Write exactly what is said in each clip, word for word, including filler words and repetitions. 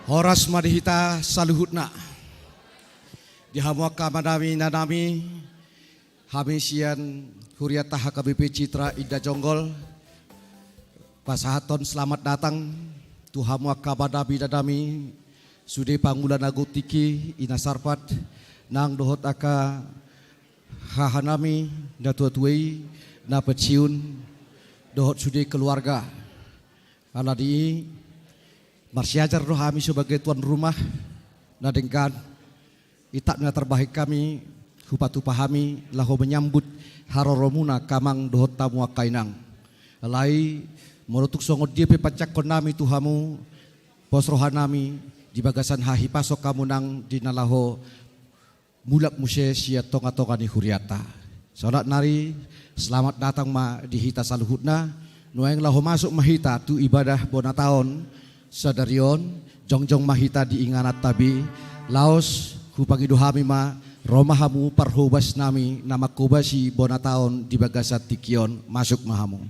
Horas ma di hita saluhutna. Di hamu angka amanami, inanami, hami sian hurianta H K B P Citra Indah Jonggol, pasahathon selamat datang tu hamu angka amanami, inanami, sude pangula na godang tingki, ina sarpat, nang dohot angka hahanami na tuatua i, na pensiun, dohot sude keluarga. Alani i, marsiajar do hami sebagai tuan rumah na denggan, i tap na tarbahen hami, hupatupa hami laho menyambut haroromuna angka amang dohot hamu angka inang. Alai, molo tung songon dia pe pansahathonnami tu hamu, pos rohanami di bagasan hahipason hamu nang di na laho mulak muse sian tongatonga ni hurianta. Saonari, selamat datang ma di hita saluhutna. Nuaeng laho masuk ma hita tu ibadah bona taon sadari on, jongjong ma hita di ingananta be. Laos, hupangido hami ma, ro ma hamu parhobasnami na manghobasi bona taon di bagasan tingki on, masuk ma hamu.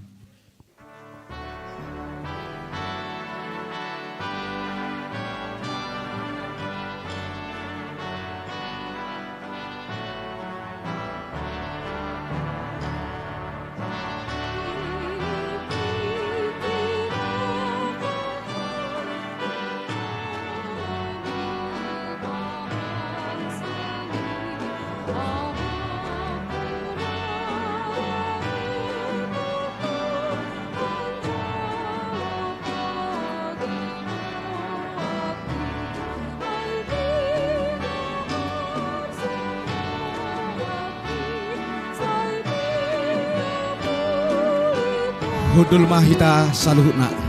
Hundul ma hita saluhutna.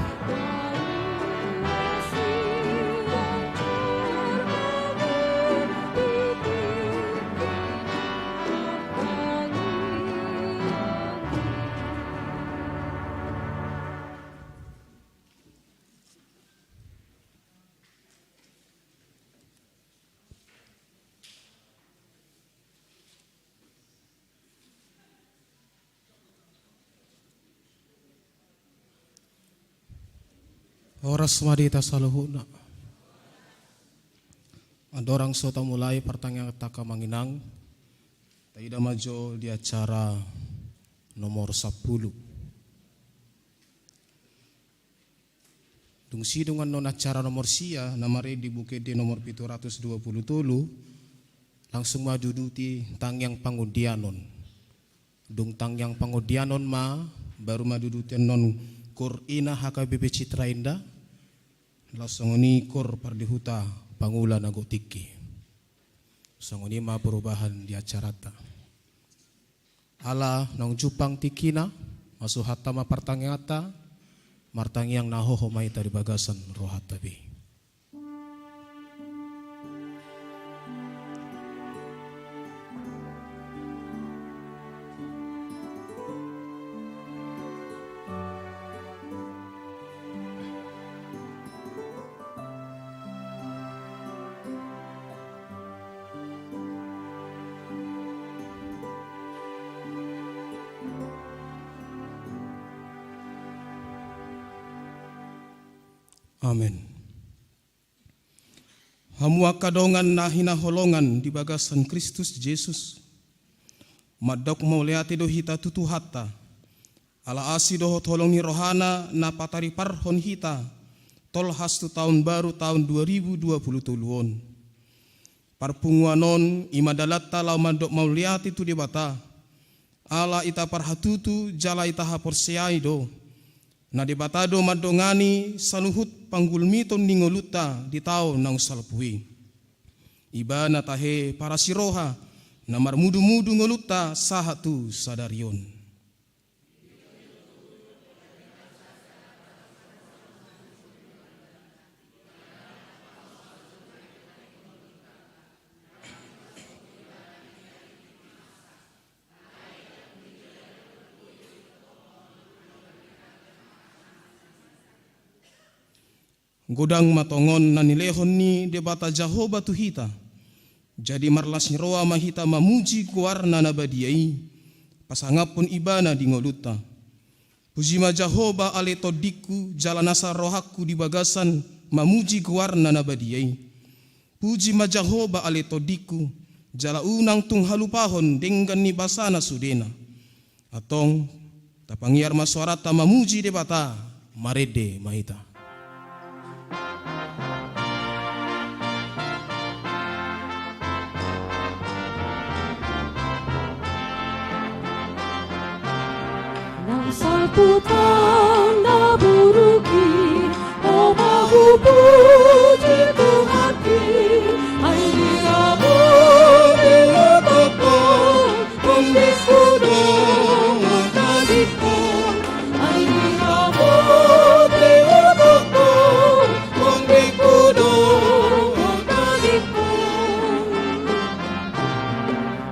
Horas ma di hita saluhutna. Andorang so tamulai partangianganta, angka amang inang, taida ma jo di acara nomor sampulu. Dung sidung annon acara nomor sia, na marende di Buku Ende nomor pitu ratus dua pulu tolu, langsung ma duduti tangiang pangundianon. Dung tangiang pangundianon ma, baru ma duduti annon koor ina H K B P Citra Indah, laos songon i koor pardihuta pangula na godang tingki. Songon i ma perubahan di acaranta. Ala naung jumpang tingkina, masuhanta ma partangianganta, martangiang na hoho ma hita di bagasan rohanta be. Amen. Hamu angka dongan na hinaholongan di bagasan Kristus Jesus, mandok mauliate do hita tu Tuhanta, ala asi dohot holong ni rohana na patariparhon hita tolhas tu taon baru taon dua ribu dua pulu tolu on. Parpunguan on i ma dalanta laho mandok mauliate tu Debata, ala ita parhatutu jala ita haporseai do, na Debata do mandongani saluhut panggulmiton ni ngolunta di taon naung salpu i. Ibana tahe parasiroha na marmudumudu ngolunta sahat tu sadari on. Godang ma tongon na nilehon ni Debata Jahowa tu hita. Jadi marlas ni roha ma hita mamuji goarna na badia i, pasangaphon Ibana di ngolunta. Puji ma Jahowa ale tondingku, jala nasa rohangku di bagasan mamuji goarna na badia i. Puji ma Jahowa ale tondingku, jala unang tung halupahon denggan ni basana sudena. Antong, tapangiar ma soaranta mamuji Debata, marende ma hita. Nang salpu tanda buruki, o mahu puji Tuhanki, ai di rabu di lubukku, tondingku do tadingkon, ai di rabu di lubukku, tondingku do tadingkon.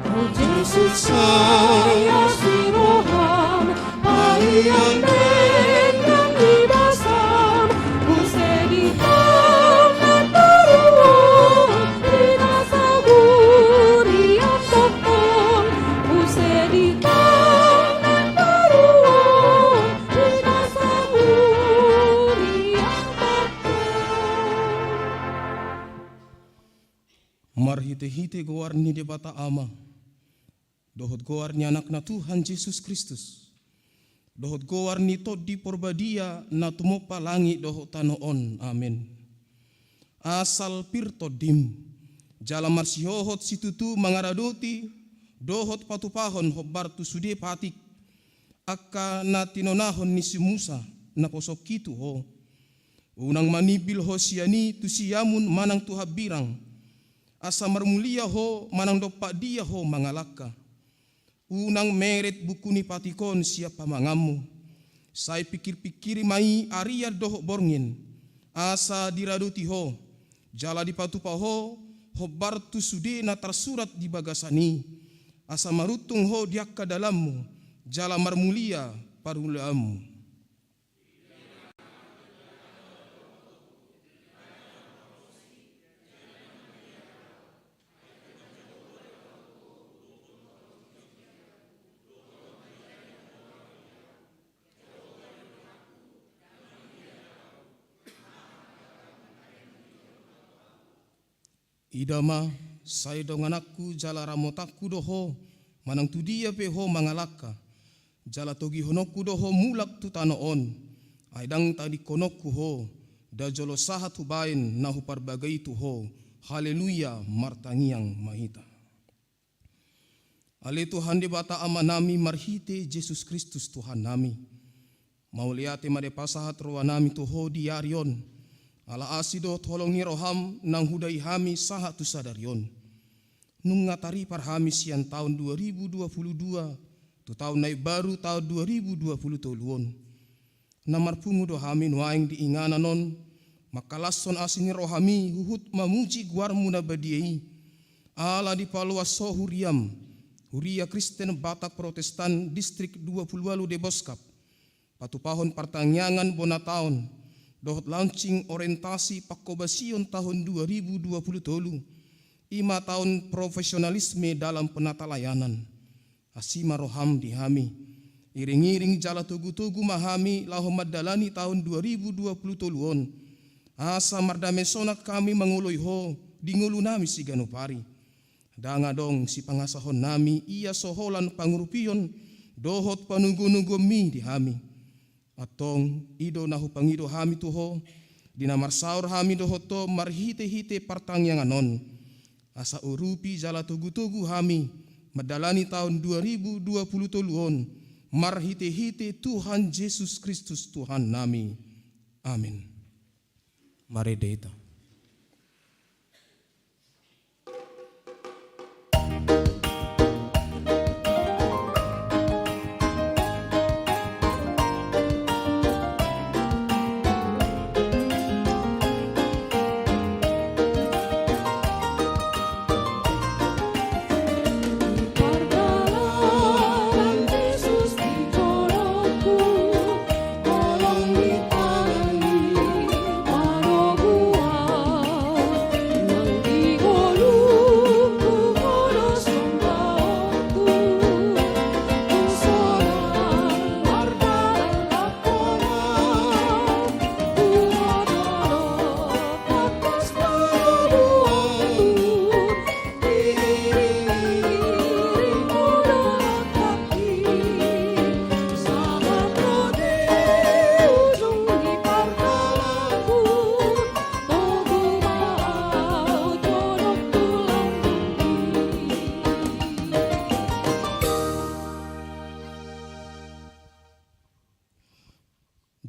O Jesus, sai asi roham, pahian denggan ni basam, use di tangan na dua, di na sahurian tongtong, use di tangan na dua, di na sahurian tongtong. Marhitehite goar ni Debata Ama, dohot goar ni Anakna Tuhan Jesus Kristus, dohot goar ni Tondi Porbadia na tumompa langit dohot tano on. Amen. Asal pir tondim, jala marsihohot situtu mangaradoti dohot patupahon hombar tu sude patik, angka na tinonahon ni si Musa, na posongki tu ho. Unang manimbil ho sian i tu siamun manang tu hambirang, asa marmulia ho manang dompak dia ho mangalangka. Unang meret buku ni patik on sian pamanganmu. Sai pingkirpingkiri ma i arian dohot borngin, asa diradoti ho, jala dipatupa ho hombar tu sude na tarsurat di bagasan i, asa maruntung ho di angka dalanmu, jala marmulia parulaonmu. Ida ma, sai dongananku jala ramotanku do ho, manang tu dia pe ho mangalangka, jala togihononku do ho mulak tu tano on, ai ndang tadingkononku ho, nda jolo sahat hubaen na huparbaga i tu ho. Haleluya, martangiang ma hita. Ale Tuhan Debata Amanami marhite Jesus Kristus Tuhannami, mauliate ma dipasahat rohanami tu ho di ari on, ala asi dohot holong ni roham naung hudai hami sahat tu sadari on. Nunga taripar hami sian taon dua ribu dua puluh dua tu taon na imbaru taon dua ribu dua puluh tolu on. Na marpungu do hami nuaeng di inganan on, mangkalashon asi ni rohami huhut mamuji goarmu na badia i. Ala dipaloas ho huriam, Huria Kristen Batak Protestan Distrik dua puluh ualu Deboskap, patupahon partangiangan bona taon, dohot launching orientasi pangkobasion taon dua ribu dua puluh tolu, i ma taon profesionalisme dalam penatalayanan. Asi ma roham di hami. Iringiring jala togutogu ma hami laho mandalani taon dua ribu dua puluh tolu on. Asa mardame sonang hami mangoloi ho di ngolunami siganup ari. Ndang adong sipangasahonnami ia so holan pangurupion dohot panugunuguonmi di hami. Antong, i do na hupangido hami tu ho, di na marsaor hami dohot ho marhitehite partangiangan on. Asa urupi jala togutogu hami mandalani taon dua ribu dua puluh tolu on, marhitehite Tuhan Jesus Kristus Tuhannami. Amen. Marende hita.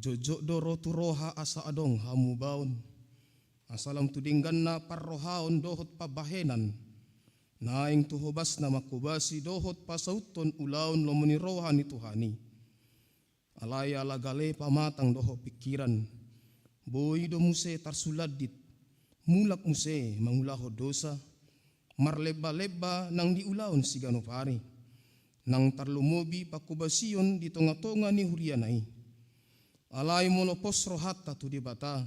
Jotjot do ro tu roha asa adong hamubaon, asa lam tu dengganna parrohaon dohot pambahenan, naeng tu hobasna manghobasi dohot pasauthon ulaon lomo ni roha ni Tuhan i. Alai ala gale pamatang dohot pingkiran, boi do muse tarsulandit, mulak muse mangulahon dosa, marlembalemba nang di ulaon siganup ari, nang tarlumobi panghobasion di tongatonga ni huriana i. Alai molo pos rohanta tu Debata,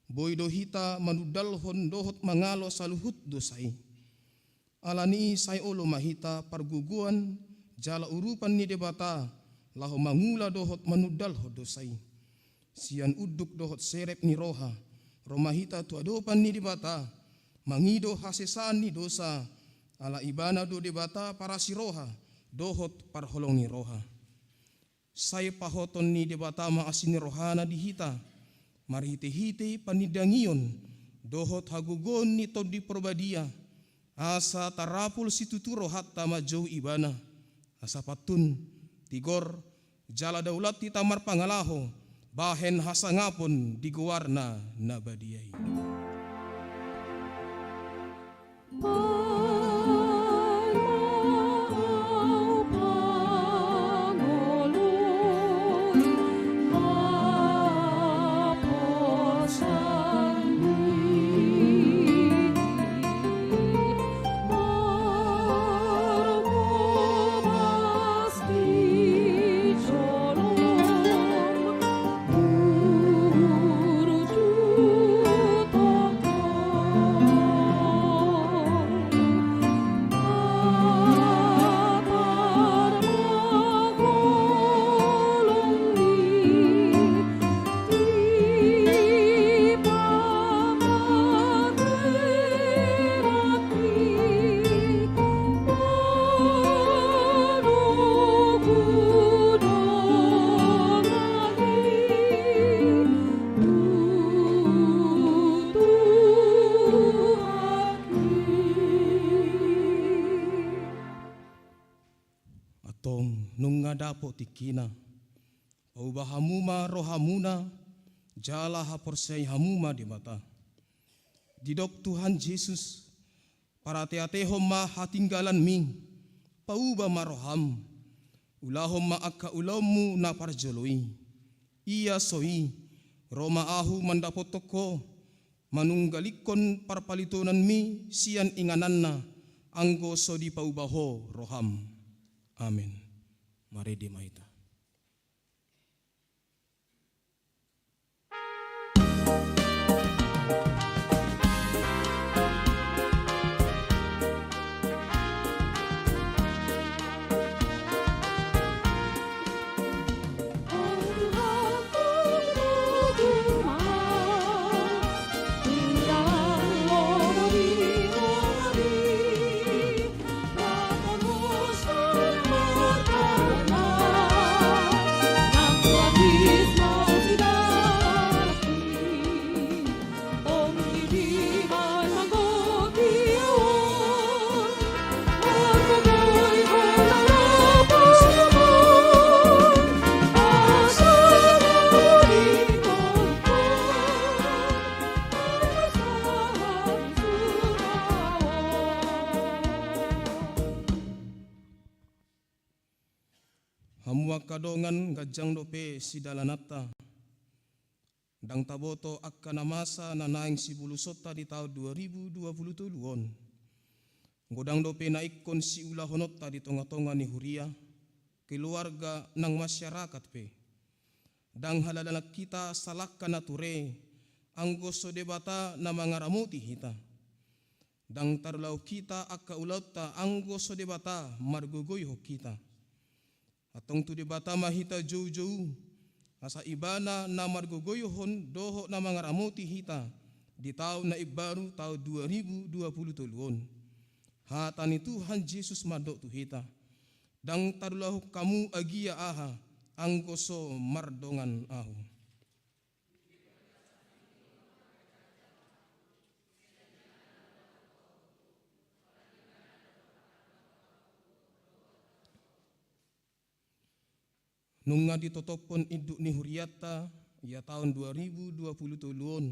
boi do hita manundalhon dohot mangalo saluhut dosa i. Alani i sai olo ma hita pargogoan jala urupan ni Debata laho mangula dohot manundalhon dosa i. Sian unduk dohot serep ni roha, ro ma hita tu adopan ni Debata, mangido hasesaan ni dosa, ala Ibana do Debata parasi roha dohot parholong ni roha. Sai pahoton ni Debata ma asi ni rohana di hita, marhitehite panindangion dohot hagogoon ni Tondi Parbadia, asa tarapul situtu rohanta manjou Ibana, asa pantun, tigor, jala daulat hita marpangalaho bahen hasangapon di goarna na badia i. Antong nunga dapot tingkina, pauba hamu ma rohamuna, jala haporseai hamu ma Debata. Didok Tuhan Jesus, parateatehon ma hatinggalanmi, pauba ma roham, ulahon ma angka ulaonmu na parjolo i. Ia so i, ro ma Ahu mandapothon ho, manunggalikkon parpalitonanmi sian ingananna, anggo so dipauba ho roham. Amen. Marende ma hita. Hamu angka dongan, ganjang dope sidalananta. Ndang taboto angka na masa na naeng sibolusonta di taon dua ribu dua puluh tolu on. Godang dope na ingkon siulahononta di tongatonga ni huria, keluarga nang masyarakat pe. Ndang haladalan hita salangka na ture, anggo so Debata na mangaramoti hita. Ndang tarulahon hita angka ulaonta anggo so Debata margogoihon hita. Antong tu Debata ma hita joujou, asa Ibana na margogoihon dohot na mangaramoti hita di taon na imbaru, taon dua ribu dua puluh tolu on. Hata ni Tuhan Jesus mandok tu hita: Ndang tarulahon hamu agia aha, anggo so mardongan Ahu. Nunga ditotophon induk ni hurianta ia taon dua ribu dua puluh tolu on,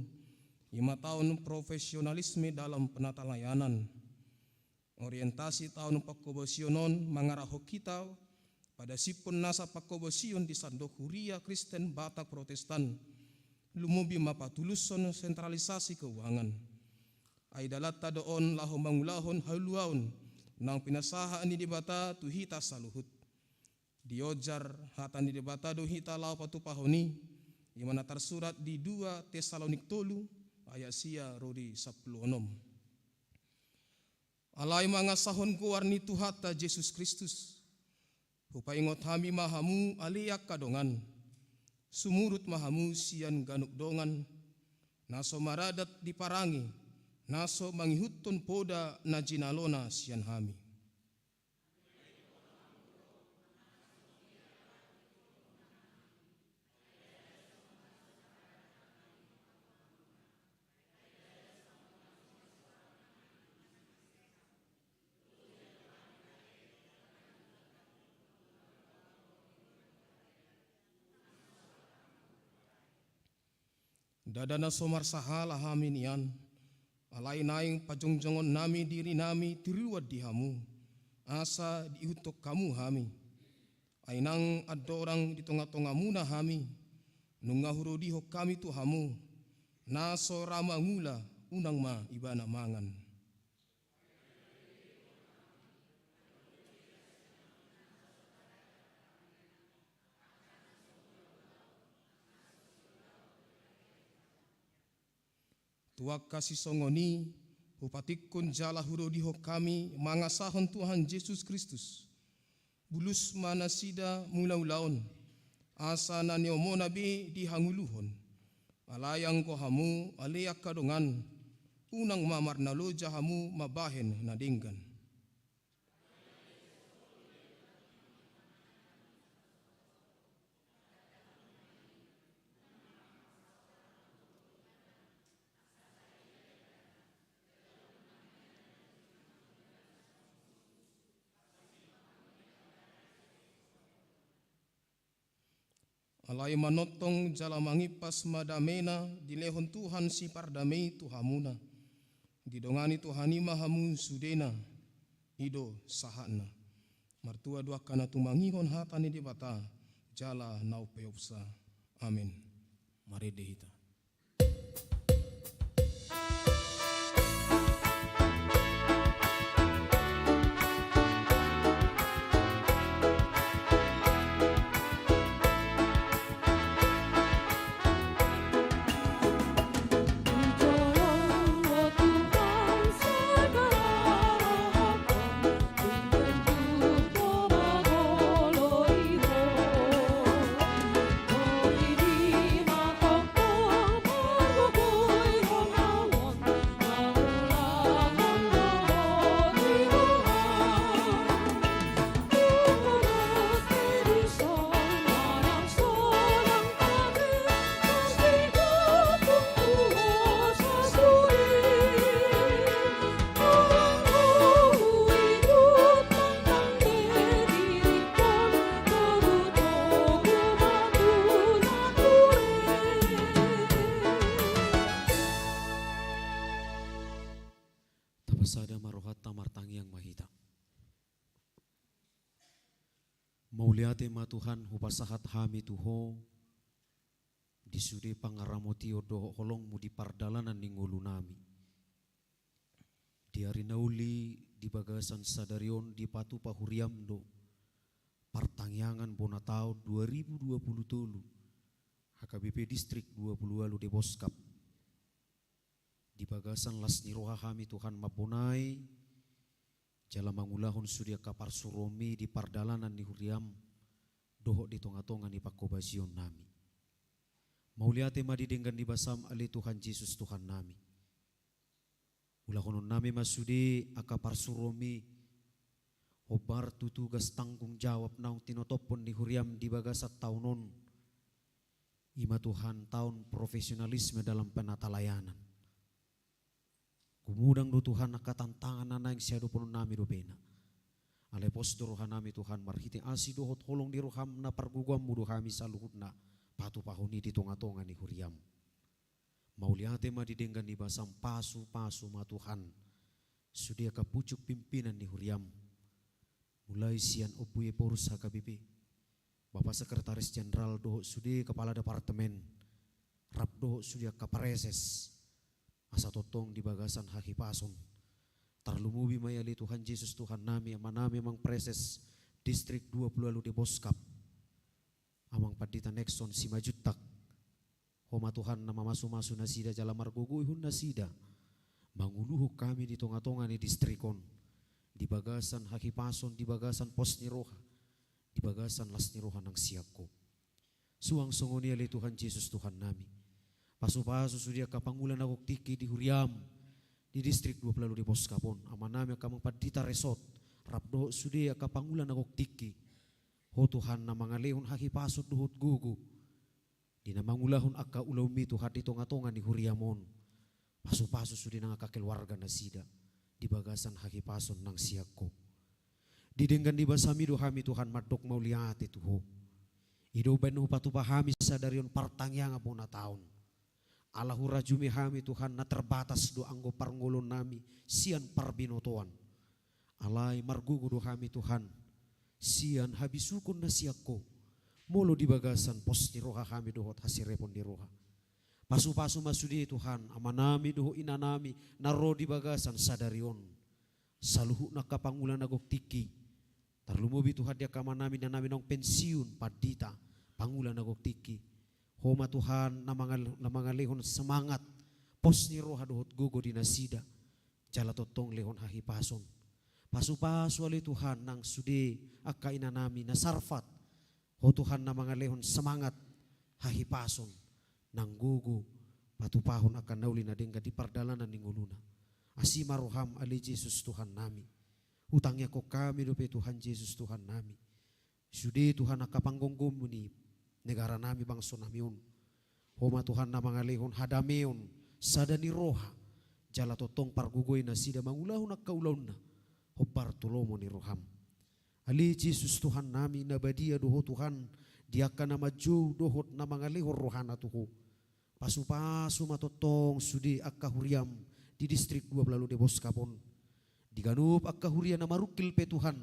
i ma taon profesionalisme dalam penatalayanan. Orientasi taon pangkobasion on mangarahon hita padasiphon nasa pangkobasion di sandok Huria Kristen Batak Protestan, lumobi ma patulushon sentralisasi keuangan. Ai dalanta do on laho mangulahon haluaon naung pinasahat ni Debata tu hita saluhut. Diojar hata ni Debata do hita laho patupahon i, i ma na tarsurat di dua Tesalonik tolu ayat sia ro di sampulu onom. Alai mangasahon goar ni Tuhanta Jesus Kristus, hupaingot hami ma hamu ale angka dongan, sumurut ma hamu sian ganup dongan, na so maradat di parange, na so mangihuthon poda na jinalona sian hami. Ndada na so marsahala hami nian, alai naeng pajongjongonnami dirinami tiruan di hamu, asa diihuthon hamu hami. Ai nang andorang di tongatongamuna hami, nunga hurodihon hami tu hamu, na so ra mangula unang ma ibana mangan. Tu angka sisongon i, hupatingkon jala hurodihon hami mangasahon Tuhan Jesus Kristus. Bulus ma nasida mulaula on, asa na niomona be dihangoluhon. Alai anggo hamu ale angka dongan, unang ma marnaloja hamu mambahen na denggan. Alai manongtong jala mangimpas ma damena dilehon Tuhan sipardame i tu hamuna. Didongani Tuhan i ma hamu sudena, i do sahatna. Martua do angka na tumangihon hata ni Debata jala na umpeopsa. Amen. Marende hita. Tapasada ma rohanta, martangiang ma hita. Mauliate ma Tuhan, hupasahat hami tu Ho di sude pangaramotion dohot holongmu di pardalanan ni ngolunami. Di ari na uli di bagasan sadari on dipatupa huriam do partangiangan bona taon dua ribu dua puluh tolu H K B P Distrik dua puluh ualu Deboskap. Di bagasan las ni roha hami Tuhan mambonai jala mangulahon sude angka parsuruonmi di pardalanan ni huriam dohot di tongatonga ni pangkobasionnami. Mauliate ma di denggan ni basam ale Tuhan Jesus Tuhannami. Ulahononnami ma sude angka parsuruonmi hombar tu tugas tanggung jawab naung tinotophon ni huriam di bagasan taon on. I ma Tuhan taon profesionalisme dalam penatalayanan. Gumodang do Tuhan angka tantangan na naeng siadopononnami dope na. Alai pos do rohanami Tuhan, marhite asi dohot holong ni roham na pargogoanmu do hami saluhutna patupahon i di tongatonga ni huriam. Mauliate ma di denggan ni basam, pasupasu ma Tuhan sude angka pucuk pimpinan ni huriam. Mulai sian Ompu Ephorus H K B P, Bapa Sekretaris Jenderal dohot sude kepala departemen, rap dohot sude angka praeses, asa tongtong di bagasan hahipason. Tarlumobi ma i ale Tuhan Jesus Tuhannami, Amanami Amang Praeses Distrik dua pulu ualu Deboskap, Amang Pandita Nexon Simanjuntak. Ho ma Tuhan na mamasumasu nasida jala margogoihon nasida manguluhon hami di tongatonga ni distrik on, di bagasan hahipason, di bagasan pos ni roha, di bagasan las ni roha nang sian Ho. Suang songon i ale Tuhan Jesus Tuhannami, pasupasu sude angka pangula na gok tingki di huriam di Distrik dua pulu ualu Deboskap on, Amanami angka Amang Pandita Resot, rap dohot sude angka pangula na gok tingki. Ho Tuhan na mangalehon hahipason dohot gogo di na mangulahon angka ulaonmi Tuhan di tongatonga ni huriam on. Pasupasu sude nang angka keluarga nasida di bagasan hahipason nang sian Ho. Di denggan ni basami do hami Tuhan mandok mauliate tu Ho. I do umbahen hupatupa hami sadari on partangiangan bona taon. Ala hurajumi hami Tuhan, na terbatas do anggo parngoluonnami sian parbinotoan. Alai margogo do hami Tuhan sian habisukon na sian Ho, molo di bagasan pos ni roha hami dohot hasirepon ni roha. Pasupasu ma sude Tuhan, Amanami dohot Inanami na ro di bagasan sadari on, saluhutna angka pangula na gok tingki. Tarlumobi Tuhan di angka Amanami, Inanami naung pensiun, pandita, pangula na gok tingki. Ho ma Tuhan na mangal-, na mangalehon semangat, pos ni roha dohot gogo di nasida, jala tongtong lehon hahipason. Pasupasu ale Tuhan nang sude angka Inanami na sarfat. Ho Tuhan na mangalehon semangat, hahipason nang gogo patupahon angka na uli na denggan di pardalanan ni ngoluna. Asi ma roham ale Jesus Tuhannami. Hutangiangkon hami dope Tuhan Jesus Tuhannami sude Tuhan angka panggomgomi ni negaranami, bangsonami on. Ho ma Tuhan na mangalehon hadameon, sada ni roha, jala tongtong pargogoi nasida mangulahon angka ulaonna hombar tu lomo ni roham. Ale Jesus Tuhannami, na badia do Ho Tuhan di angka na manjou dohot na mangalehon rohana tu Ho. Pasupasu ma tongtong sude angka huriam di Distrik dua pulu ualu Deboskap on. Di ganup angka huria na marungkil pe Tuhan,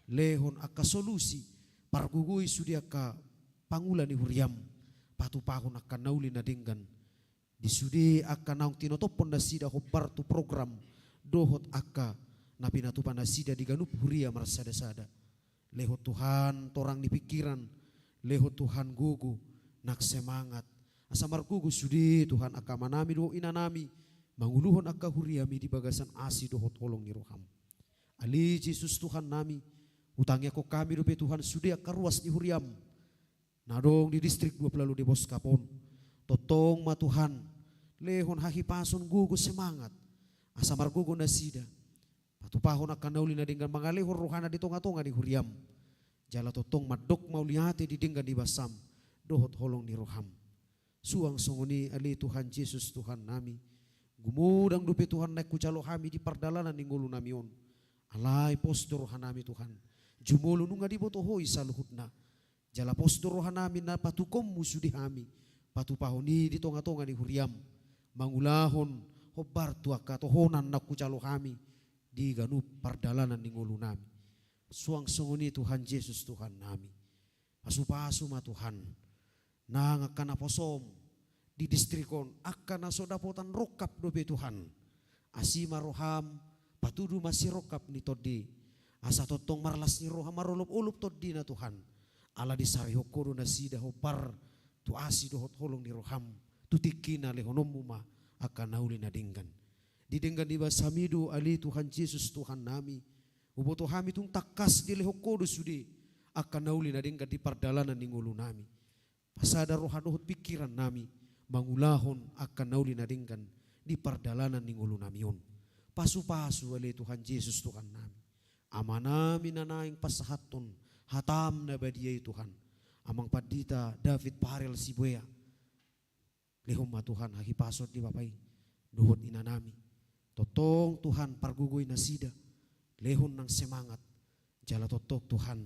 lehon angka solusi, pargogoi sude angka pangula ni huriam patupahon angka na uli na denggan di sude angka naung tinotophon nasida hombar tu program dohot angka na pinatupa nasida di ganup huria marsadasada. Lehon Tuhan torang ni pingkiran, lehon Tuhan gogo nang semangat, asa margogo sude Tuhan angka Amanami dohot Inanami manguluhon angka huriami di bagasan asi dohot holong ni roham. Ale Jesus Tuhannami, hutangiangkon hami dope Tuhan sude angka ruas ni huriam na adong di Distrik dua pulu ualu Deboskap on. Tongtong ma Tuhan lehon hahipason, gogo, semangat, asa margogo nasida patupahon angka na uli na denggan, mangalehon rohana di tongatonga ni huriam. Jala tongtong mandok mauliate di denggan ni basam dohot holong ni roham. Suang songon i ale Tuhan Jesus Tuhannami, gumodang dope Tuhan naeng hujalo hami di pardalanan ni ngolunami on. Alai pos do rohanami Tuhan, jumolo nunga diboto Ho i saluhutna. Jala pos do rohanami na patukonmu sude hami patupahon i di tongatonga ni huriam, mangulahon hombar tu angka tohonan naung hujalo hami di ganup pardalanan ni ngolunami. Suang songon i Tuhan Jesus Tuhannami, pasupasu ma Tuhan nang angka naposom di distrik on, angka na so dapotan rongkap dope Tuhan. Asi ma roham, patudu ma sirongkap ni tondi, asa tongtong marlas ni roha, marolopolop tondina Tuhan. Ala disarihon Ho do nasida hombar tu asi dohot holong ni roham, tu tingkina lehononmu ma angka na uli na denggan. Di denggan ni basami do ale Tuhan Jesus Tuhannami, huboto hami tung tangkas dilehon Ho do sude angka na uli na denggan di pardalanan ni ngolunami. Pasada roha dohot pingkirannami mangulahon angka na uli na denggan di pardalanan ni ngolunami on. Pasupasu ale Tuhan Jesus Tuhannami, Amanami na naeng pasahathon hatam na badia i Tuhan, Amang Pandita David Farel Sibuea. Lehon ma Tuhan hahipason di bapa i dohot inanami. Tongtong Tuhan pargogoi nasida, lehon nang semangat, Jala tongtong Tuhan,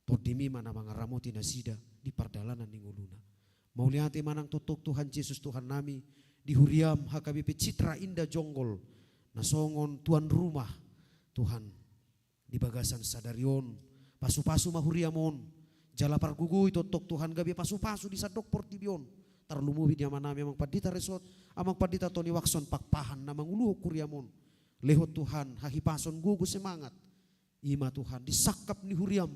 TondiMi ma na mangaramoti nasida di pardalanan ni ngoluna. Mauliate ma nang tongtong Tuhan Jesus Tuhannami, di huriaM H K B P Citra Indah Jonggol, na songon tuan rumah, Tuhan, di bagasan sadari on, pasupasu ma huriaM on, jala pargogoi tongtong Tuhan gabe pasupasu di sandok portibi on, tarlumobi di amanami Amang Pandita Resort, Amang Pandita Tony Wakson Pakpahan na manguluhon huriaM on, lehon Tuhan, hahipason gogo semangat, ima Tuhan, di sangkap ni huriaM,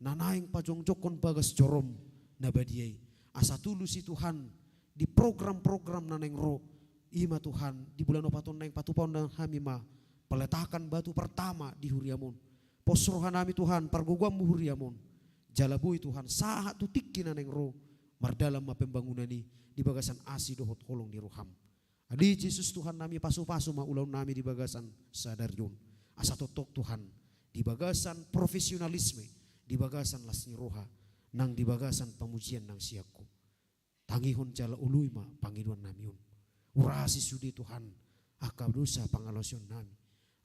na naeng pajongjongkon bagas joroM, na badia i. Asa tulus i Tuhan, di program-program na naeng ro, ima Tuhan, di bulan opat on naeng patupahon hami ma, peletakan batu pertama di huriaM on. Pos rohanami Tuhan, pargogoanMu huriaM on. Jala boi Tuhan, sahat tu tingki na naeng ro, mardalan ma pembangunan i, di bagasan asi dohot holong ni rohaM. Ale Jesus Tuhannami, pasupasu ma ulaonnami di bagasan sadari on. Asa tongtong Tuhan, di bagasan profesionalisme, di bagasan las ni roha, nang di bagasan pamujian nang sian Ho. Tangihon jala oloi ma pangidoannami on. Urasi sude Tuhan, angka dosa pangalaosionnami.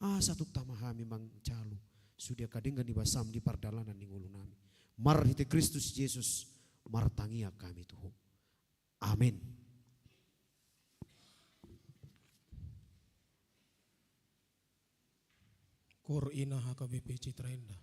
Asa tung tama hami manjalo, sude angka denggan ni basaM di pardalanan ni ngolunami. Marhite Kristus Jesus, martangiang hami tu Ho. Amen. Kor ina H K B P Citra Indah.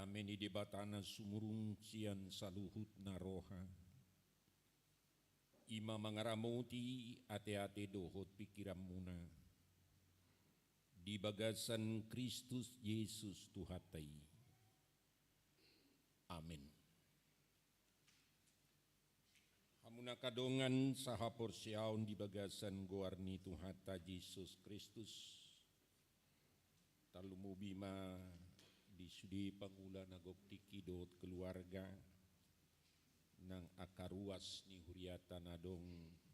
Dame ni Debata na sumurung sian saluhutna roha, i ma mangaramoti ateate dohot pingkiranmuna di bagasan Kristus Jesus Tuhanta i. Amen. Hamu angka dongan sahaporseaon di bagasan goar ni Tuhanta Jesus Kristus, tarlumobi ma di sude pangula na gok tingki dohot keluarga, nang angka ruas ni huriata na adong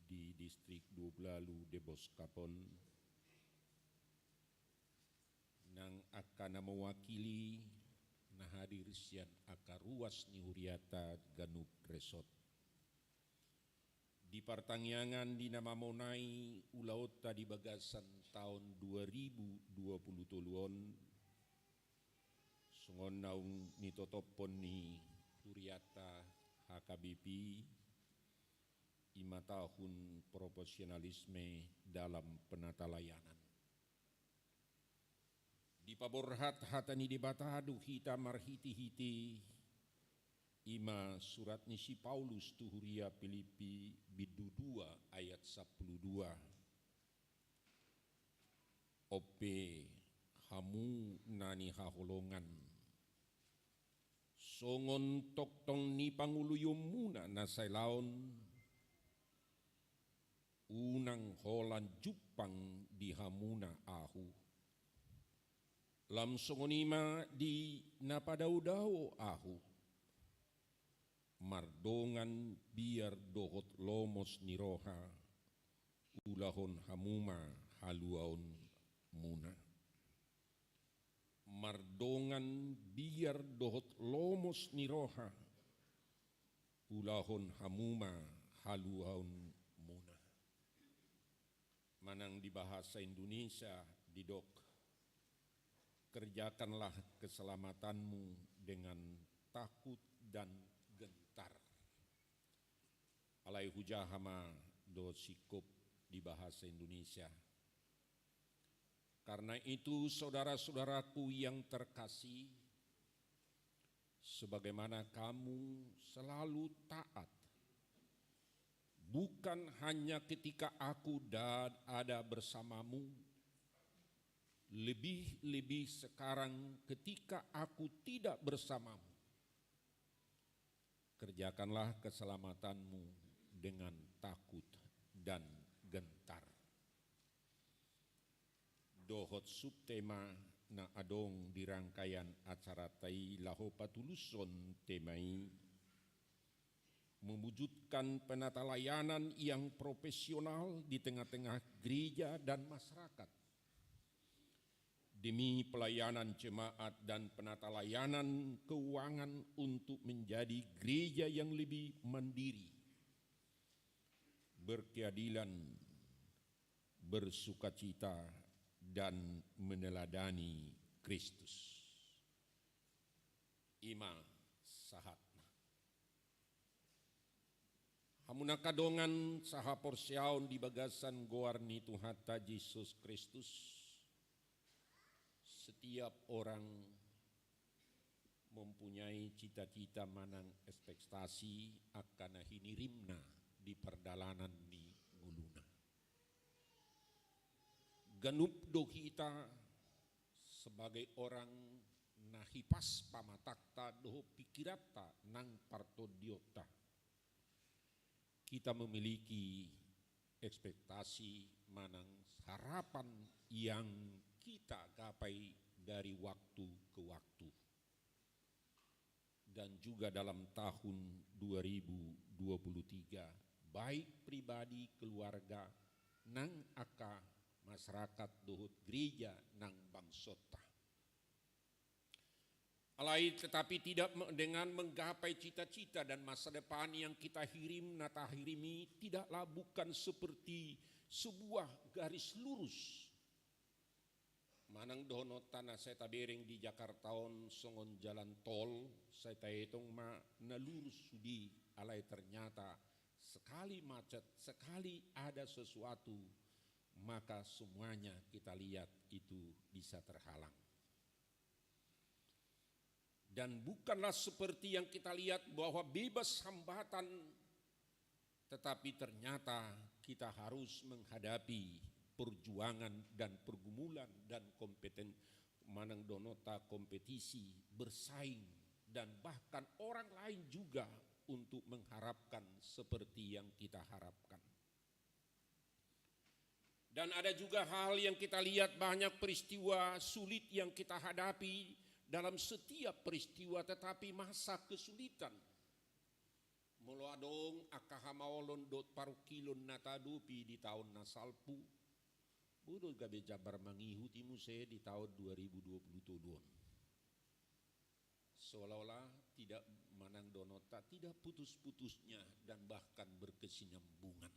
di distrik Duablalu Deboskap on, nang angka na mewakili na hadir sian angka ruas ni huriata ganup resort. Di partangiangan di na mamonai ulaonta di bagasan taon dua ribu dua puluh tolu on, songon naung nitotophon ni huriata H K B P, i ma tahun profesionalisme dalam penatalayanan. Dipaborhat hata ni Debata do hita marhitehite i ma surat ni si Paulus tu huria Pilippi bindu dua ayat sampulu dua. On pe, hamu na nihaholongan, songon tongtong ni pangoloionmuna na sailaon, unang holan jumpang di hamuna ahu. Lam songon i ma di na padaodao ahu, mardongan biar dohot lomos ni roha, ulahon hamu ma haluaonmuna. Mardongan biar dohot lomos ni roha, ulahon hamu ma haluaonmuna. Manang di bahasa Indonesia didok, kerjakanlah keselamatanmu dengan takut dan gentar. Alai hujaha ma do singkop di bahasa Indonesia. Karena itu, saudara-saudaraku yang terkasih, sebagaimana kamu selalu taat, bukan hanya ketika aku da-, ada bersamamu, lebih-lebih sekarang ketika aku tidak bersamamu, kerjakanlah keselamatanmu dengan takut dan gentar. Dohot subtema na adong di rangkaian acaranta i laho patulushon tema i, mewujudkan penatalayanan yang profesional di tengah-tengah gereja dan masyarakat, demi pelayanan jemaat dan penatalayanan keuangan untuk menjadi gereja yang lebih mandiri, berkeadilan, bersukacita, dan meneladani Kristus. I ma sahatna. Hamu angka dongan sahaporseaon di bagasan goar ni Tuhanta Jesus Kristus, setiap orang mempunyai cita-cita manang ekspektasi angka na hinirimna di pardalanan ni ngoluna. Ganup do hita sebagai orang na hipas pamatangta dohot pingkiranta nang partondionta, kita memiliki ekspektasi manang harapan yang kita gapai dari waktu ke waktu. Dan juga dalam tahun dua ribu dua puluh tiga, baik pribadi, keluarga, nang angka masyarakat dohot gereja nang bangsonta. Alai tetapi tidak me-, dengan menggapai cita-cita dan masa depan yang kita hirim, na tahirim i, tidaklah, bukan seperti sebuah garis lurus. Manang dohononta na sai tabereng di Jakarta on songon jalan tol, sai taetong ma na lurus sude, alai ternyata sekali macet, sekali ada sesuatu, maka semuanya kita lihat itu bisa terhalang. Dan bukanlah seperti yang kita lihat bahwa bebas hambatan, tetapi ternyata kita harus menghadapi perjuangan dan pergumulan dan kompeten-, manang dohononta kompetisi, bersaing, dan bahkan orang lain juga untuk mengharapkan seperti yang kita harapkan. Dan ada juga hal yang kita lihat, banyak peristiwa sulit yang kita hadapi. Dalam setiap peristiwa, tetapi masa kesulitan. Molo adong angka hamaolon dohot parungkilon na taadopi di taon na salpu, boi do gabe jambar mangihut i muse di taon dua ribu dua puluh tolu on. Seolah-olah tidak, manang dohononta tidak putus-putusnya dan bahkan berkesinambungan.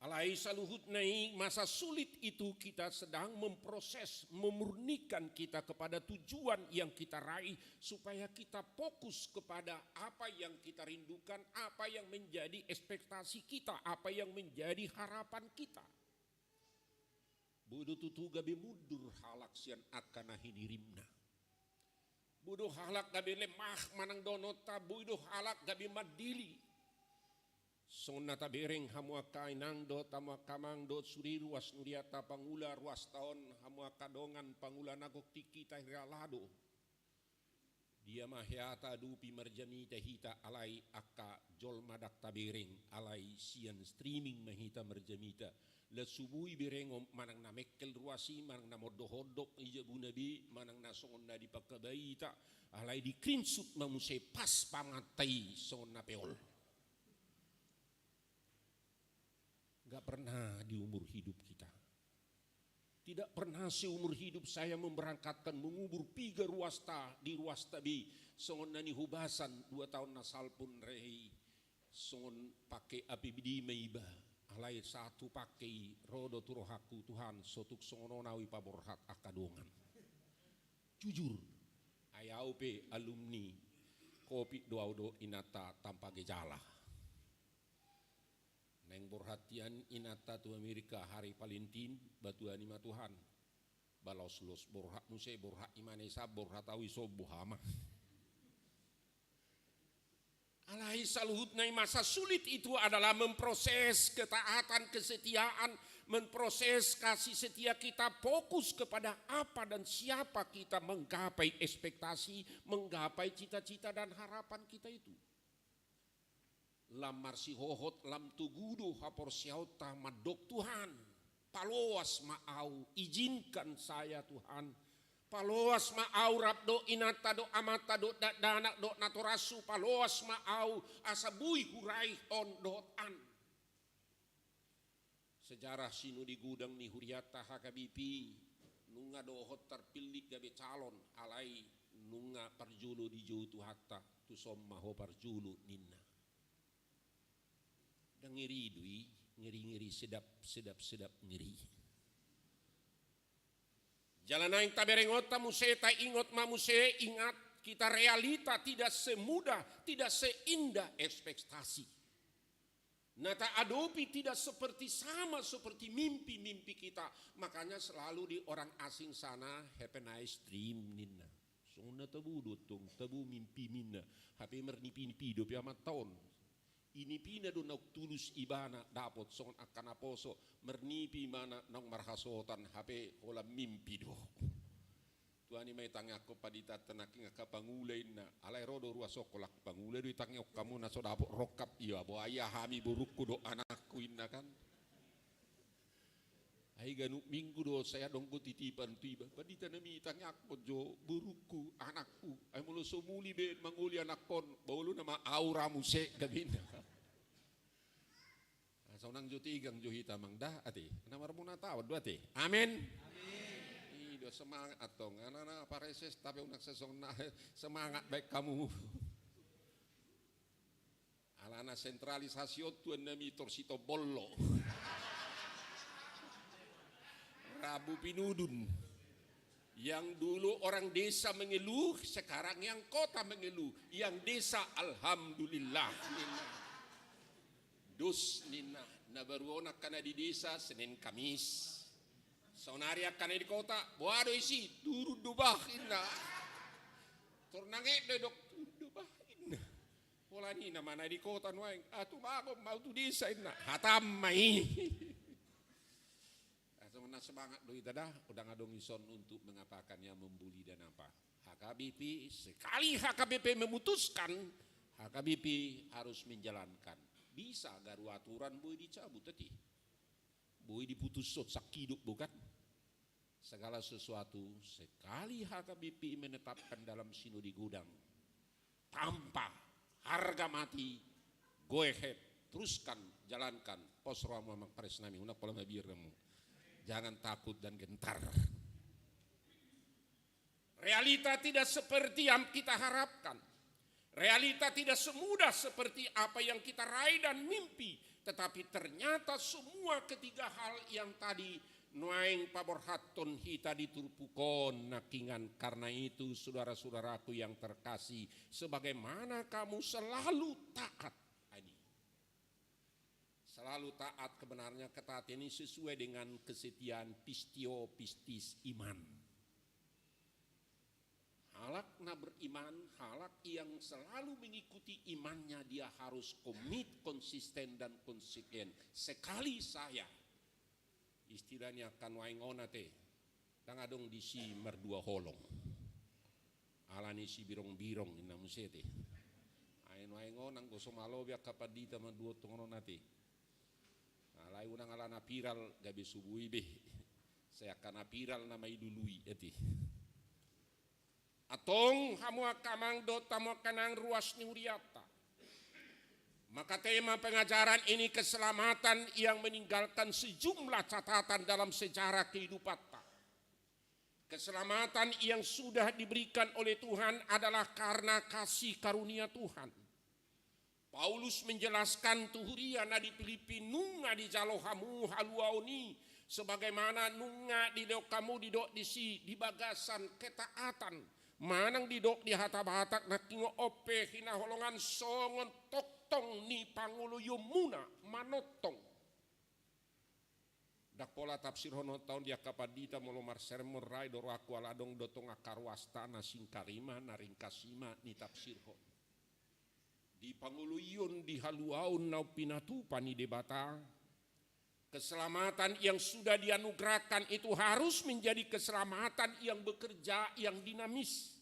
Alai saluhutna i, masa sulit itu kita sedang memproses, memurnikan kita kepada tujuan yang kita raih, supaya kita fokus kepada apa yang kita rindukan, apa yang menjadi ekspektasi kita, apa yang menjadi harapan kita. Boi do tutu gabe mundur halak sian angka na hinirimna. Boi do halak gabe lemah manang dohononta, boi do halak gabe mandili. Songon na tabereng hamu angka inang dohot hamu angka amang dohot sude ruas ni hurianta pangula ruasta on, hamu angka dongan pangula na gok tingki tahira lado. Dia ma hea taadopi marjamita hita, alai angka jolma ndang tabereng, alai sian streaming ma hita marjamita. Las suboi berengom manang na mengkel ruas i, manang na mondok-ondok i jabuna be, manang na songon na di pangkabai hita, alai di screenshot ma muse pas panganta i songon na peol. Nggak pernah di umur hidup kita. Tidak pernah seumur hidup saya memberangkatkan mengubur piga ruasta di ruasta be, songon na nihobasan dua taon na salpu on, rei. Songon pake A P B D ma iba, alai sahat hupake i, ro do tu rohangku, Tuhan, so tung songon on au dipaborhat angka dongan. Jujur, ai au pe alumni Covid do au dohot inanta tanpa gejala. Naeng borhat hian inanta tu Amerika hari Valentine, ba tuani ma Tuhan. Ba loslos borhat muse, borhat i ma na isab, borhat au i sombu hama. Alai saluhutna i, masa sulit itu adalah memproses ketaatan, kesetiaan, memproses kasih setia kita, fokus kepada apa dan siapa kita, menggapai ekspektasi, menggapai cita-cita dan harapan kita itu. Lam marsihohot, lam togu do haporseaonta mandok, Tuhan, paloas ma au, izinkan saya, Tuhan. Paloas ma au rap dohot inanta dohot amanta dohot dakdanak dohot natorashu, paloas ma au asa boi huraihon dohot an. Sejarah Sinode Godang ni Hurianta H K B P, nunga dohot tarpillit gabe calon, alai nunga parjolo dijou Tuhanta, tuson ma ho parjolo ninna. Ndang ngeri do i, ngeri-ngeri sedap, sedap-sedap ngeri. Jala naeng taberengonta muse, taingot ma muse, ingat, kita realita tidak semudah, tidak seindah ekspektasi. Na taadopi tidak seperti, sama seperti mimpi-mimpi kita. Makanya selalu di orang asing sana, "Have a nice dream," ninna. Songon na tabo do tong, tabo mimpi ninna. Hape marnipi-nipi dope amanta on. Inipina do naung tulus ibana dapot songon angka naposo, marnipi ibana naung marhasohotan, hape holan mimpi do. Tuani ma i tangiangkon panditanta nangkin angka pangula inna, alai ro do ruas on, holan pangula do i tangiangkon hamu na so dapot rongkap, ia boha ia hami borungku dohot anakku inna kan. Ai ganup minggu do sai adong do titipan tu iba, pandita nami, tangiangkon jo borungku, anakku, ai molo so muli be mangoli anakkon, baolona ma au ra muse gabena. Asa unang jo tegang jo hita amang da ate. Na marmuna taon do ate. Amen. Amen. I do semangat antong. Anak-anak pareses tapi unang sesong na semangat baik kamu. Alana sentralisasi on tuan nami tor sitombol lo. Rabu Pinudun. Yang dulu orang desa mengeluh, sekarang yang kota mengeluh. Yang desa alhamdulillah. Dos ninna, na baru on angka na di desa Senin Kamis. Saonari angka na di kota, boha do isi, turun do bah inna. Tor nanget do didok, "Tundo bahen." Pola ni nama na di kota nuaeng, "Ah, tumagon ma au tu desa," inna. Hatam ma i. Songon na semangat do hita da, ndang adong dison untuk mengatakan ia membuli dan apa. H K B P, sekali H K B P memutuskan, H K B P harus menjalankan. Bisa garu aturan boi dicabut, ati. Boi diputushon sangkidop, bukan? Segala sesuatu, sekali H K B P menetapkan dalam Sinode Gudang, tanpa harga mati, go ahead, teruskan, jalankan. Pos rohamu amang pares nami, unang pola mabiar hamu. Jangan takut dan gentar. Realita tidak seperti yang kita harapkan. Realita tidak semudah seperti apa yang kita raih dan mimpi. Tetapi ternyata semua ketiga hal yang tadi nuaeng paborhathon hita di turpuk on nangkiningan. Karena itu, saudara-saudaraku yang terkasih, sebagaimana kamu selalu taat. Adi. Selalu taat, kebenarnya ketaatan ini sesuai dengan kesetiaan, pistio, pistis, iman. Halak na beriman, halak yang selalu mengikuti imannya, dia harus komit, konsisten, dan konsekuen. Sekali saya, istilahnya kan nuaeng on ate, ndang adong disi mardua holong. Alani sibirong-birong inna muse ate. Ai nuaeng on anggo so malobi angka pandita manduon tongon on ate. Alai unang alana viral gabe so boi be. Sai angka na viral nama dilului ate. Antong hamu angka amang dohot hamu angka inang ruas ni hurianta. Maka tema pengajaran ini keselamatan yang meninggalkan sejumlah catatan dalam sejarah kehidupanta. Keselamatan yang sudah diberikan oleh Tuhan adalah karena kasih karunia Tuhan. Paulus menjelaskan tu huria na di Filipi, nunga dijalo hamu haluaon i, sebagaimana nunga didok hamu didok disi di bagasan ketaatan. Manang didok di hata Batak nangkiningan on pe hinaholongan songon tongtong ni pangoloionmuna, manongtong. Ndang pola tafsirhononta on di angka pandita molo marsermon, ra i do rohangku ala adong do tong angka ruasta na singkarima na ringkasima nitafsirhon. Di pangoloion, di haluaon naung pinatupa ni Debata, keselamatan yang sudah dianugerahkan itu harus menjadi keselamatan yang bekerja, yang dinamis.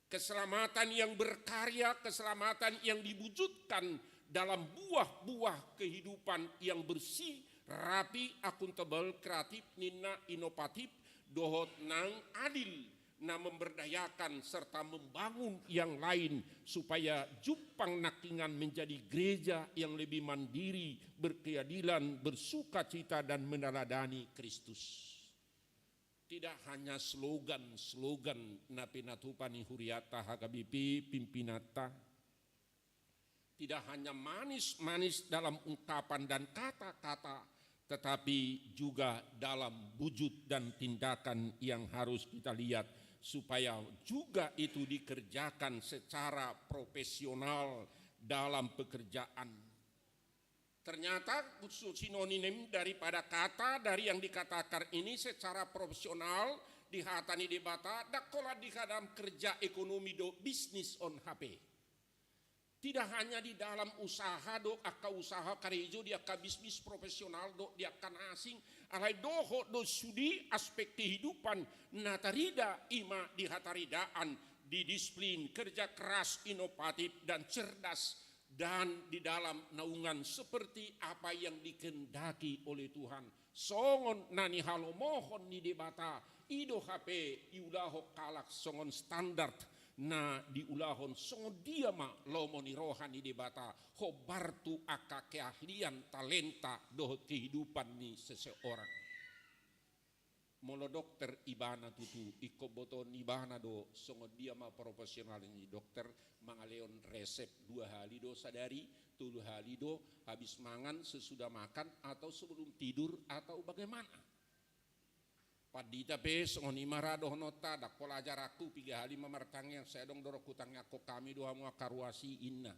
Keselamatan yang berkarya, keselamatan yang diwujudkan dalam buah-buah kehidupan yang bersih, rapi, akuntabel, kreatif, ninna, inovatif, dohot nang adil, na memberdayakan serta membangun yang lain, supaya jumpang nangkiningan menjadi gereja yang lebih mandiri, berkeadilan, bersukacita, dan meneladani Kristus. Tidak hanya slogan-slogan na pinatupa ni huriata H K B P pimpinanta, tidak hanya manis-manis dalam ungkapan dan kata-kata, tetapi juga dalam wujud dan tindakan yang harus kita lihat, supaya juga itu dikerjakan secara profesional dalam pekerjaan. Ternyata khusus sinonim daripada kata dari yang dikatakan ini secara profesional di hata ni Debata, ndang holan di dalam kerja ekonomi do bisnis on hape. Tidak hanya di dalam usaha do, angka usaha karejo di angka bisnis profesional do, di angka na asing, alai dohot do sude aspek kehidupan na tarida ima di hataridaan, di disiplin, kerja keras, inovatif, dan cerdas, dan di dalam naungan seperti apa yang dikehendaki oleh Tuhan. Songon na nihalomohon ni Debata, i do hape diulahon halak songon standar na diulahon, songon dia ma lomo ni roha ni Debata hombar tu angka keahlian, talenta, dohot kehidupan ni seseorang. Molo dokter ibana tutu, ingkon botoon ibana do songon dia ma profesional ni dokter, mangalehon resep dua hali do sadari, tolu hali do, habis mangan, sesudah makan, atau sebelum tidur, atau bagaimana? Pandita pe songon i ma ra dohononta, ndang pola ajaranku piga hali ma martangiang, sai adong do rohangku tangiangkon hami do hamu angka ruas i, inna.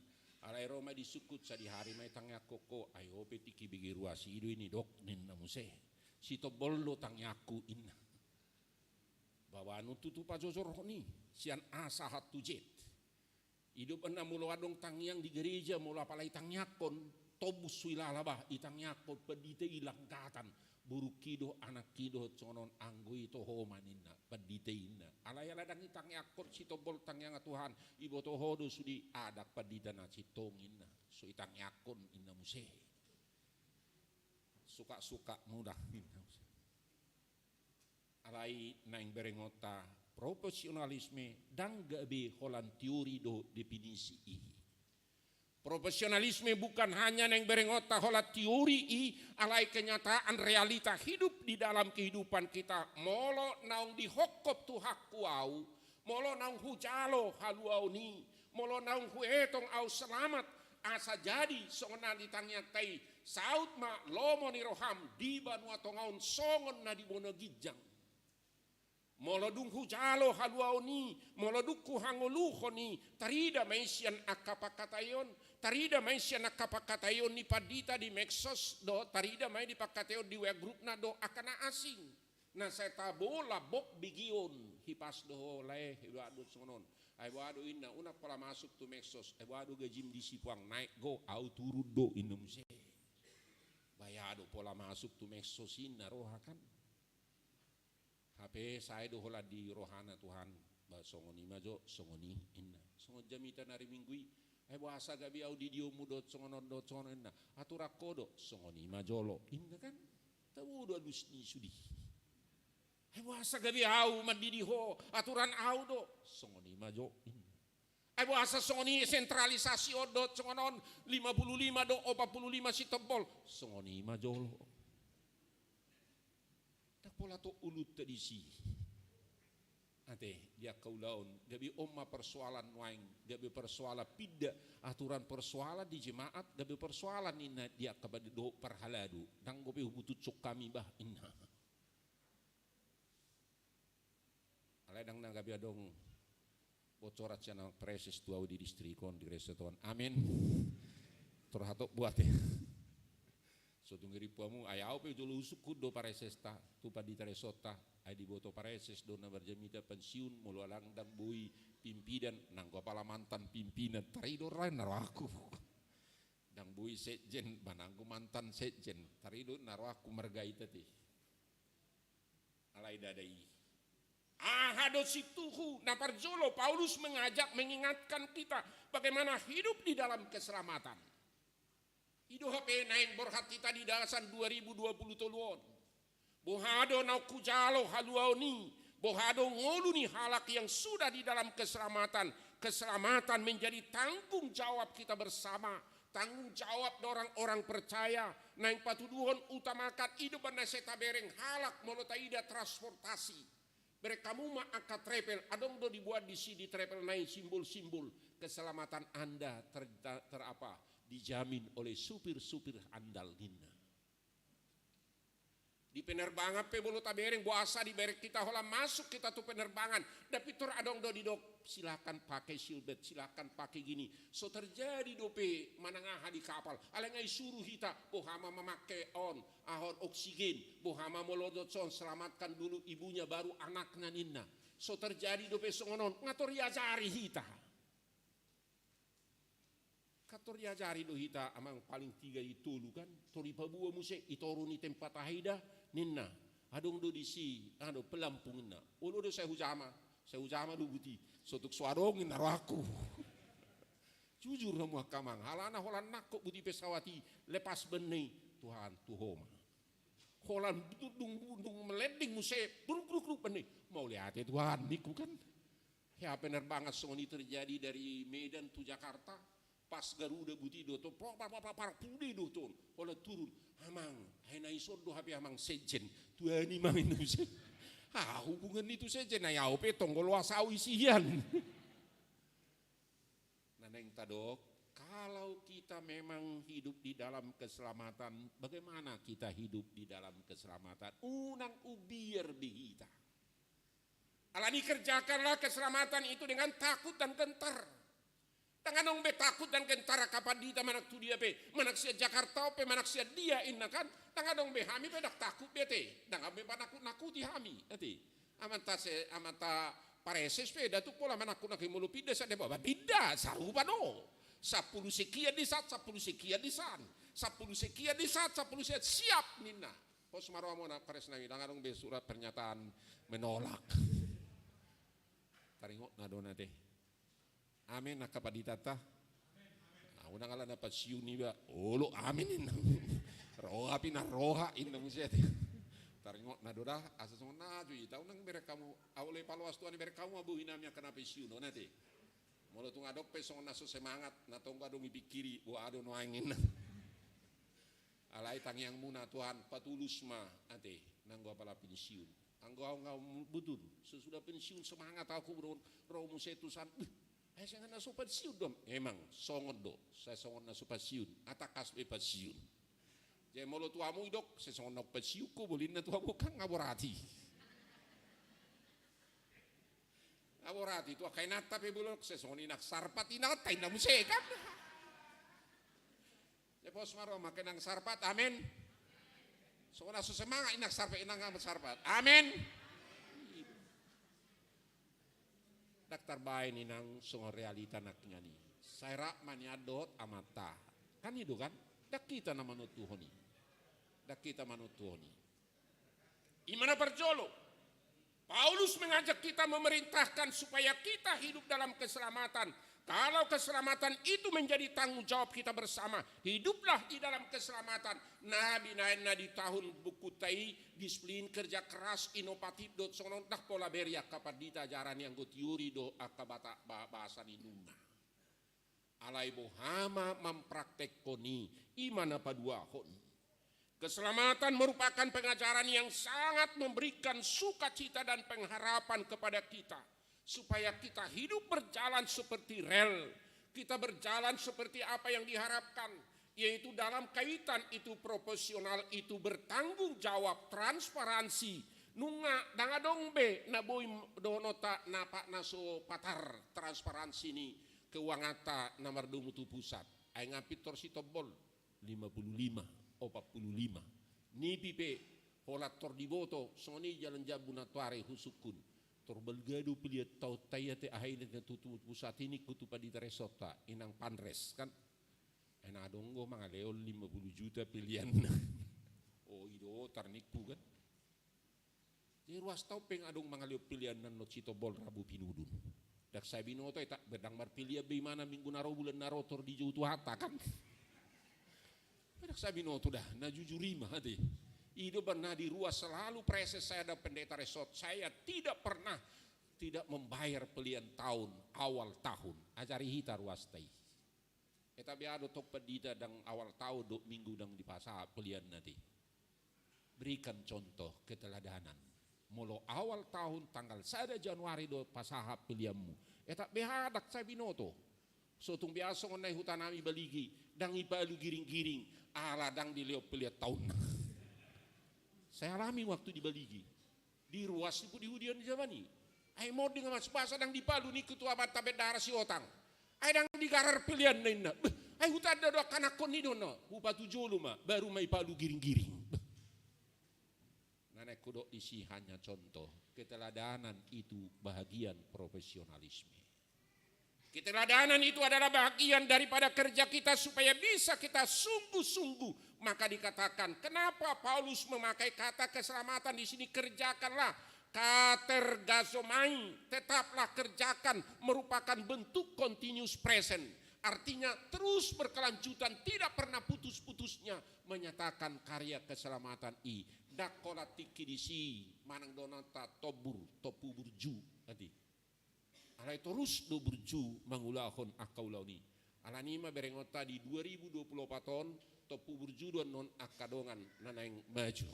Alai ro ma disungkun, sadihari ma itangiangkon ho, ai ho pe tingki bege ruas i do i, dok, ninna muse. Sitombol do tangiangku, inna. Bawanon tutu pajojorhon i, sian A sahat tu Z. Idop na molo adong tangiang di gereja, molo apala itangiangkon, tobus suilala bah, itangiangkon pandita i langgatan, borungki do, anakki do, songon on, anggo i toho ma ninna, pandita i ninna. Alai ala ndang itangiangkon sitombol tangiang Tuhan, iboto ho do sude, adong pandita na sintong ninna, so itangiangkon ninna muse. Suka-suka mudah ninna muse. Alai naeng berengonta, profesionalisme ndang gabe holan teori dohot definisi i. Profesionalisme bukan hanya naeng berengonta holan teori i, alai kenyataan realita hidup di dalam kehidupan kita. Molo naung dihophop Tuhanku au, molo naung hujalo haluaon i, molo naung huetong au selamat, asa jadi songon na di tangiangta i, saut ma lomo ni roham di banua tonga on songon na di banua ginjang. Molo dung hujalo haluaon i, molo dung huhangoluhon i, tarida ma i sian angka pangkataion, tarida ma i sian angka pangkataion ni pandita di medsos do, tarida ma i di pangkataion di W A grupna do angka na asing. Na sai tabo lambok begeon, hipas do ho lae, iboan do songon on. Ai boha do inna, unang pola masuk tu medsos, ai boha do gajim di sipuang, naek go, au turun do inna muse. Baya do pola masuk tu medsos inna roha kan. Hape sae do holan di rohana Tuhan, ba songon i ma jo, songon i inna. Songon jamita na ari Minggu i, ai boasa gabe au di diomu dohot songon on dohot songon on inna. Aturan ho do, songon i ma jolo inna kan. Tabo do alus ni sude. Ai boasa gabe au mandidi ho, aturan au do, songon i ma jo inna. Ai boasa songon i sentralisasi on dohot songon on, lima puluh lima dohot opat puluh lima sitombol, songon i ma jolo. Ndang pola tok ulunta disi. Ate, di angka ulaon, gabe on ma persoalan nuaeng, gabe persoalan pinda, aturan persoalan di jemaat, gabe persoalan inna di angka pande dohot parhalado, ndang dope hubutuhon hami bah inna. Alai ndang na gabe adong bocoran sian amang praeses tu au di distrik on di gereja Tuhan. Amin. Tor hatop buat i. So tung i rimpu hamu, ai au pe jolo husungkun do praesesta, tu pandita resonta, ai diboto praeses do na marjamita pensiun, molo alang ndang boi pimpinan, nanggo apala mantan pimpinan, tarido ra inna rohangku. Ndang boi sekjen, ba nanggo mantan sekjen, tarido inna rohangku marga i ate. Alai ndada i. Aha do situhu na parjolo Paulus mengajak, mengingatkan kita bagaimana hidup di dalam keselamatan. I do hape naeng borhat hita di bagasan dua ribu dua puluh tolu on. Boha do naung hujalo haluaon i, boha do ngolu ni halak yang sudah di dalam keselamatan. Keselamatan menjadi tanggung jawab kita bersama. Tanggung jawab do orang-orang percaya, naeng patuduhon utamakan i do ba na sai tabereng halak molo taida transportasi. Bereng hamu ma angka travel, adong do diboan disi di travel na i simbol-simbol keselamatan Anda ter-, ter-, apa, dijamin oleh supir-supir handal ninna. Di penerbangan pe molo tabereng, boasa dibereng hita holan masuk hita tu penerbangan. Ndang pintor adong do didok, silakan pakai seatbelt, silakan pakai gini. So terjadi dope manang aha di kapal. Alai nga isuru hita, boha ma mamake on, aha on, oksigen. Boha ma molo dohot songon, selamatkan dulu ibunya baru anaknya ninna. So terjadi dope songon on, nga tor iajari hita. Nga tor iajari do hita amang, paling tiga i tolu kan, tor ipaboa muse, itoru ni tempat aha i da ninna. Adong do disi, aha do, pelampung ninna. Olo do sai hujama, sai hujama do buti. So tung so adong inna rohangku. Jujur hamu angka amang, alana holan nangkok buti pesawat i, lepas benne i, Tuhan tu ho ma. Holan dung, dung, dung melending muse, bruk, bruk, bruk, benne i. Mauliate Tuhan ningku kan. Hea penerbangan songon i terjadi dari Medan tu Jakarta, pas Garuda buti dohot on, par, par, par, par, par, pude dohot on, holan turun, amang, ai na ison do hape amang sekjen, tuani ma inna muse. Aha hubungan ni tu sekjen, ai au pe tonggo loas au isian. Na naeng tadok, kalau kita memang hidup di dalam keselamatan, bagaimana kita hidup di dalam keselamatan? Unang umbiar be hita. Alani kerjakanlah keselamatan itu dengan takut dan gentar. Ndang adong be takut dan gentar angka pandita manang tu dia pe, manang sian Jakarta on pe, manang sian dia inna kan. Ndang adong be, hami pe ndang takut be ate. Ndang adong be manakut-nakuti hami ate. Amanta se-, amanta Pareses pe da tung pola manangkun nangkin molo pinda sian Depok, ba pinda, sarupa do. Sampulu sekian di san, sampulu sekian di san, sampulu sekian di san, sampulu sekian, siap ninna. Pos ma rohamuna, pares nami, ndang adong be surat pernyataan menolak. Taringot na do na te. Amin, angka panditanta. Au ndang ala na pensiun iba, olo amin inna. Roha pe na roha inna muse te. Taringot na do da, asa songon na jo i, tau nang bereng hamu, au le paloas Tuhan, bereng hamu ma bohi nami angka na pensiun, do na te. Molo tung adong pe songon na so semangat, na tong adong dipikiri, boha do nuaeng inna. Alai tangiangmuna Tuhan, patulus ma ate, nanggo apala pensiun. Anggo au nga butur, sesudah pensiun semangat au, ro muse tu san. Beh, ai sanga na so pensiun do. Emang songon do, sai songon na so pensiun, atangkas be pensiun. Jadi molo tu hamu didok, sai songon na pensiun ho, bolinna tu hamu kan nga borati. Nga borati tu angka inanta pe, bolon sai songon inang sarpat inanta inna muse kan. Jadi pos ma roha ma angka inang sarpat, amin. Songon na so semangat inang sarpat, inang sarpat. Amin. Ndang tarbaen inang songon realita nangkiningan i. Sai rap ma nian dohot Amanta. Kan i do kan? Ndang hita na manontuhon i. Ndang hita manontuhon i. I ma na parjolo. Paulus mengajak kita, memerintahkan supaya kita hidup dalam keselamatan. Kalau keselamatan itu menjadi tanggung jawab kita bersama, hiduplah di dalam keselamatan. Na binaen na di tahun bukunta i, disiplin, kerja keras, inovatif, dohot songon on, ndang pola bere angka pandita ajaran i, anggo teori do angka bata-, ba-, bahasa ninna. Alai boha ma mampraktekhon i, i ma na paduahon. Keselamatan merupakan pengajaran yang sangat memberikan sukacita dan pengharapan kepada kita, supaya kita hidup berjalan seperti rel, kita berjalan seperti apa yang diharapkan, yaitu dalam kaitan itu profesional, itu bertanggung jawab, transparansi. Nunga ndang adong be na boi dohononta na pa-, na so patar transparansi ni keuanganta na mardomu tu pusat. Ai nga pintor sitombol, lima puluh lima, opat puluh lima. Nipi pe, holan tor diboto, songon i jalan jambu nantoari husungkun. Tor balga do pilian taonta i ate, aha i na tu, tu pusat i ningku tu pandita resonta, inang panres kan. Ai na adong do mangalehon lima puluh juta pilianna. O, i do tar ningku kan. Jadi ruas taon pe nga adong mangalehon pilian na non sitombol rambu pinudun. Ndang sai binoto, ai ndang marpilian be imana minggu na ro, bulan na ro, tor dijou Tuhanta kan. Ndang sai binoto da, na jujur i ma ate. I do ba na di ruas selalu preses saya dan pendeta resort, saya tidak pernah tidak membayar pilian tahun, awal tahun. Ajari hita ruasta i. Eta beha do tong pandita ndang awal tahun dohot minggu ndang dipasahat pilianna ate. Berikan contoh keteladanan. Molo awal tahun tanggal sada Januari do pasahat pilianmu, eta beha ndang sai binoto. So tung beha songon na i huta nami Baligi, ndang dipalu giring-giring, ala ndang dilehon pilian tahunna. Saya alami waktu di Baligi. Di ruas i pudi hudian di jaman i. Ai monding ma, basa ndang dipalu ningku tu amanta bendahara Siotang. Ai ndang digarar pilianna inna. Beh, ai hutanda do angka anakkon i do na. Hupatu jolo ma, baru ma dipalu giring-giring. Beh. Na naeng hudok disi hanya contoh. Keteladanan itu bahagian profesionalisme. Keteladanan itu adalah bahagian daripada kerja kita supaya bisa kita sungguh-sungguh. Maka dikatakan, kenapa Paulus memakai kata keselamatan di sini, kerjakanlah, katergazomai, tetaplah kerjakan, merupakan bentuk continuous present. Artinya terus berkelanjutan, tidak pernah putus-putusnya menyatakan karya keselamatan i. Ndang holan tingki disi, manang dohononta tombur, tompu burju, ate. Alai torus do burju mangulahon angka ulaon i. Alani i ma berengonta di dua ribu dua puluh opat on, tompu burju do annon angka dongan na naeng maju.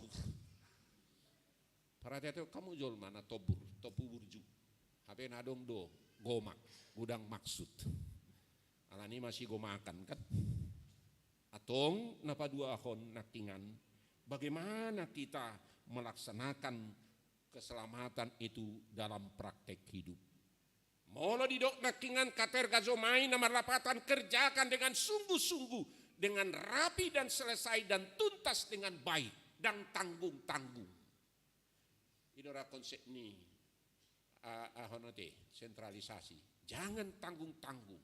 Parhate-hatehon hamu jolma na tombur, tompu burju. Hape na adong do gomak, godang maksud. Alani i ma sigomakan kan. Antong na paduahon nangkiningan, bagaimana kita melaksanakan keselamatan itu dalam praktek hidup. Molo didok nangkiningan katergazomai na marlapatan kerjakan dengan sungguh-sungguh, dengan rapi dan selesai dan tuntas dengan baik, ndang tanggung-tanggung. I do ra konsep ni a- ahonote, sentralisasi. Jangan tanggung-tanggung.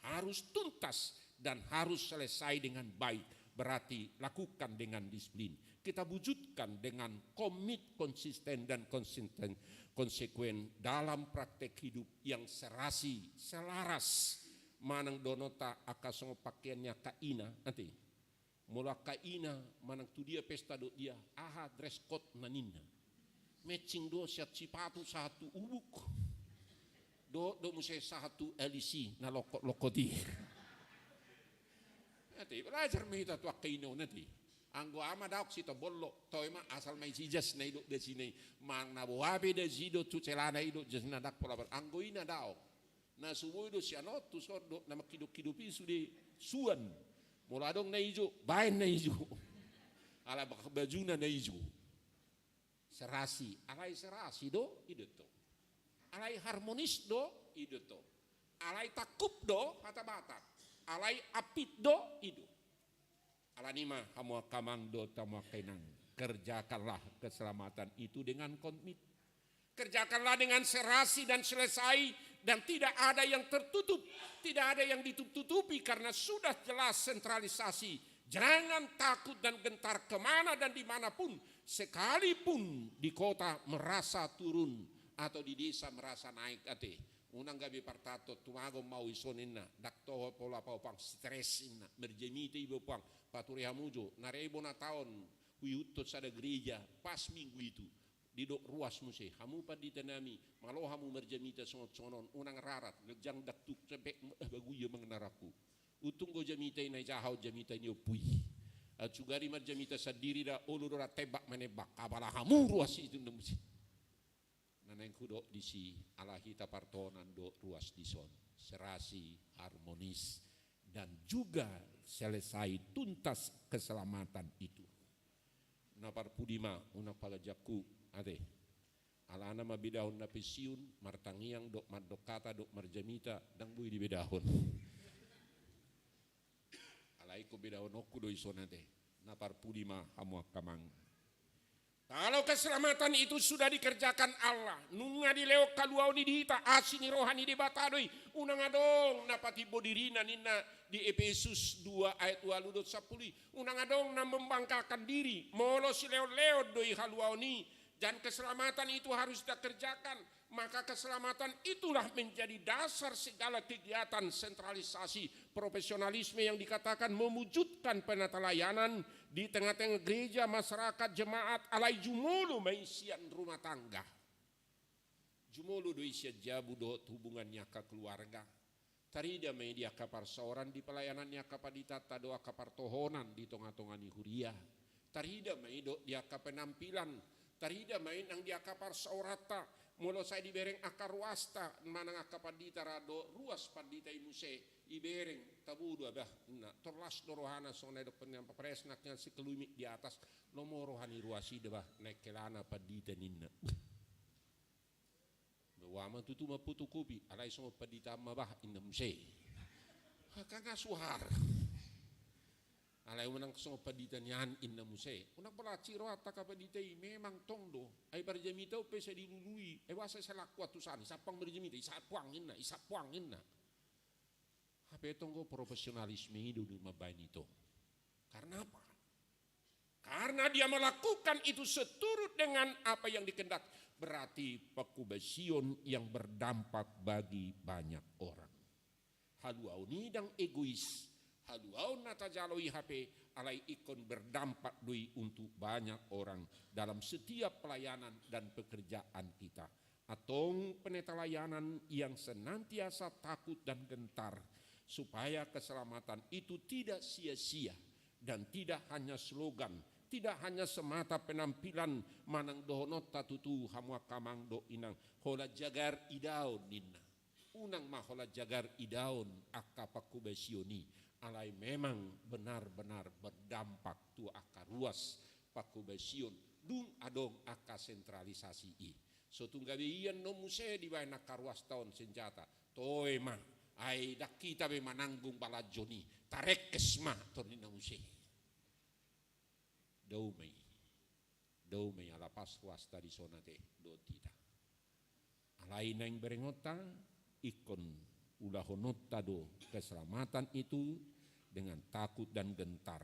Harus tuntas dan harus selesai dengan baik. Berarti lakukan dengan disiplin. Kita wujudkan dengan komit, konsisten, dan konsisten, konsekuen dalam praktek hidup yang serasi, selaras manang dohononta angka songon pakean ni angka ina, ate. Molo angka ina manang tu dia pesta dohot dia, aha dress code-na ninna. Matching do sian sipatu sahat tu ubuk. Dohot do muse sahat tu alisi na lokot-lokot i. Ate, belajar ma hita tu angka ina on, ate. Anggo au ma daong sitobollo, toe ma, asal ma isi jas na i dohot dasi na i. Manang na boha pe dasi dohot tu celana i dohot jas na, ndang pola bar-, anggo ina daong. Na so boi do sian on tu son dohot na mangkidop-kidop i sude suan. Molo adong na ijo, baen na ijo. Ala bak-, bajuna na ijo. Serasi, alai serasi do, i do tong. Alai harmonis do, i do tong. Alai tangkup do, hata Batak. Alai apit do, i do. Alani ma hamu angka amang dohot hamu angka inang, kerjakanlah keselamatan itu dengan komit. Kerjakanlah dengan serasi dan selesai, dan tidak ada yang tertutup, tidak ada yang ditutupi karena sudah jelas sentralisasi. Jangan takut dan gentar kemana dan dimanapun, sekalipun di kota merasa turun atau di desa merasa naik, ate. Unang gabe partanto, tumagon ma au dison ninna, ndang toho pola paupang, stres ninna, marjamita iba puang, pature hamu jo, na re bona taon, huihuthon sada gereja, pas minggu itu, didok ruas muse, hamu pandita nami, malo hamu marjamita songon-songon on, unang rarat, ganjang ndang tuk, sampe, eh, bagu ia mangenarang ahu. Untung do jamita i na i, jaha on jamita ni ompu i. Aut sugari marjamita sandiri da, olo do da tembak menembak, apala hamu ruas i tu na muse. Na naeng hudok disi, ala hita partohonan do ruas dison, serasi, harmonis, dan juga selesai tuntas keselamatan itu. Na parpudi ma, unang paganjanghu, ate. Alana mambedahon na pensiun, martangiang dohot mandok hata dohot marjamita, ndang boi dibedahon. Alai ingkon bedahononku do dison, ate. Na parpudi ma hamu angka amang. Kalau keselamatan itu sudah dikerjakan Allah, nunga dilehon haluaon i di hita, asi ni roha ni Debata do i, unang adong na patimbo dirina ninna di Epesus dua ayat ualu dohot sampulu i, unang adong na membanggakan diri, molo silehon-lehon do i haluaon i, dan keselamatan itu harus kita kerjakan, maka keselamatan itulah menjadi dasar segala kegiatan sentralisasi profesionalisme yang dikatakan mewujudkan penatalayanan di tengah-tengah gereja, masyarakat, jemaat, alai jumolo ma i sian rumah tangga. Jumolo do i sian jabu dohot hubungan ni angka keluarga. Tarida ma i di angka parsaoran di pelayanan ni angka panditanta dohot angka partohonan di tonga-tonga ni huria. Tarida ma i dohot di angka penampilan. Tarida ma i nang di angka parsaoranta. Molo sai dibereng angka ruasta, manang angka pandita ra dohot ruas pandita i muse, ibereng, tabo do bah, ninna, tolhas do rohana songon na didok ni Amang Pares nangkin sikelumit di atas, lomo roha ni ruas i da bah, naeng hela na pandita ninna. Bah, ua ma tutu mamfotokopi, alai songon pandita ma bah, ninna muse. Haka nga suhar. Alai unang songon pandita nian, ninna muse. Unang pala hansit rohanta angka pandita i, memang tong do. Ai parjamita on pe sai dilului, ai boasa sai laku antusan i, sampang marjamita, i sampang ninna, i sampang ninna. Hape tong do profesionalisme i do mambaen i tong. Karena apa? Karena dia melakukan itu seturut dengan apa yang dikehendaki. Berarti pangkobasion yang berdampak bagi banyak orang. Haluaon i ndang egois, haluaon na tajalo i hape, alai ingkon berdampak do i untuk banyak orang dalam setiap pelayanan dan pekerjaan kita. Antong pendeta layanan yang senantiasa takut dan gentar, supaya keselamatan itu tidak sia-sia dan tidak hanya slogan, tidak hanya semata penampilan manang dohononta tutu hamu angka amang dohot inang, holan jagar idaon ninna. Unang ma holan jagar idaon angka pangkobasion i, alai memang benar-benar berdampak tu angka ruas pangkobasion, dung adong angka sentralisasi i. So tung gabe ian do muse dibaen angka ruasta on senjata, toe ma, ai ndang hita be mananggung balanjon i, tarengkes ma, tor ninna muse. Dao ma i. Dao ma i, ala pas ruasta dison ate dohot hita. Alai naeng berengonta, ingkon ulahononta do keselamatan itu dengan takut dan gentar.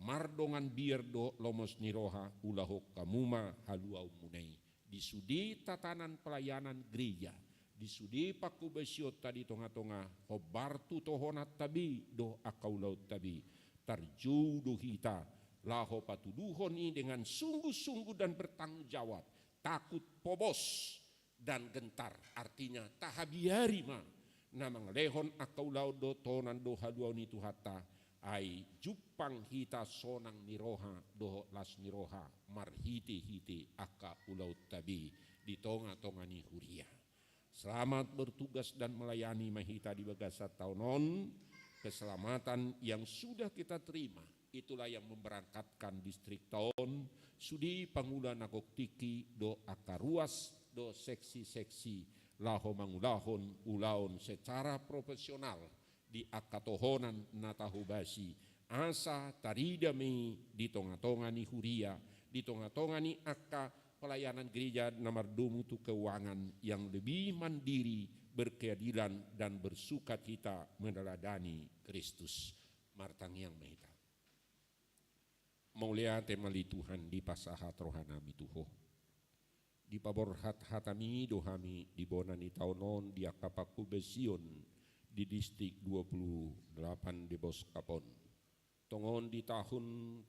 Mardongan biar dohot lomos ni roha ulahon hamu ma haluaonmuna i. Di sude tatanan pelayanan gereja, di sude panghobasionta di tonga-tonga, hombar tu tohonanta be dohot angka ulaonta be, tarjou do hita laho patuduhon i dengan sungguh-sungguh dan bertanggung jawab, takut, pobos, dan gentar, artinya tahabiari ma na mangalehon angka ulaon dohot tohonan dohot haluaon ni Tuhanta, ai jumpang hita sonang ni roha dohot las ni roha marhite-hite angka ulaonta be di tonga-tonga ni huria. Selamat bertugas dan melayani ma hita di bagasan taon on. Keselamatan yang sudah kita terima, itulah yang memberangkatkan distrikta on, sude pangula na gok tingki dohot angka ruas dohot seksi-seksi, laho mangulahon ulaon secara profesional di angka tohonan na tahobasi, asa tarida ma i di tonga-tonga ni huria, di tonga-tonga ni angka pelayanan gereja na mardomu tu keuangan yang lebih mandiri, berkeadilan, dan bersukacita meneladani Kristus. Martangiang ma hita. Mauliate ma ale Tuhan, dipasahat rohanami tu Ho. Dipaborhat hatami do hami di bona ni taon on di angka panghobasion di distrik dua puluh delapan Deboskap on. Tongon di tahun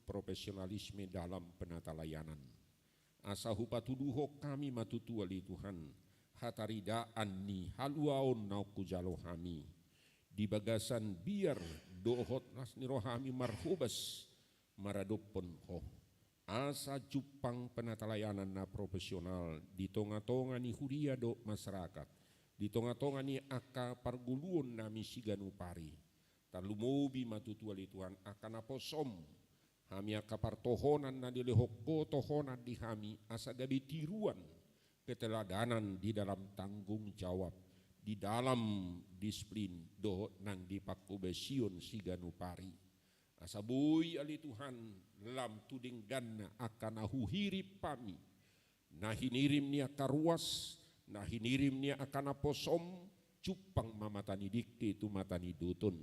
profesionalisme dalam penatalayanan. Asa hupatuduhon hami ma tutu ale Tuhan, hataridaan ni haluaon naung hujalo hami. Di bagasan biar dohot las ni rohami marhobas maradophon Ho. Asa jumpang penatalayanan na profesional di tonga-tonga ni huria dohot masyarakat, di tonga-tonga ni angka parguluonnami siganup ari. Tarlumobi ma tutu ale Tuhan angka naposom, hami angka partohonan na nilehon Ho tohonan di hami, asa gabe tiruan keteladanan di dalam tanggung jawab, di dalam disiplin dohot nang di panghobasion siganup ari. Asa boi ale Tuhan lam tu dengganna angka na huhirim hami, na hinirim ni angka ruas, na hinirim ni angka naposom, jumpang ma mata ni dengke tu mata ni doton,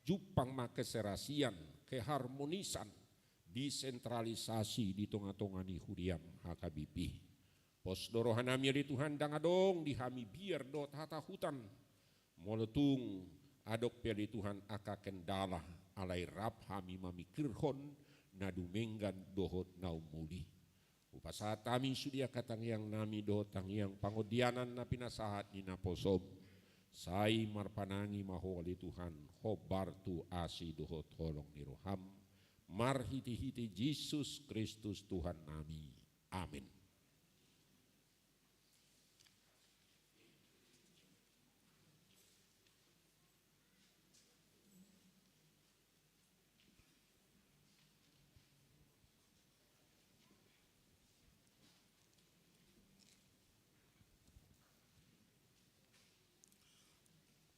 jumpang ma keserasian, keharmonisan, desentralisasi di tonga-tonga ni huriam H K B P. Pos do rohanami ale Tuhan, ndang adong di hami biar dohot hatahutan. Molo tung adong pe ale Tuhan angka kendala, alai rap hami mamingkirhon na dumenggan dohot na umuli. Hupasahat hami sude angka tangiangnami dohot tangiang pangondianan na pinasahat ni naposom. Sai marpanangi ma Ho ale Tuhan, hombar tu asi dohot holong ni roham. Marhite-hite Jesus Kristus Tuhannami. Amin.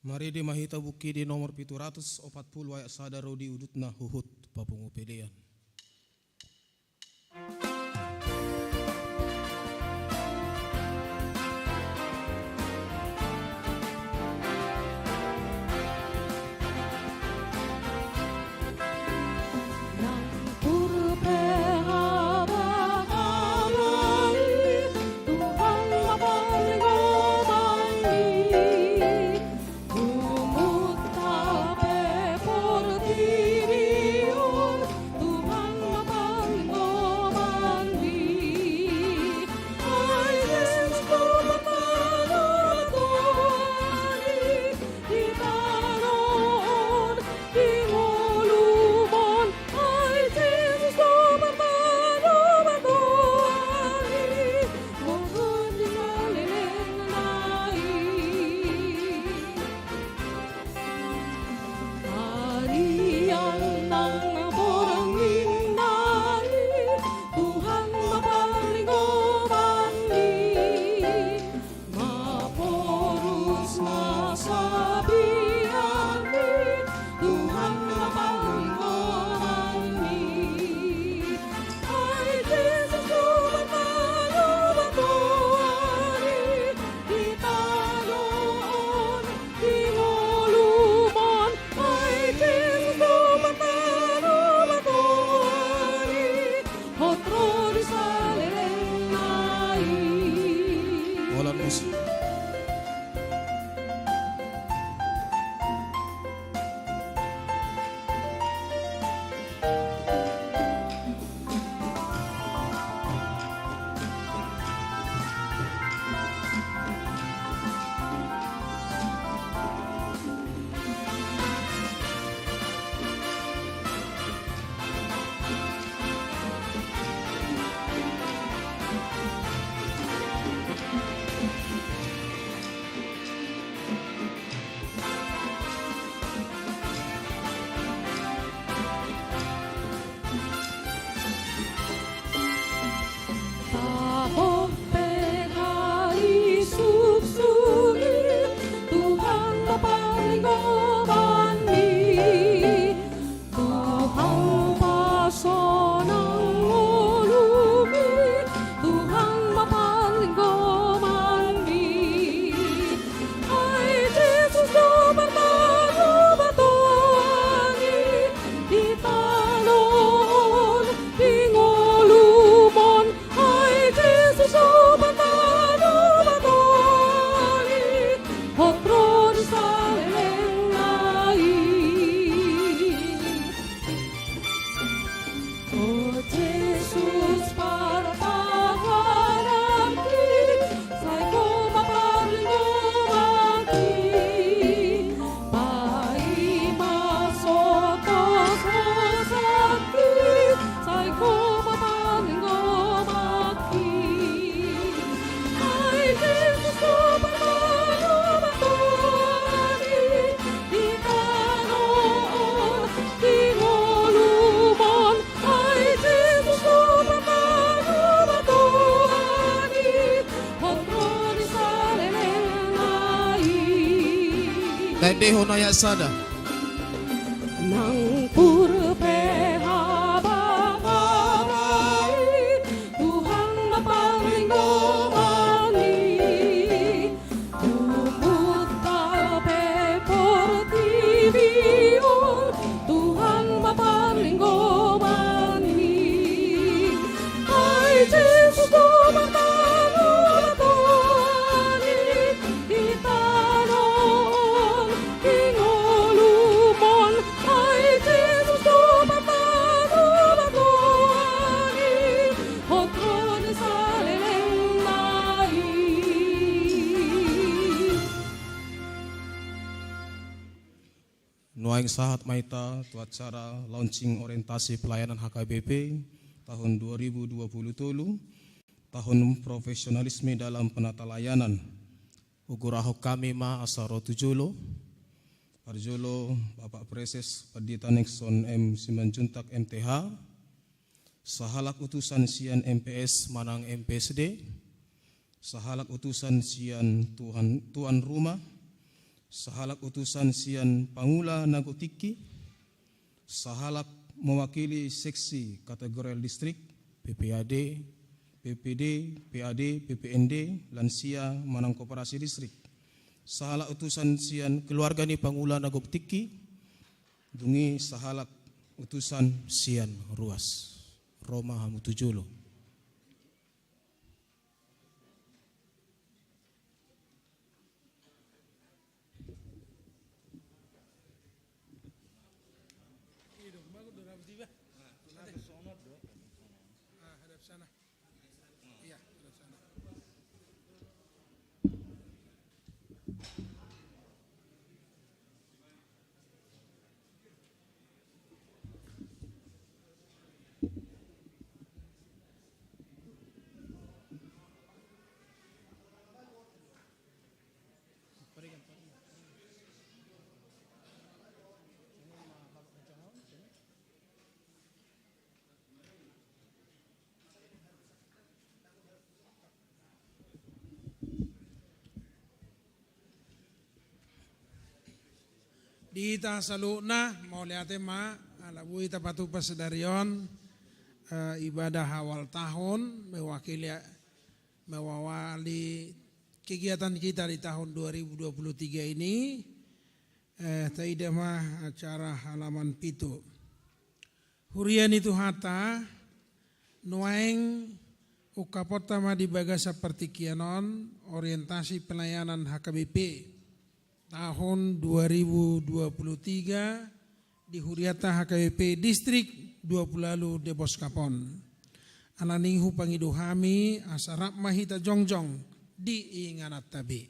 Marende ma hita buku di nomor pitu ratus opat pulu ayat sada ro di udutna huhut papungu pelean. Dehon ayat sada. Nang purpe habang-habang i, Tuhan ma parlinggoman i. Tumundalhon pe portibi on, Tuhan ma parlinggoman i. Ai Jesus do martano batu i, di tano on, di ngolumon. Ai Jesus do martano batu i, hot ro di salelengna i. Nuaeng sahat ma hita tu acara launching orientasi pelayanan H K B P tahun dua ribu dua puluh tolu, tahun profesionalisme dalam penatalayanan. Hugurahon hami ma asa ro tu jolo. Parjolo Bapak Praeses Pandita Nexon M Simanjuntak M T H, sahalak utusan sian M P S manang M P S D, sahalak utusan sian tuan, tuan rumah, sahalak utusan sian pangula na gok tingki, sahalak mewakili seksi kategorial distrik, P P A D, P P D, P A D, P P N D, lansia manang koperasi distrik, sahalak utusan sian keluarga ni pangula na gok tingki, dung i sahalak utusan sian ruas. Ro ma hamu tu jolo. Di hita saluhutna, mauliate ma, ala boi tapatupa sadari on, eh, ibadah awal tahun, mewakili, mewawali kegiatan kita di tahun dua ribu dua puluh tiga ini, eh, taida ma acara halaman pitu. Huria ni Tuhanta, nuaeng ungkaponta ma di bagasan partingkian on, orientasi pelayanan H K B P tahun dua ribu dua puluh tiga di hurianta H K B P Distrik dua puluh ualu Debos Kapon. Alani i hupangido hami, asa rap ma hita jongjong di ingananta be.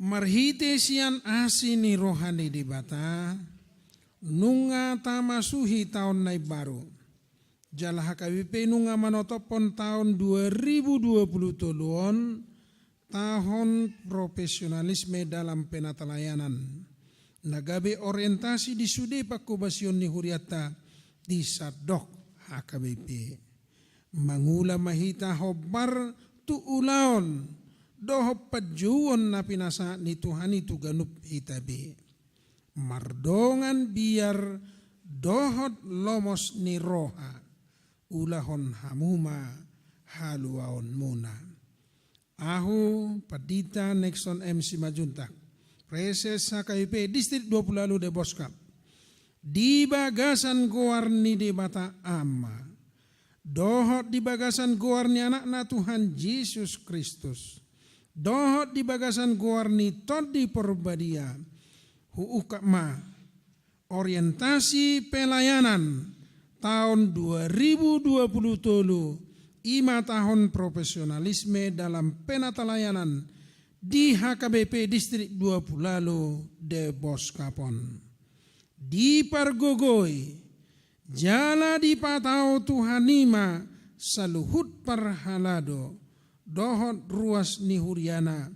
Marhite sian asi ni roha ni Debata, nunga tamasuhi taon na imbaru. Jala H K B P nunga manotophon taon dua ribu dua puluh tolu on, tahun profesionalisme dalam penatalayanan. Na gabe orientasi di sude pangkobasion ni hurianta di sandok H K B P. Mangula ma hita hombar tu ulaon dohot panjouon na pinasahat ni Tuhan i tu ganup hita be. Mardongan biar dohot lomos ni roha, ulahon hamu ma haluaonmuna. Ahu, Pandita Nexon M Simanjuntak, Praeses H K B P Distrik dua puluh ualu Debos Kapon, di bagasan goar ni Debata Ama, dohot di bagasan goar ni Anakna Tuhan Jesus Kristus, dohot di bagasan goar ni Tondi Porbadia, huungkap ma orientasi pelayanan taon dua ribu dua puluh tolu, i ma tahun profesionalisme dalam penatalayanan di H K B P Distrik dua puluh ualu Debos Kapon. Dipargogoi jala dipatau Tuhan i ma saluhut parhalado dohot ruas ni huriana,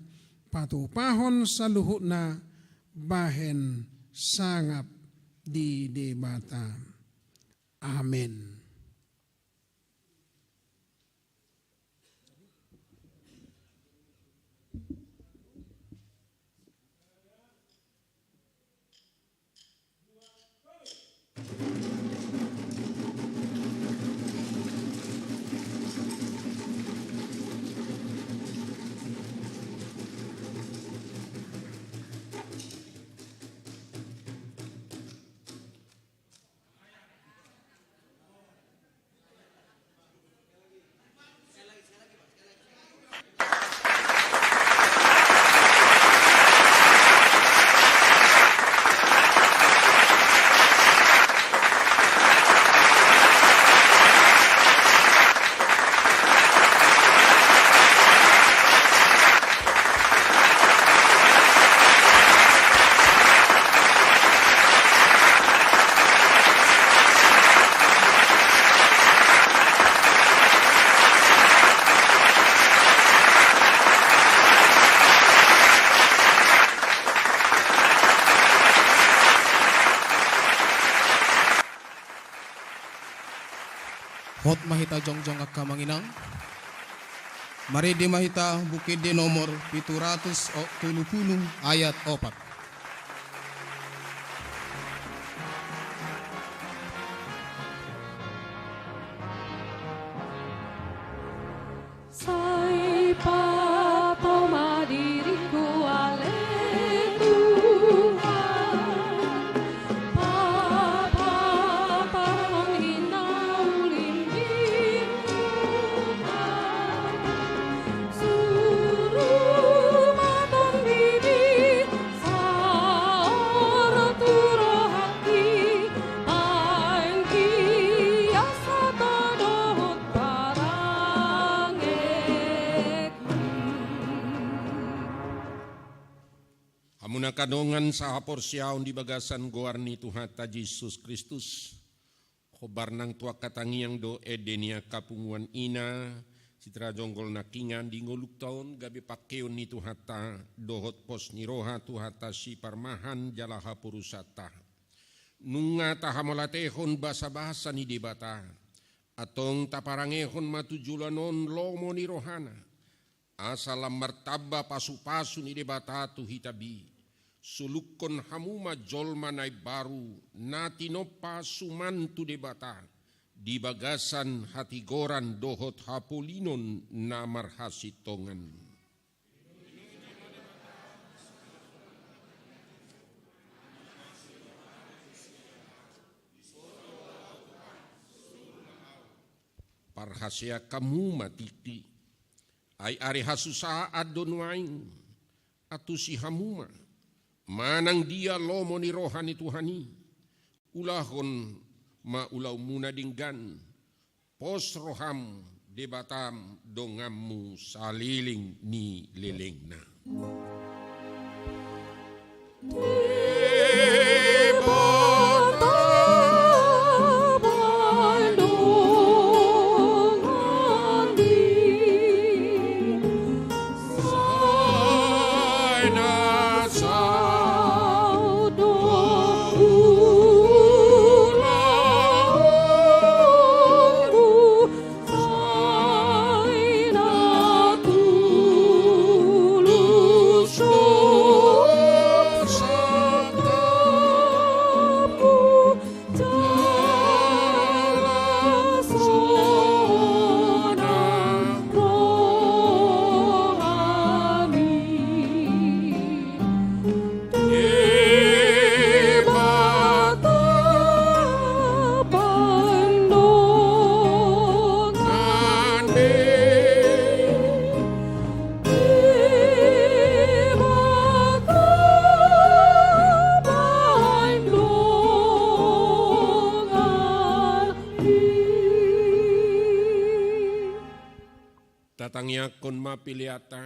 patupahon saluhutna bahen sangap di Debata. Amen. Hot ma hita jongjong angka amang inang. Marende ma hita Buku Ende nomor pitu ratus tolu pulu ayat opat. Sai pato ma diringku ale Tuhan, papaparhon hinauli ni Tuhan, suru ma Tondibi saor tu rohangki, anggiat sata dohot parangeki. Hamu na angka dongan sahaporseaon di bagasan goar ni Tuhanta Jesus Kristus, hombar nang tu angka tangiang dohot ende ni angka punguan ina, sitera jongjong nangkiningan di ngolunta on gabe pangkeon ni Tuhanta dohot pos ni roha Tuhanta siparmahan jala haporusanta. Nunga tahamauliatehon basabasa ni Debata, antong taparangehon ma tu joloan on lomo ni rohana, asa lam martamba pasupasu ni Debata tu hita be. Solukkon hamu ma jolma na imbaru, na tinompa suman tu Debata, di bagasan hatigoran dohot hapolinon na marhasintongan. Parhaseang hamu ma tingki, ai ari hasusaan do nuaeng. Antusi hamu ma, manang dia lomo ni roha ni Tuhan i, ulahon ma ulaonmuna denggan, pos roham Debatam donganmu saleleng ni lelengna. Tatangiangkon ma peleanta.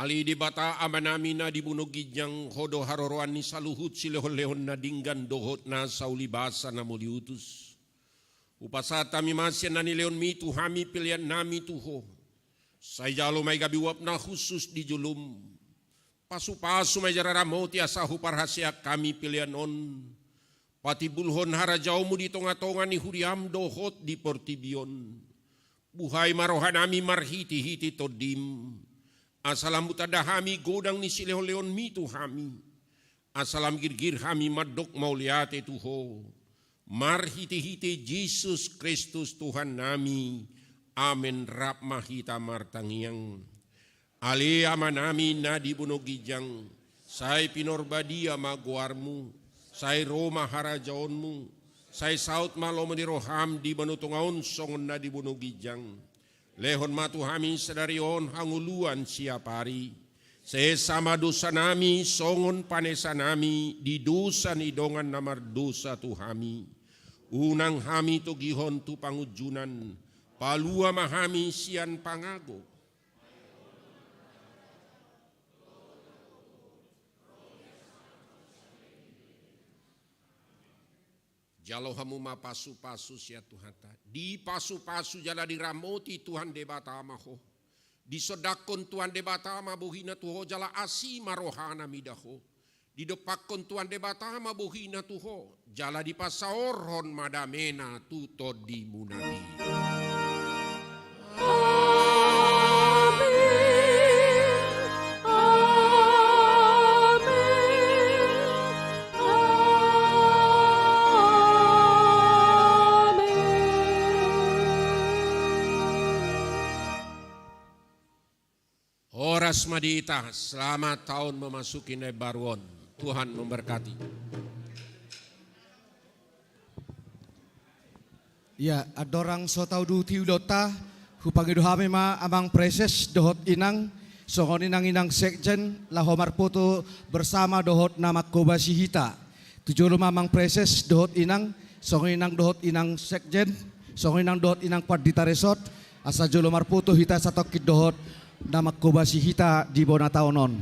Ale Debata Amanami na di banua ginjang, Ho do haroroan ni saluhut silehonlehon na denggan dohot na saulibasa na mauliutus. Hupasahat hami ma sian na nilehonmi tu hami peleannami tu Ho. Sai jalo ma i gabe uap na hushus di jolom. Pasupasu ma i jala ramoti asa huparhaseang hami pelean on patimbulhon harajaonmu di tongatonga ni huriam dohot di portibi on. Buhai ma rohanami marhitehite Tondim, asa lam hutanda hami godang ni silehonlehonmi tu hami, asa lam girgir hami mandok mauliate tu Ho, marhitehite Jesus Kristus Tuhannami. Amen. Rap ma hita martangiang. Ale Amanami na di banua ginjang, sai pinarbadia ma goarmu, sai ro ma harajaonmu, sai saut ma lomo ni roham di banua tonga on songon na di banua ginjang. Lehon ma tu hami sadari on hangoluan siapari. Sesa ma dosanami songon panesanami di dosa ni dongan na mardosa tu hami. Unang hami togihon tu pangunjunan, palua ma hami sian pangago. Jalo hamu ma pasupasu sian Tuhanta. Dipasupasu jala diramoti Tuhan Debata ma ho. Disondangkon Tuhan Debata ma bohina tu ho jala asi ma rohana mida ho. Didompakkon Tuhan Debata ma bohina tu ho, jala dipasaorhon ma damena tu tondimuna be. Horas ma di hita, selamat tahun memasuki na baru on. Tuhan memberkati. Ia, andorang so tauduti ulaonta, hupangido hami ma amang preses dohot inang, songon i nang inang sekjen, laho marfoto bersama dohot na manghobasi hita. Tu jolo ma amang preses dohot inang, songon i nang dohot inang sekjen, songon i nang dohot inang pandita resort, asa jolo marfoto hita satongkin dohot na manghobasi hita di bona taon on.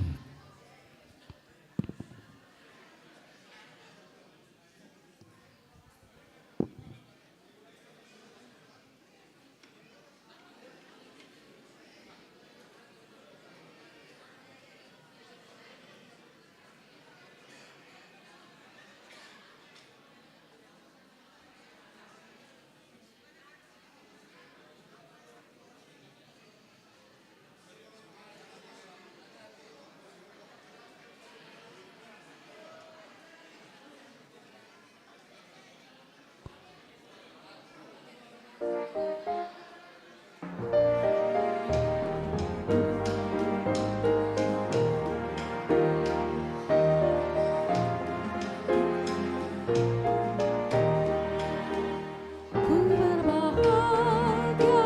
Ku berbahagia,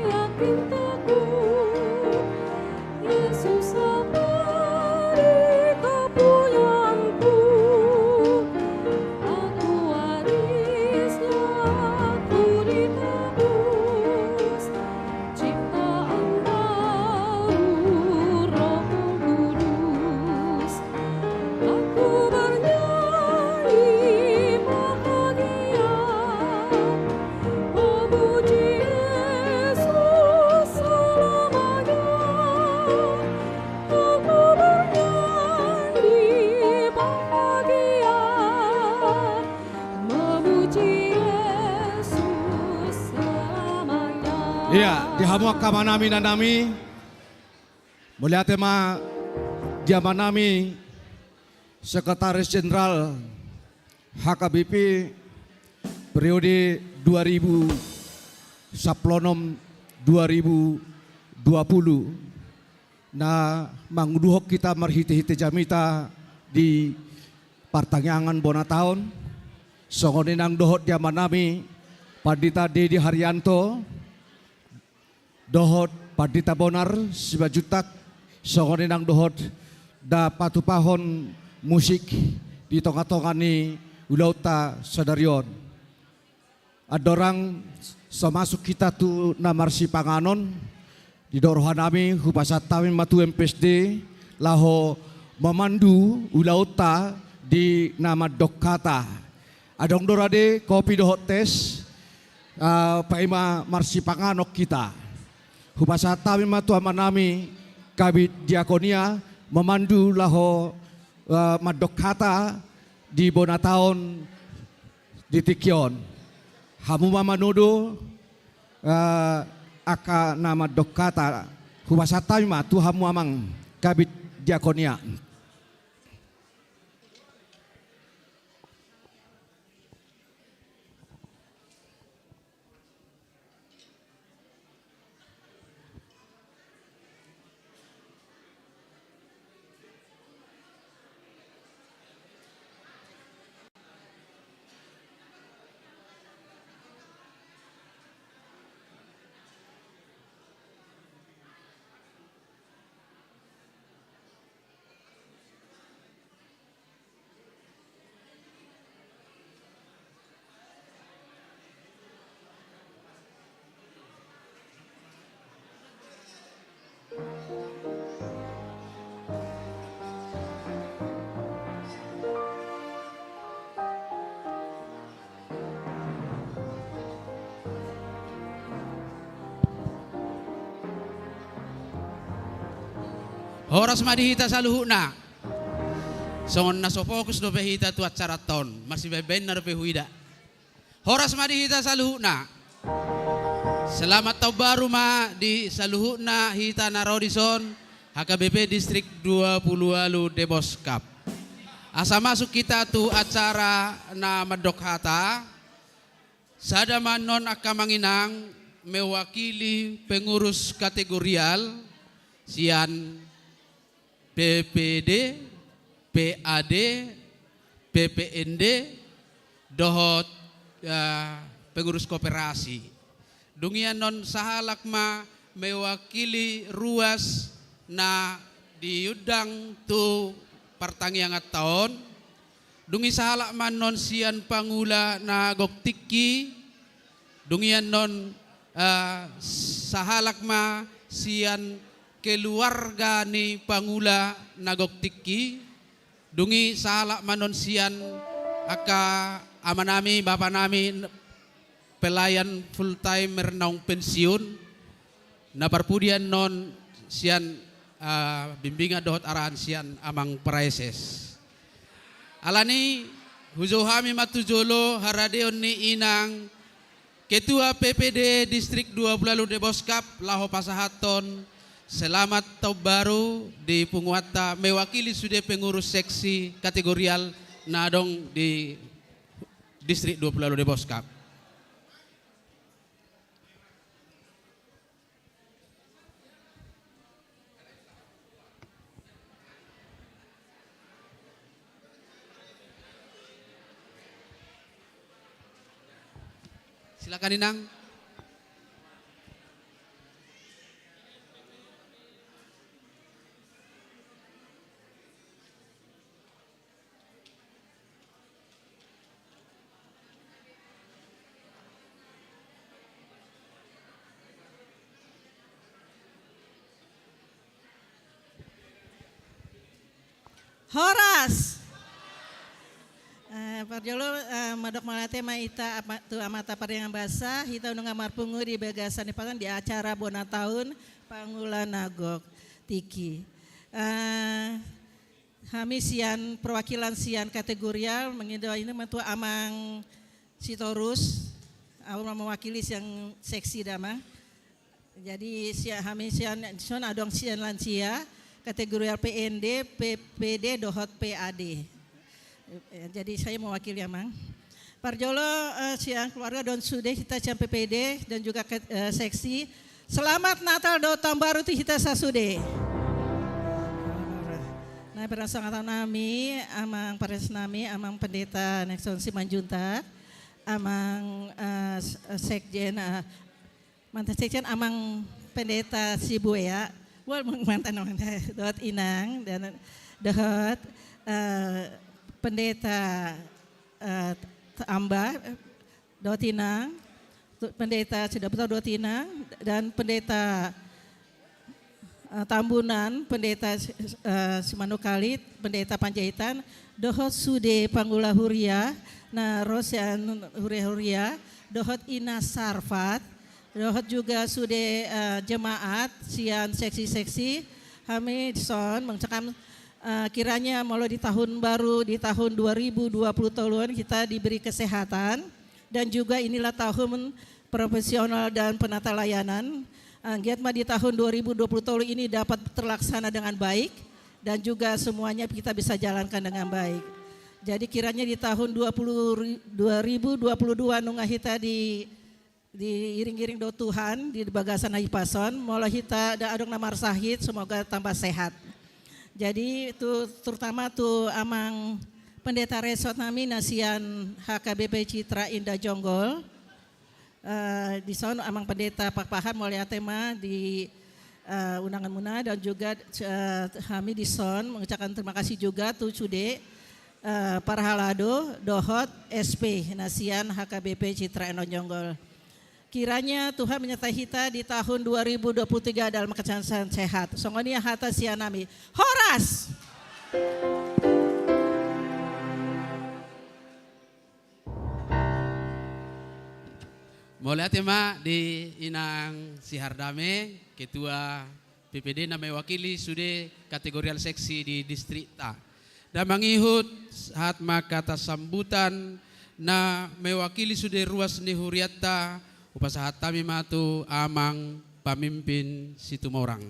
yakin teguh, Yesus apa di kepunyaanku. Aku warisnya, ku ditebus, ciptaan baru Roh Kudus. Aku bernyanyi bahagia, memuji Yesus selamanya. Aku bernyanyi bahagia, memuji Yesus selamanya. Ia, di hamu angka amanami, inanami, mauliate ma di amanami, Sekretaris Jenderal H K B P periode dua ribu sampulu onom, dua ribu dua puluh, na manguduhon hita marhite-hite jamita di partangiangan bona taon, songon i nang dohot di amanami Pandita Dedi Haryanto, dohot Pandita Bonar Simanjuntak, songon i nang dohot na patupahon musik di tonga-tonga ni ulaonta sadari on. Andorang so masuk hita tu na marsipanganon, didok rohanami, hupasahat hami ma tu M P S D laho mamandu ulaonta di na mandok hata. Adong do rade kopi dohot tes, ah, paima marsipanganon hita. Hupasahat hami ma tu amanami Kabid Diakonia mamandu laho, ah, mandok hata di bona taon di tingki on. Hamu ma manodo, ah, angka na mandok hata. Hupasahat hami ma tu hamu amang Kabid Diakonia. Horas ma di hita saluhutna. Songon na so fokus dope hita tu acara on, masibaen-baenna dope huida. Horas ma di hita saluhutna. Selamat taon baru ma di saluhutna hita na ro dison, H K B P Distrik dua pulu ualu Deboskap. Asa masuk hita tu acara na mandok hata, sada ma annon angka amang inang mewakili pengurus kategorial sian P P D, P A D, P P N D, dohot, eh, pengurus koperasi. Dung i annon sahalak ma mewakili ruas na diundang tu partangianganta on. Dung i sahalak ma annon sian pangula na gok tingki. Dung i annon, eh, sahalak ma sian keluarga ni pangula na gok tingki. Dung i sahalak ma annon sian angka amanami, bapanami, pelayan full timer naung pensiun, na parpudi annon sian, ah, bimbingan dohot arahan sian amang praeses. Alani, hujou hami ma tu jolo haradeon ni inang Ketua P P D Distrik dua pulu ualu Deboskap laho pasahathon selamat taon baru di punguanta mewakili sude pengurus seksi kategorial na adong di Distrik dua pulu ualu Deboskap. Silakan, Inang. Horas. Eh, parjolo, eh, mandok mauliate ma hita ama-, tu Amanta Pardenggan Basa, hita nunga marpungu di bagasan ni pasan di acara bona taon pangula na gok tingki. Eh, Hami sian perwakilan sian kategorial mangido i ma tu amang Sitorus, au ma mewakili sian seksi da, Amang. Jadi sian hami sian, sian adong sian lansia, kategorial P N D, P P D dohot P A D. Eh, jadi saya mewakili, Amang. Parjolo, eh, sian keluarga dohot sude hita sian P P D dan juga ke-, eh, seksi. Selamat Natal dohot Taon Baru tu hita sasude. Nah, parsongaton nami, Amang Pares nami, Amang Pendeta Nexon Simanjuntak, Amang, eh, s-, eh, Sekjen, eh, Mantan sekjen Amang Pendeta Sibuea, wal mang-, mantan, mantan, dohot Inang, dan dohot, eh, Pendeta, eh, Tamba, dohot Inang, tu-, Pendeta Sidabutar dohot Inang, dan Pendeta eh, Tambunan, Pendeta Si-, eh, Simanungkalit, Pendeta Panjaitan, dohot sude pangula huria, na ro sian huria-huria, dohot Ina Sarfat, dohot juga sude, eh, jemaat sian seksi-seksi, hami dison mengucapkan, eh, kiranya molo di tahun baru, di tahun dua ribu dua puluh tolu on kita diberi kesehatan, dan juga inilah tahun profesional dan penata layanan. Anggiat ma di tahun dua ribu dua puluh tolu ini dapat terlaksana dengan baik dan juga semuanya kita bisa jalankan dengan baik. Jadi kiranya di tahun dua puluh ri-, dua ribu dua puluh dua nunga hita di, diiring-iring dohot Tuhan di bagasan na hipas on, molo hita da adong na marsahit, semoga tambah sehat. Jadi tu, terutama tu Amang Pendeta Resort nami na sian H K B P Citra Indah Jonggol. Eh, dison Amang Pendeta Pakpahan, mauliate ma di, eh, undangan muna, dan juga, eh, hami dison mengucapkan terima kasih juga tu sude, eh, parhalado dohot S P na sian H K B P Citra Indah Jonggol. Kiranya Tuhan menyertai hita di tahun dua ribu dua puluh tiga dalam keadaan sehat. Songon i hata sian nami. Horas! Mauliate ma di Inang Sihardame, Ketua P P D na mewakili sude kategorial seksi di distrikta. Ndang mangihut, sahat ma hata sambutan na mewakili sude ruas ni hurianta, hupasahat hami ma tu amang pamimpin Situmorang.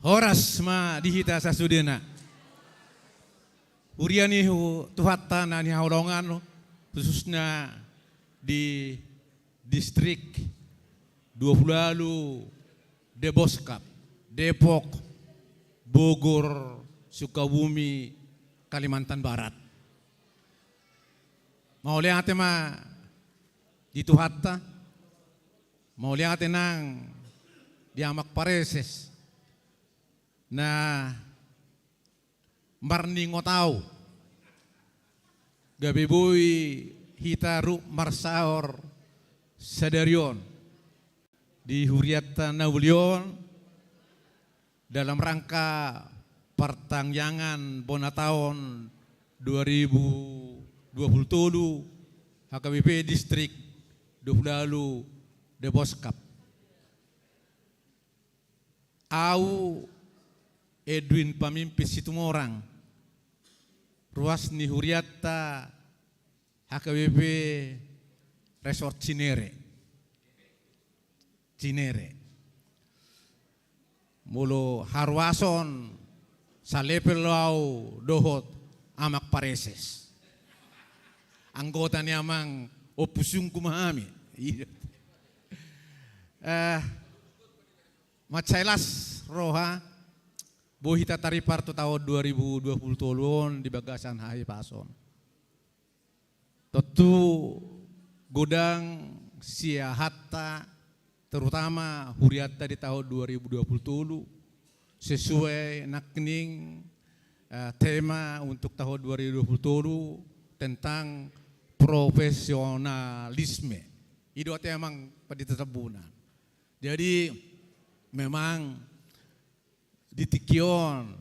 Horas ma di hita sasudena. Huria ni hu-, Tuhanta na hinaholongan, khususna di distrik dua pulu ualu Deboskap, Depok, Bogor, Sukabumi, Kalimantan Barat. Mauliate ma di Tuhanta, mauliate nang di Amak Praeses na marningot ahu gabe boi hita rap marsaor sadari on di hurianta na uli on dalam rangka partangiangan bona taon dua ribu dua pulu tolu H K B P Distrik dua pulu ualu Deboskap. Ahu Edwin Pamimpin Situmorang, ruas ni hurianta H K B P Resort Cinere. Cinere. Molo haruason, salepel do ahu dohot Amak Praeses. Anggota ni amang Ompu Sungku ma hami. Iya. Eh, mansai las roha, boi hita taripar tu taon dua ribu dua pulu tolu on di bagasan hahipason. Tontu godang siahanta, terutama hurianta di taon dua ribu dua pulu tolu, sesuai nangkining, eh, tema untuk taon dua ribu dua pulu tolu tentang profesionalisme. I do ate amang Pandita Tambunan. Jadi, memang di tingki on,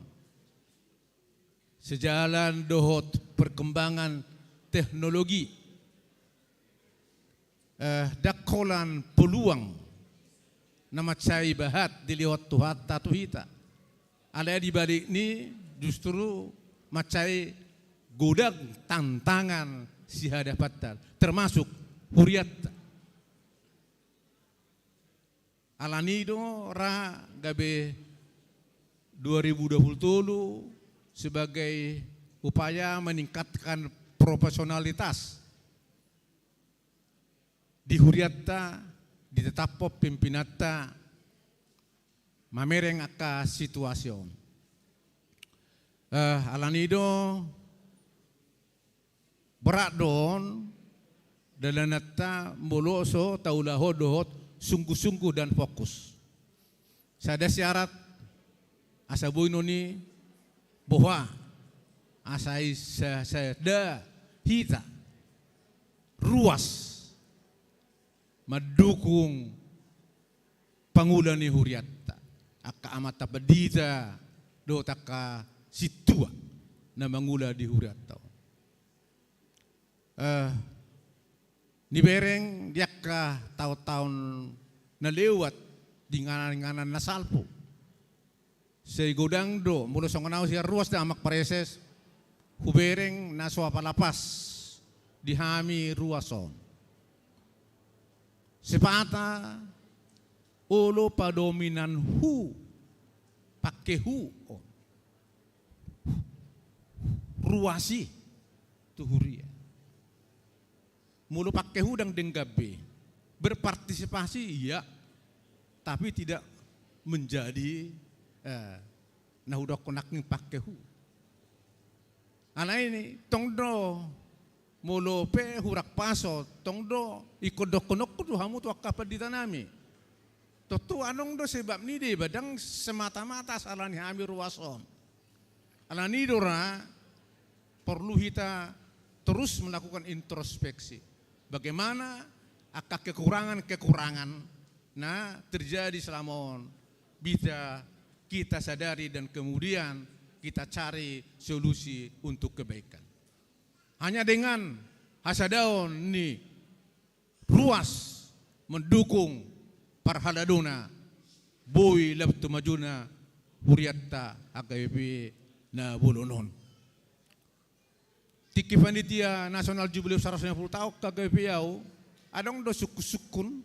sejalan dohot perkembangan teknologi, eh, ndang holan peluang na mansai bahat dilehon Tuhanta tu hita. Alai di balik ni justru mansai godang tantangan sihadapanta, termasuk hurianta. Alani do ra gabe dua ribu dua puluh tolu sebagai upaya meningkatkan profesionalitas di hurianta, ditetaphon pimpinanta mamereng angka situasi on. Eh, alani do berat do on dalananta molo so taulahon dohot sungguh-sungguh dan fokus. Sada syarat asa boi noni boha asa i sa-, sada hita ruas mandukung pangula ni hurianta, angka amanta pandita dohot angka sintua na mangula di hurianta on. Eh, nibereng di angka taon-taon na lewat di inganan-inganan na salpu. Sai godang do, molo songon ahu sian ruas da Amak Praeses, hubereng na so apala pas di hami ruas on. Sipata olo padominan hu, pangke hu on. Ruas i tu huria. Molo pangke hu ndang denggan be. Berpartisipasi iya, tapi tidak menjadi, eh, na hudokkon nangkin pangke hu. Alai i tong do Molo pe hurang paso, tong do ingkon dohononku do hamu tu angka pandita nami. Tontu adong do sebab ni deba, ndang semata-mata sala ni hami ruas on. Alani do ra porlu hita terus melakukan introspeksi. Bagaimana angka kekurangan-kekurangan na terjadi selama on bisa kita sadari dan kemudian kita cari solusi untuk kebaikan. Hanya dengan hasadaon ni ruas mendukung parhaladona boi lam tu majuna hurianta H K B P na bolon on. Tingki panitia nasional jubileum saratus lima puluh taon H K B P au, adong do sungkun-sungkun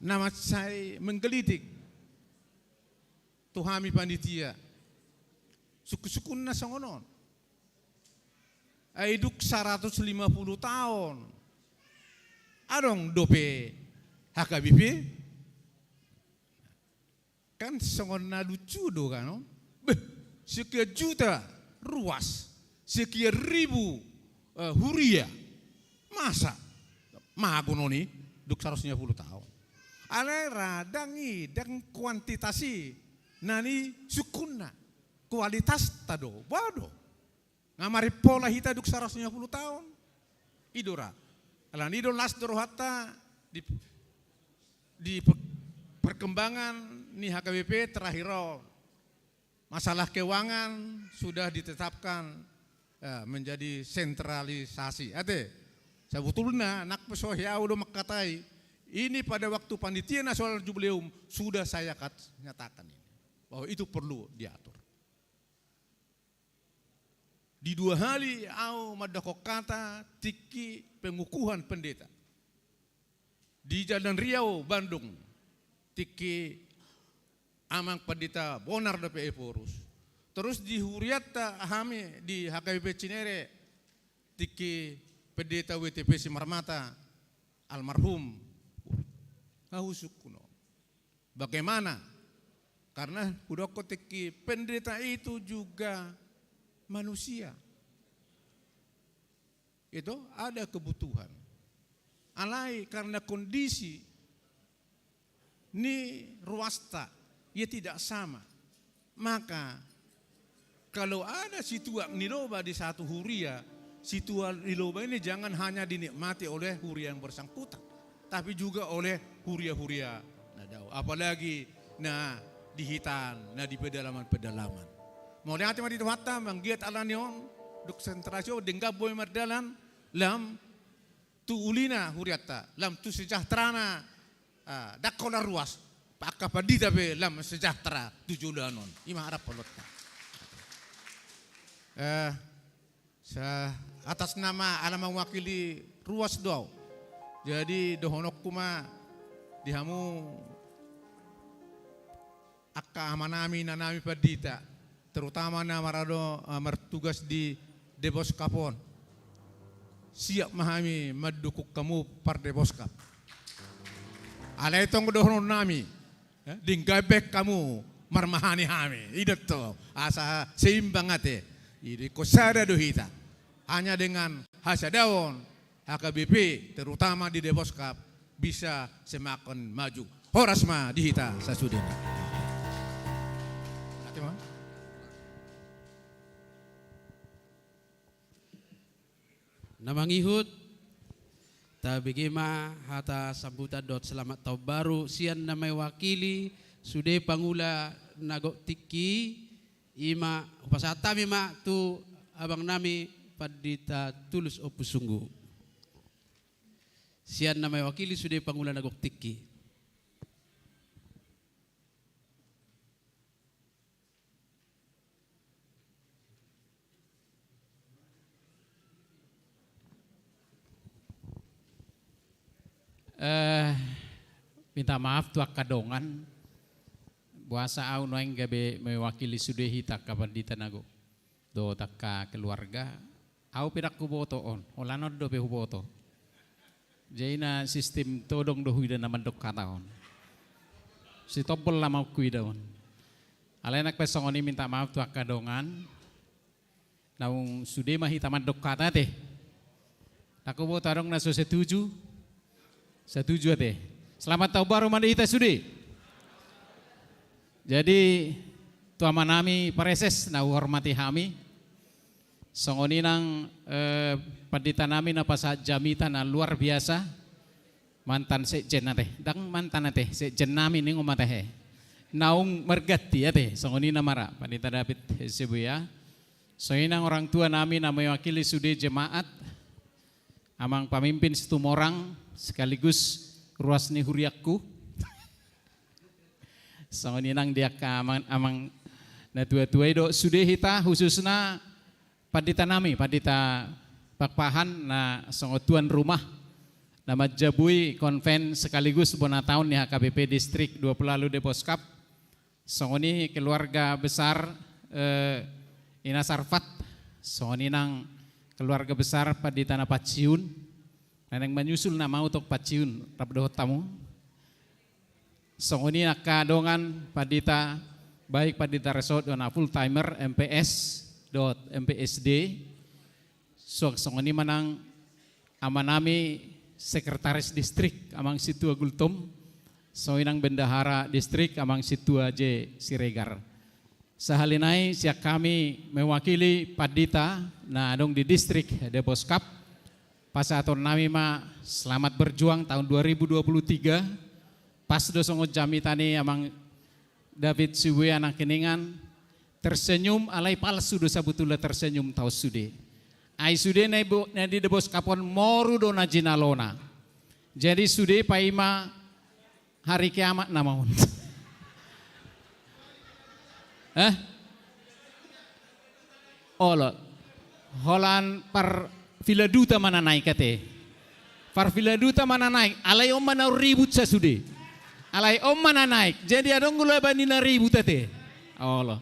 na mansai menggelitik tu hami panitia. Sungkun-sungkunna songon on. Ai dung saratus lima puluh taon adong dope H K B P? Kan songon na lucu do kan, no? Beh, sekian juta ruas, sekian ribu, eh, huria. Masa mago noni dung saratus lima puluh taon? Alai ra ndang i, ndang kuantitas i na nisungkunna, kualitasta do, boha do? Nga marimpola hita dung saratus lima puluh taon? I do ra. Alani do las do rohanta di, di per-, perkembangan ni H K B P terakhir on. Masalah keuangan sudah ditetapkan, eh, menjadi sentralisasi. Ate, sebetulna nang pe so hea au do mangkatai, ini pada waktu panitia nasional jubileum sudah saya kat-, nyatakan ini, bahwa itu perlu diatur. Di dua hali au mandok hata tingki pengukuhan pendeta. Di Jalan Riau, Bandung, tingki Amang Pendeta Bonar dope Ephorus. Terus di hurianta hami di H K B P Cinere, tingki Pendeta W T P Simarmata, almarhum. Nga husungkun on. Bagaimana? Karena hudokkon tingki pendeta itu juga manusia. Itu ada kebutuhan. Alai karena kondisi ni ruasta, ia tidak sama. Maka kalau ada situak ni loba di satu huria, situak ni loba ini jangan hanya dinikmati oleh huria yang bersangkutan, tapi juga oleh huria-huria na dao. Apalagi na di hitaan, na di pedalaman-pedalaman. Mauliate ma di Tuhanta, manggiat alani on, dung sentralisasi on, denggan boi mardalan, lam tu ulina hurianta, lam tu sejahterana, ah, ndang holan ruas, angka pandita pe lam sejahtera tu joloan on. I ma harap holonta. Eh, sa-, atas nama ala mewakili ruas do au. Jadi dohononku ma di hamu angka amanami, inanami pandita, terutama na marado, eh, martugas di Deboskap on. Siap ma hami mandukung hamu par Deboskap. Alai tong dohononnami, eh, denggan baen hamu marmahani hami. I do tong, asa seimbang ate. I do, ingkon sada do hita. Hanya dengan hasadaon, H K B P, terutama di Deboskap, bisa semakin maju. Horas ma di hita sasudena. Na mangihut, tabege ma hata sambutan dohot selamat tahun baru sian na mewakili sude pangula na gok tingki, i ma hupasahat hami ma tu abangnami Pandita Tulus Ompu Sunggu. Sian na mewakili sude pangula na gok tingki. Eh, minta maaf tu angka dongan. Boasa au nuaeng gabe mewakili sude hita angka pandita na gok dohot angka keluarga. Au pe ndang huboto on, holan on dope huboto. Jadi na sistem todong do huida na mandok hata on. Sitombol nama huida on. Alai nang pe songon i minta maaf tu angka dongan. Naung sude ma hita mandok hata ate. Ndang huboto adong na so setuju. Setuju ate. Selamat tahun baru ma di hita sude. Jadi tu amanami Praeses na huhormati hami, songon i nang eh, panditanami na pasahat jamita na luar biasa, mantan sekjen ate, ndang mantan ate, sekjen nami ninna ma tahe. Naung marganti ate, songon i na mara, Pandita David Sibuea. Songon i nang orang tua nami na mewakili sude jemaat, Amang Pamimpin Situmorang sekaligus ruas ni huriangku. Songon i nang di angka amang, amang na tua-tua i dohot sude hita, khususna pandita nami, Pandita Pakpahan na songon tuan rumah na manjabui konven sekaligus bona taon ni H K B P Distrik dua puluh ualu Deboskap. Songon i keluarga besar eh, Ina Sarfat, songon i nang keluarga besar Pandita na panciun, na naeng manyusul nama utok panciun rap dohot hamu. Songon i angka dongan pandita, baik pandita resort dohot na full timer, M P S dohot M P S D. Suang songon i ma nang amanami sekretaris distrik, Amang Situa Gultom, songon i nang bendahara distrik, Amang Situa J Siregar. Sahali nai sian hami mewakili pandita na adong di distrik Deboskap, pasahaton nami ma selamat berjuang tahun dua ribu dua puluh tiga. Pas do songon jamita ni Amang David Sibuea nangkiningan, tersenyum alai palsu do sabutulna tersenyum taon sude. Ai sude na di Deboskap on moru do na jinalona. Jadi sude paima hari kiamat nama on. Eh? Olo. Holan par filaduta ma na naik ate. Par filaduta ma na naik. Alai on ma na ribut sasude. Alai on ma na naik. Jadi adong gula bani na ribut ate. Olo.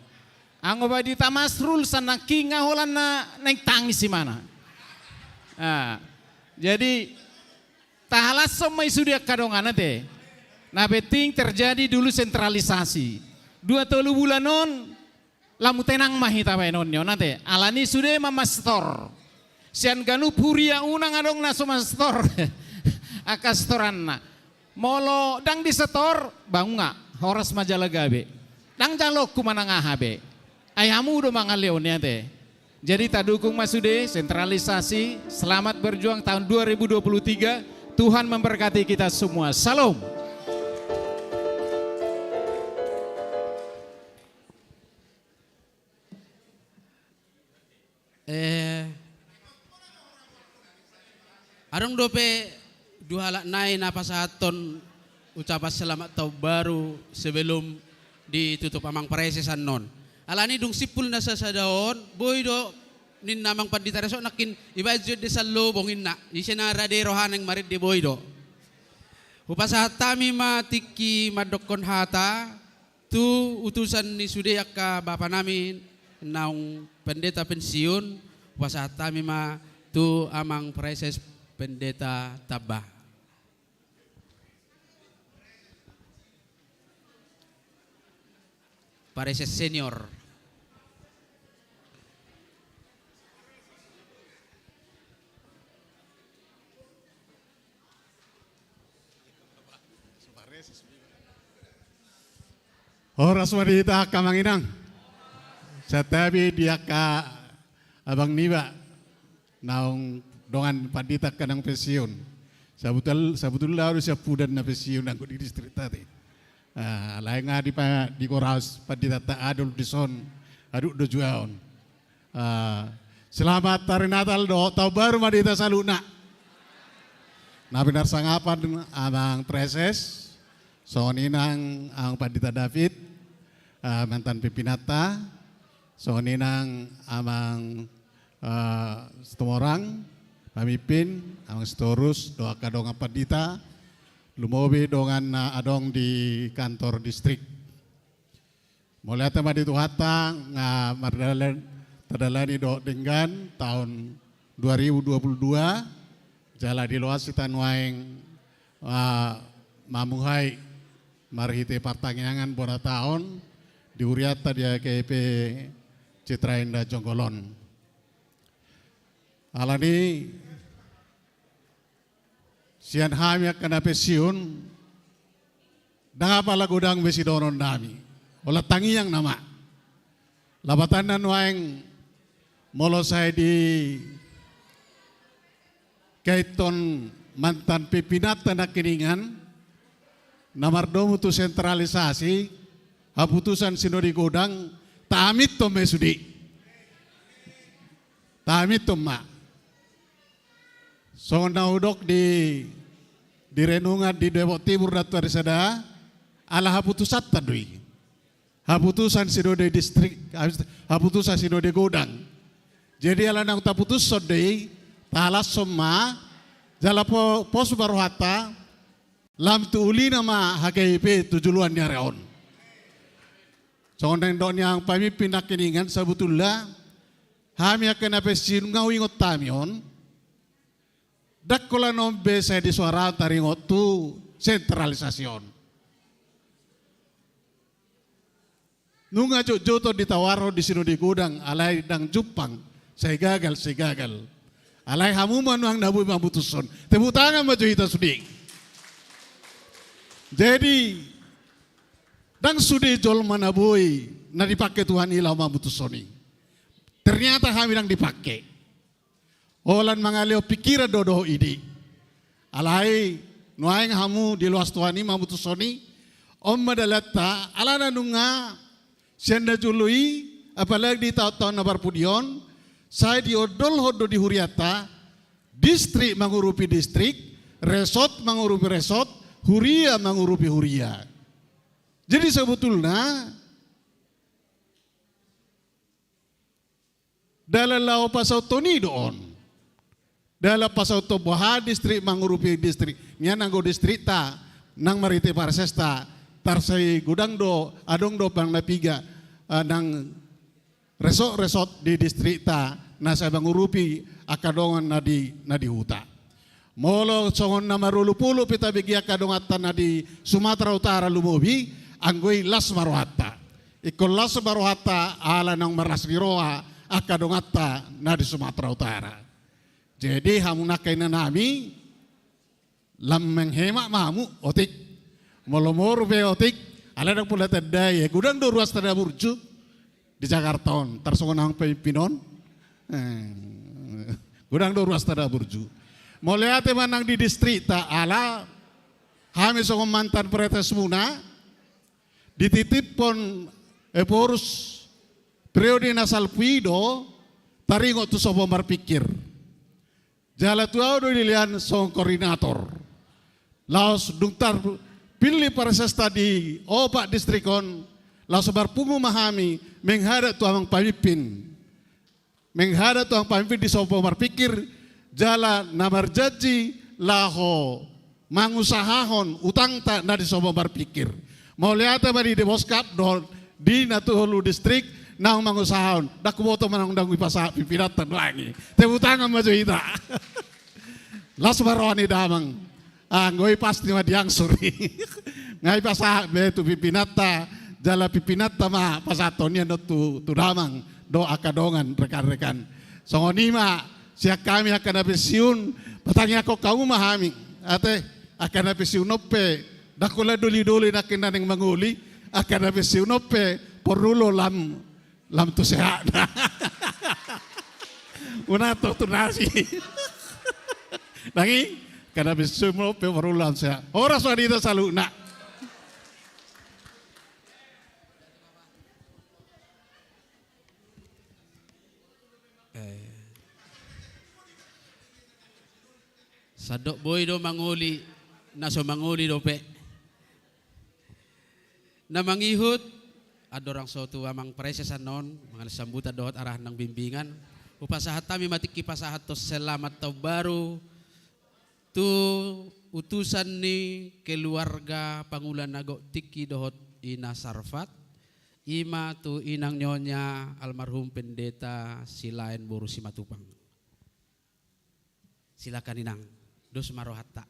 Anggo bani tamasrul sanang kinga holan na naik tangis imana. Ah. Jadi tahalashon ma i sude angka dongan ate. Na penting terjadi dulu sentralisasi. Dua tolu bulan on lamu tenang ma hita baenon ni on ate. Alani sude ma mastor. Sian ganup huria unang adong na so mastor. Angka storanna. Molo ndang disetor, bangunga. Horas ma jala gabe. Ndang jaloku manang aha be. Ai hamu do mangalehon i ate. Jadi tadukung ma sude sentralisasi. Selamat berjuang tahun dua ribu dua puluh tiga. Tuhan memberkati kita semua. Salam. Eh, adong dope dua halak nai na pasahathon ucapan selamat tahun baru sebelum ditutup Amang Praeses annon. Alani dung simpul na sasada on, boi do ninna Amang Pandita Resort nangkin ibaen jo ende sallobong inna. Ise na rade rohana naeng marende boi do. Hupasahat hami ma tingki mandokkon hata tu utusan ni sude angka bapa nami naung pendeta pensiun, hupasahat hami ma tu Amang Praeses Pendeta Tamba. Praeses senior. Horas ma di hita angka amang inang. Santabi di angka abang niba naung dongan pandita angka naung pensiun. Sabutul, sabutulna ahu do siampudan na pensiun anggo di distrik ta ate. Ah, alai nga di pa, di koraus pandita ta adol dison. Aduk do juaon. Ah, selamat hari Natal dohot tahun baru ma di hita saluhutna. Na pinarsangapan Amang Praeses, songon i nang Amang Pandita David, ah, mantan pimpinanta, songon i nang Amang, ah, Situmorang, Pamimpin, Amang Sitorus, dohot angka dongan pandita, lumobi dongan na adong di kantor distrik. Mauliate ma di Tuhanta nga mardalan tardalani dohot denggan taon dua ribu dua puluh dua, jala diloas hita nuaeng, ah, mamuhai marhite partangiangan bona taon di hurianta di H K B P Citra Indah Jonggolon. Alani sian hami angka na pensiun, ndang apala godang be sidohonon nami. Holan tangiang nama. Lapatanna nuaeng molo sai dikaithon mantan pimpinanta nangkiningan, na mardomu tu sentralisasi, haputusan sinode godang, taamithon ma i sude. Taamithon ma. Songon na hudok di, di renungan di Depok Timur nantuari sada, ala haputusanta do i. Haputusan sinode distrik, haputusan sinode godang. Jadi ala naung taputushon do i, tahalashon ma, jala po-, pos ma rohanta, lam tu ulina ma H K I P tu joloan ni ari on. Songon na nidok ni amang pamimpin nangkiningan, sabotulna hami angka na pensiun nga huingot hami on, ndang holan on be sai di suara taringot tu sentralisasi on. Nunga jotjot on ditawarhon di sinode godang, alai ndang jumpang, sai gagal, sai gagal. Alai hamu ma nuaeng na boi mamutushon. Tepuk tangan ma jo hita sude. Jadi, ndang sude jolma na boi, na dipangke Tuhan i laho mamutushon i. Ternyata hami ndang dipangke. Holan mangalehon pingkiran do dohot ide. Alai nuaeng hamu diloas Tuhan i mamutushon i, on ma dalanta, alana nunga sian na jolo i, apalagi di taon-taon na parpudi on, sai diondolhon do di hurianta, distrik mangurupi distrik, resort mangurupi resort, huria mangurupi huria. Jadi sebetulna, dalan laho pasauthon i do on. Dalan pasauthon boha distrik mangurupi distrik. Nian anggo distrikta nang marhite parsesta, tarsai godang do, adong do pang na piga, eh, nang resort-resort di distrikta na sai mangurupi angka dongan na di, na di huta. Molo songon na marolopolop pe tabege angka donganta na di Sumatera Utara lumobi, anggo i las ma rohanta. Ingkon las ma rohanta ala naung marlas ni roha angka donganta na di Sumatera Utara. Jadi hamu nangkiningan nami, lam menghemat ma hamu, otik. Molo moru pe otik, ala ndang pola tandai, eh, godang do ruasta na burju di Jakarta on, tarsongon amang pemimpin on. Eh, godang do ruasta na burju. Mauliate ma nang di distrikta, ala hami songon mantan praetasmuna, dititiphon Ephorus periode na salpu i do taringot tu sopo marpingkir. Jala tu ahu do dilehon songon koordinator. Laos dung tarpillit parsesta di opat distrik on, laos marpungu ma hami menghadap tu amang pamimpin. Menghadap tu amang pamimpin di sopo marpingkir, jala na marjanji laho mangusahahon utangta na di sopo marpingkir. Mauliate ma di Demos Cup dohot di na tolu distrik naung mangusahahon. Ndang huboto manang ndang hupasahat pimpinanta nuaeng i. Tepuk tangan ma jo hita. Las ma roha ni damang. Anggo i pasti ma diangsur i. Nga hupasahat be tu pimpinanta, jala pimpinanta ma pasahathon i annon tu, tu damang dohot angka dongan rekan-rekan. Songon i ma sian hami angka na pensiun, patangiangkon hamu ma hami. Ate, angka na pensiun on pe, ndang holan doli-doli nangkin na naeng mangoli, angka na pensiun on pe porlu do lam, lam tu sehatna. Unang tortur nasi. Nang i, angka na pensiun on pe porlu lam sehat. Horas ma di hita saluhutna. Eh. Sandok boi do mangoli na so mangoli dope. Na mangihut, andorang so tu amang praeses annon mangalehon sambutan dohot arahan nang bimbingan, hupasahat hami ma tingki pasahathon selamat taon baru tu utusan ni keluarga pangula na gok tingki dohot Ina Sarfat, i ma tu inang nyonya almarhum Pendeta Silaen boru Simatupang. Silakan inang, dos ma rohanta.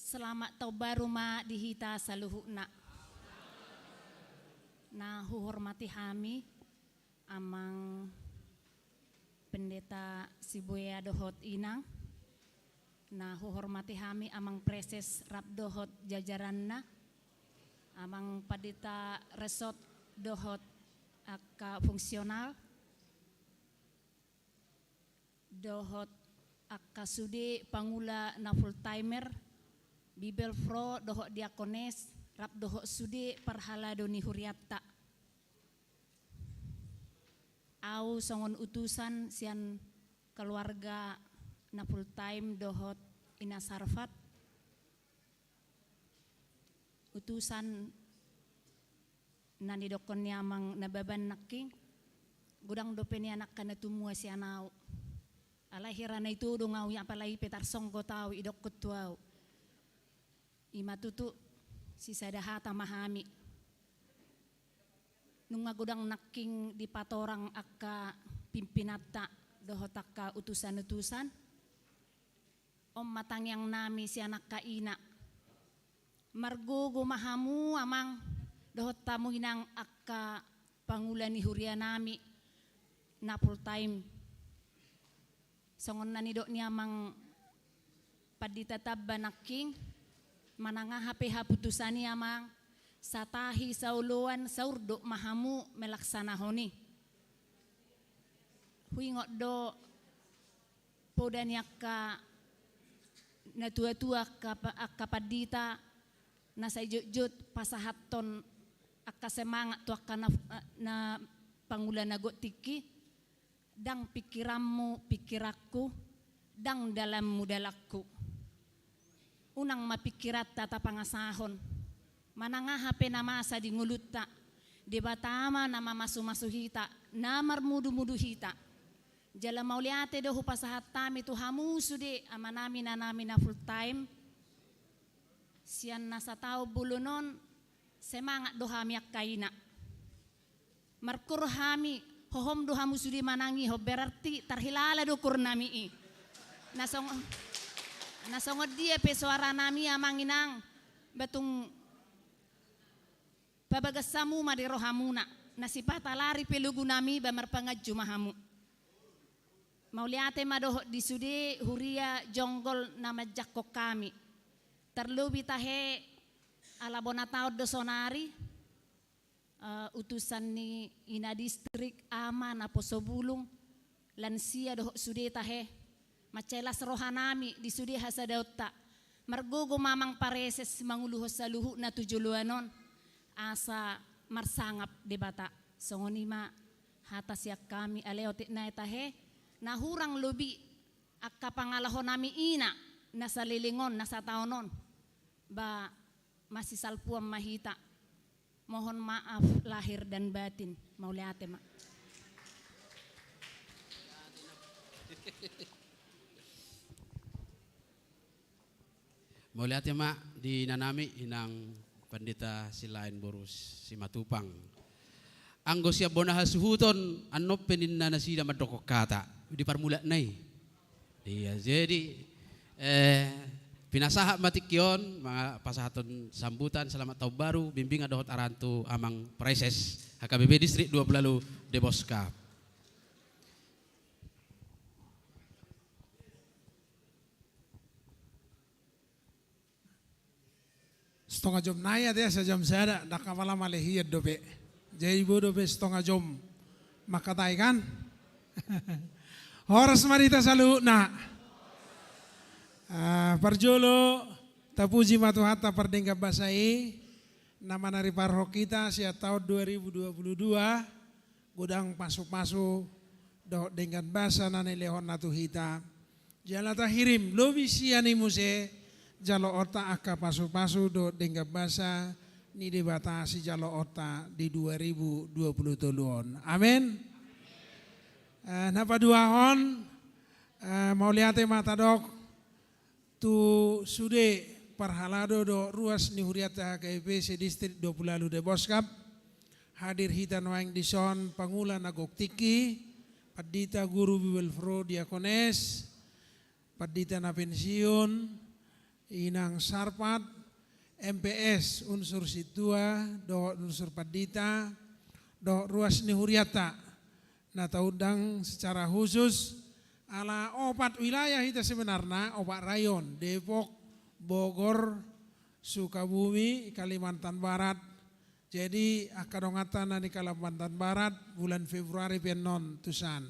Selamat taon baru ma di hita saluhutna. Na huhormati hami amang pendeta Sibuea dohot inang. Na huhormati hami amang preses rap dohot jajaranna, amang pandita resort dohot angka fungsional, dohot angka sude pangula na full timer, bibelvrouw dohot diakones, rap dohot sude parhalado ni hurianta. Au songon utusan sian keluarga na full time dohot ina Sarfat. Utusan na nidokkon ni amang Nababan nangkin, godang dope nian angka na tumua sian au. Alai hira na itodong au i, apalai pe tarsonggot au, idokkon tu au. Ima tutu, sisada hata ma hami. Nunga godang nangkin dipatorang angka pimpinanta dohot angka utusan-utusan. On ma tangiang nami sian angka ina. Margogo ma hamu amang dohot hamu inang angka pangula ni huria nami na full time. Songon na nidok ni amang pandita tamba nangkin, manang aha pe haputusan i amang, satahi, saoloan, saurdot ma hamu melaksanahon i. Huingot do poda ni angka na tua-tua, angka pa-, angka pandita na sai jotjot pasahathon angka semangat tu angka na, na pangula na gok tingki. Ndang pikiranmu pikiranku, ndang dalanmu dalanku. Unang ma pikiranta tapangasahon. Manang aha pe na masa di ngolunta, Debata ma na mamasu-masu hita, na marmudu-mudu hita. Jala mauliate do hupasahat hami tu hamu sude amanami, inanami na full time. Sian na sataon bolon on, semangat do hami angka ina. Markur hami, hohom do hamu sude manangihon, berarti tarhilala do kur nami i. Na song-, na songon dia pe soara nami amang inang, ba tung pabagas hamu ma di rohamuna, na sipata lari pe logu nami ba marpanganju ma hamu. Mauliate ma dohot di sude huria jonggol na manjangkon hami. Tarlobi tahe ala bona taon do sonari, eh, utusan ni ina distrik, ama, naposo bulung, lansia dohot sude tahe. Mansai las roha nami di sude hasadaonta. Margogo ma amang pareses manguluhon saluhutna tu joloan on, asa marsangap Debata. Songon i ma hata sian hami, alai otik nai tahe, na hurang lobi angka pangalaho nami ina na saleleng on, na sataon on, ba masisalpuan ma hita. Mohon maaf lahir dan batin. Mauliate ma. Mauliate ma di inanami, inang Pandita Silain boru Simatupang. Anggo sian bona hasuhuton, annon pe ninna nasida mandok hata di parmulakna i. Iya, jadi, eh, pinasahat ma tingki on, ma-, pasahathon sambutan selamat tahun baru, bimbingan dohot arahan tu amang preses H K B P Distrik dua puluh Deboskap. Stonga jom nai ate, asa jom sada, ndang apala male hian dope. Jadi boi dope stonga jom mangkatai kan? Horas ma di hita saluhutna. Ah, parjolo, tapuji ma Tuhanta pardenggan basa i, na manariparhon hita sian taon dua ribu dua puluh dua, godang pasupasu dohot denggan basa na nilehonna tu hita. Jala tahirim lobi sian i muse jaloonta angka pasupasu dohot denggan basa ni Debata sijaloonta di dua ribu dua puluh tolu on. Amen. Eh, na paduahon, eh, mauliate ma tadok tu sude parhalado dohot ruas ni hurianta H K B P se Distrik dua puluh Deboskap, hadir hita nuaeng dison pangula na gok tingki, pandita, guru, bibelvrouw, diakones, pandita na pensiun, Inang Sarpat, M P S, unsur sintua dohot unsur pandita dohot ruas ni hurianta na taundang secara khusus. Ala opat wilayah hita sebenarna, opat rayon: Depok, Bogor, Sukabumi, Kalimantan Barat. Jadi angka donganta na di Kalimantan Barat, bulan Februari pe annon tusan.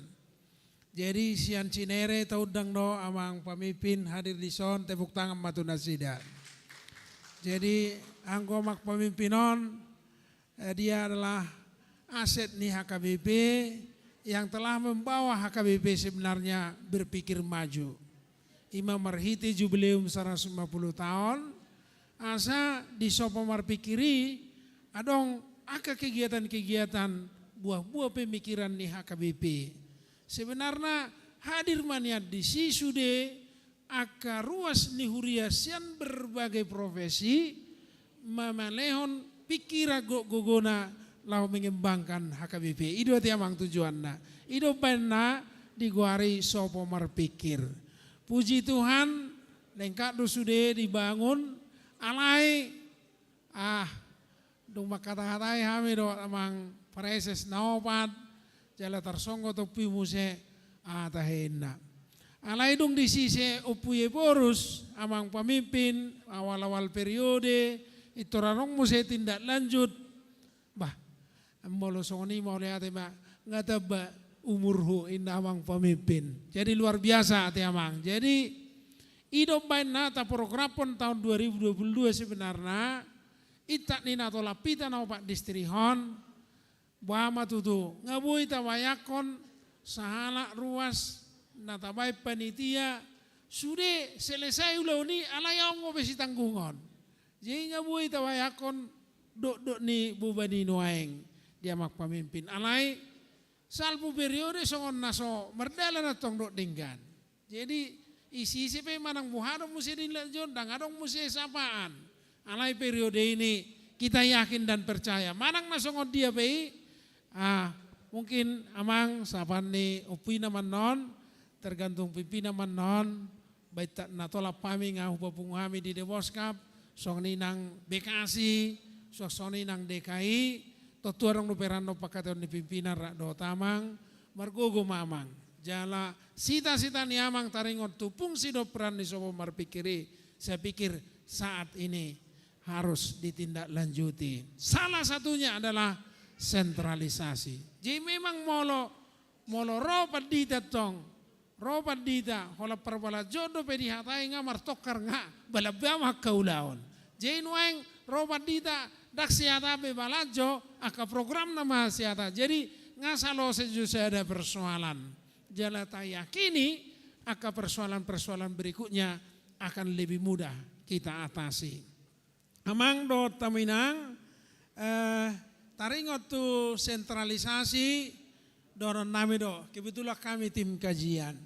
Jadi sian Cinere taundang do amang pamimpin hadir dison, tepuk tangan ma tu nasida. Jadi anggo amang pamimpin on, eh, dia adalah aset ni H K B P yang telah membawa H K B P sebenarnya berpikir maju. Ima marhite jubileum saratus lima puluh taon, asa di Sopo Marpikir i adong angka kegiatan-kegiatan, buah-buah pemikiran ni H K B P. Sebenarna hadir ma nian disi sude angka ruas ni huria sian berbagai profesi, mamalehon pikiran dohot gogona laho mengembangkan H K B P. I do ate amang tujuanna. I do umbaenna digoari Sopo Marpikir. Puji Tuhan, lengkap do sude dibangun, alai, ah, dung mangkata-katai hami dohot amang praeses na opat, jala tarsonggot ompu i muse, ah, tahe inna. Alai dung di sise ompu i Ephorus, amang pamimpin, awal-awal periode, pintor adong muse tindak lanjut. Bah, molo songon i mauliate ma, nga tamba umurhu, inna amang pamimpin. Jadi luar biasa ate amang. Jadi i do umbaenna taprogramhon taon dua ribu dua puluh dua sebenarna, intak ni na tolap hita na opat distrik on, boha ma tutu, nga boi tabayangkon sahalak ruas na tabaen panitia, sude selesai ulaon i alai adong dope sitanggungon. Jadi nga boi tabayangkon dokdok ni boban i nuaeng di amang pamimpin. Alai salpu periode songon na so mardalan antong dohot denggan. Jadi isi-isi pe manang boha do muse dilanjut, ndang adong muse sapaan. Alai periode ini kita yakin dan percaya manang na songon dia pe i, ah, mungkin amang sapaan ni ompu i na annon, tergantung pimpinan ma annon, baen intak na tolap hami nga hupapungu hami di Deboskap, songon i nang Bekasi, so-, songon i nang D K I, tontu adong dope ran do pangkataion ni pimpinan rap dohot amang, margogo ma amang. Jala cita-cita ni amang taringot tu fungsi dohot peran ni Sopo Marpikir i, saya pikir saat ini harus ditindaklanjuti. Salah satunya adalah sentralisasi. Jadi memang molo, molo ro pandita antong, ro pandita, holan parbalanjoon dope dihatai nga martongkar nga balamba ma angka ulaon. Jadi nuaeng ro pandita ndang sihata be balanjo, angka programna ma sihata. Jadi nga salose jo sada persoalan. Jala tayakini angka persoalan-persoalan berikutnya akan lebih mudah kita atasi. Amang dohot hamu inang, eh, taringot tu sentralisasi, dohonon nami do, kebetulan kami tim kajian.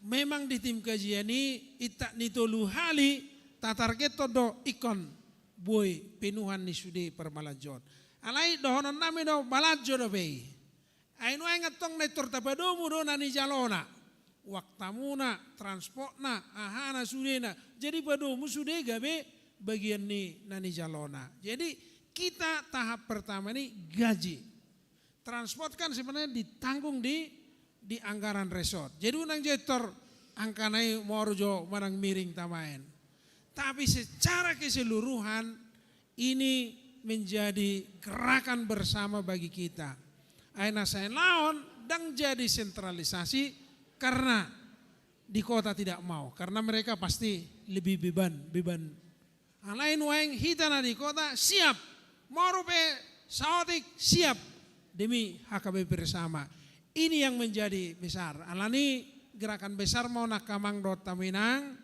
Memang di tim kajian i, intak ni tolu hali tatargethon do ingkon boi penuhan ni sude parbalanjoon. Alai dohonon nami do balanjo dope i. Ai nuaeng antong na pintor tapadomu do na nijalona. Uang tamuna, transportna, ahana, sudena. Jadi padomu sude gabe bagian ni na nijalona. Jadi kita tahap pertama ini gaji. Transport kan sebenarnya ditanggung di, di anggaran resort. Jadi unang jo pintor angka na i moru jo manang miring tabaen. Tapi secara keseluruhan ini menjadi gerakan bersama bagi kita. Ai na saelaon ndang jadi sentralisasi karena di kota tidak mau, karena mereka pasti lebih beban, beban. Alai nuaeng hita na di kota siap, moru pe saotik siap demi H K B P bersama. Ini yang menjadi besar. Alani gerakan besar ma on angka amang dohot hamu inang,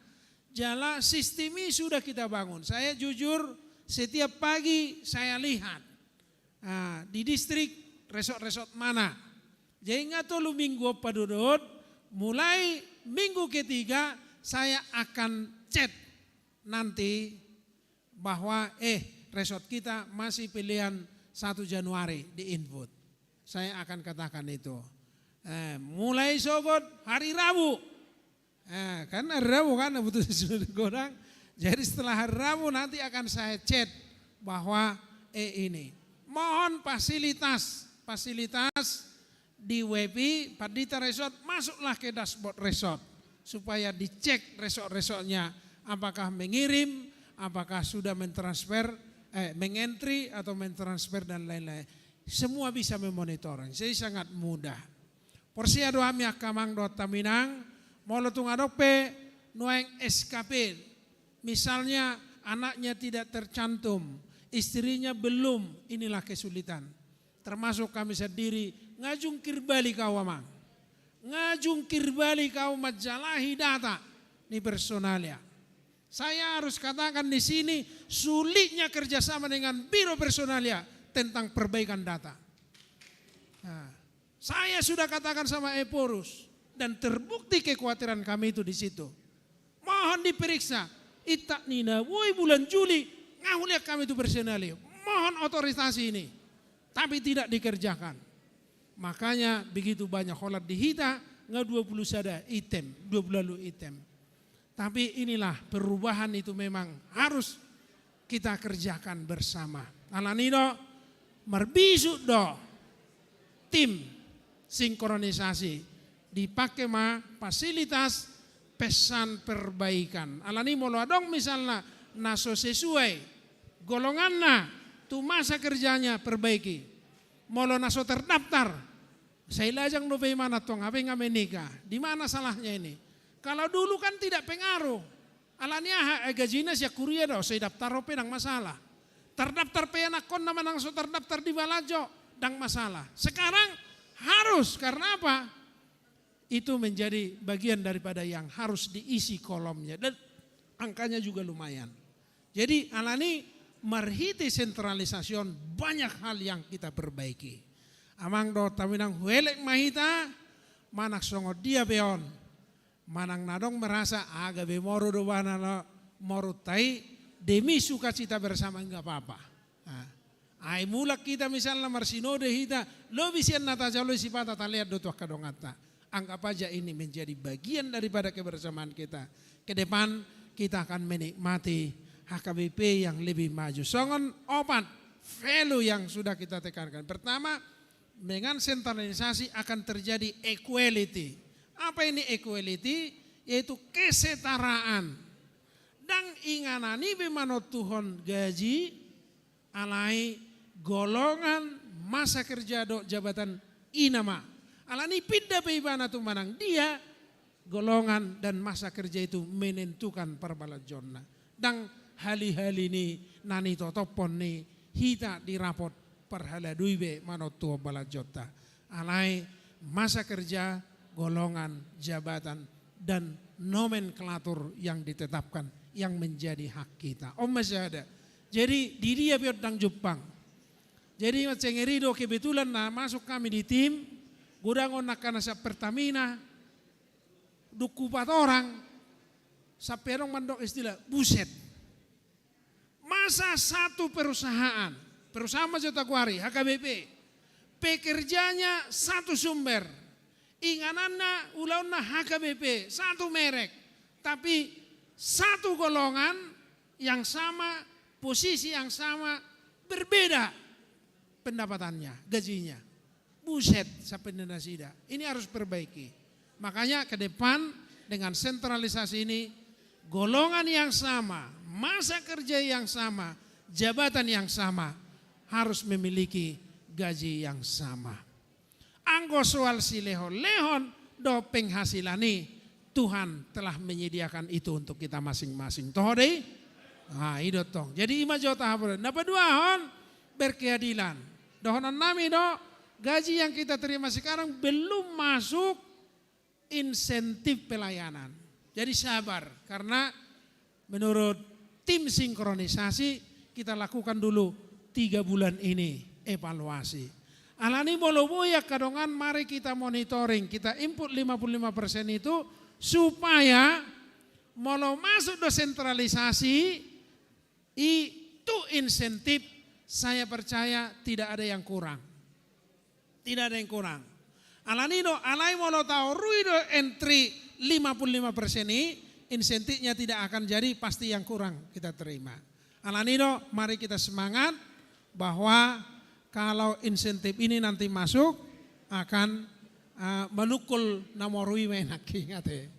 jala sistem i sudah kita bangun. Saya jujur, setiap pagi saya lihat, ah, di distrik resort-resort mana. Jadi nga tolu minggu on padodot, mulai minggu ketiga saya akan chat nanti bahwa, eh, resort kita masih pilihan satu Januari di input. Saya akan katakan itu. Eh, mulai sogot hari Rabu. Eh, kan hari Rabu kan, butuh sesuatu godang. Jadi setelah hari Rabu nanti akan saya chat bahwa, eh, ini. Mohon fasilitas, fasilitas di WiFi, Pandita Resort, masuklah ke dashboard resort. Supaya dicek resort-resortnya apakah mengirim, apakah sudah mentransfer, eh, mengentry atau mentransfer dan lain-lain. Semua bisa memonitoring. Jadi sangat mudah. Porsea do hami angka amang dohot inang, molo tung adong pe nuaeng S K P, misalnya anaknya tidak tercantum, istrinya belum, inilah kesulitan. Termasuk kami sendiri, nga jungkir balik au amang. Nga jungkir balik au manjalahi data ni personalia. Saya harus katakan di sini, sulitnya kerjasama dengan Biro Personalia tentang perbaikan data. Nah, saya sudah katakan sama Ephorus, dan terbukti kekhawatiran kami itu di situ. Mohon diperiksa, inta ni na boi bulan Juli, nga hulean hami tu personalia. Mohon otorisasi ini, tapi tidak dikerjakan. Makanya begitu banyak holan di hita, nga dua puluh sada item, dua puluh ualu item. Tapi inilah perubahan itu memang harus kita kerjakan bersama. Alani i do, marbisuk do tim sinkronisasi, dipake ma fasilitas pesan perbaikan. Alani i molo adong misalna na so sesuai golonganna tu masa kerjanya, perbaiki. Molo na so terdaftar, sai lajang dope imana tong, hape nga menikah. Di mana salahnya ini? Kalau dulu kan tidak pengaruh. Alani aha? Eh, gajina sian kuria do, sai daftar dope, ndang masalah. Terdaftar pe anakkonna manang so terdaftar di Balajo, ndang masalah. Sekarang harus, karena apa? Itu menjadi bagian daripada yang harus diisi kolomnya. Dan angkanya juga lumayan. Jadi, alani i marhite sentralisasi on banyak hal yang kita perbaiki. Amang dohot inang, huelek ma hita, manang songon dia pe on. Manang na adong merasa, ah, gabe moru do ibana lo, morunta i, demi sukacita bersama, nggak apa-apa. Nah, ai mulak hita misalna marsinode hita, lobi sian na tajalo i, sipata talean do tu angka donganta. Anggap aja ini menjadi bagian daripada kebersamaan kita. Ke depan kita akan menikmati H K B P yang lebih maju. Songon opat value yang sudah kita tekankan. Pertama, dengan sentralisasi akan terjadi equality. Apa ini equality? Yaitu kesetaraan. Ndang inganan i be manontuhon gaji, alai golongan, masa kerja dohot jabatan i nama. Alani i pinda pe ibana tu manang dia, golongan dan masa kerja itu menentukan parbalanjonna. Ndang hali-hali ni na nitotophon ni hita di rapot parhalado i be manontuhon balanjonta. Alai masa kerja, golongan, jabatan, dan nomenklatur yang ditetapkan yang menjadi hak kita. On ma sada. Jadi di dia pe on ndang jumpang. Jadi mansai ngeri do, kebetulan na masuk kami di tim, godang on angka na sian Pertamina, dung hupatorang, sampe adong mandok istilah, buset. Masa satu perusahaan, perusahaan ma jo tagoari, H K B P, pekerjanya satu sumber, ingananna ulaonna H K B P, satu merek, tapi satu golongan yang sama, posisi yang sama, berbeda pendapatannya, gajinya. Buset, sampe ninna nasida. Ini harus perbaiki. Makanya ke depan dengan sentralisasi ini, golongan yang sama, masa kerja yang sama, jabatan yang sama, harus memiliki gaji yang sama. Anggo soal silehon-lehon dohot penghasilan i, Tuhan telah menyediakan itu untuk kita masing-masing. Toho do i? Nah, i do tong. Jadi i ma jo tahap na paduahon, berkeadilan. Dohononnami do, gaji yang kita terima sekarang belum masuk insentif pelayanan. Jadi sabar, karena menurut tim sinkronisasi, kita lakukan dulu tiga bulan ini evaluasi. Alani molo boi angka dongan, mari kita monitoring, kita input lima puluh lima persen itu, supaya molo masuk do sentralisasi, i tu insentif, saya percaya tidak ada yang kurang. Tidak ada yang kurang. Alani do, alai molo taorui do entry lima puluh lima persen i, insentifnya tidak akan jadi, pasti yang kurang kita terima. Alani do, mari kita semangat bahwa kalau insentif ini nanti masuk, akan, eh, manungkun na moru i ma i nangkin ate.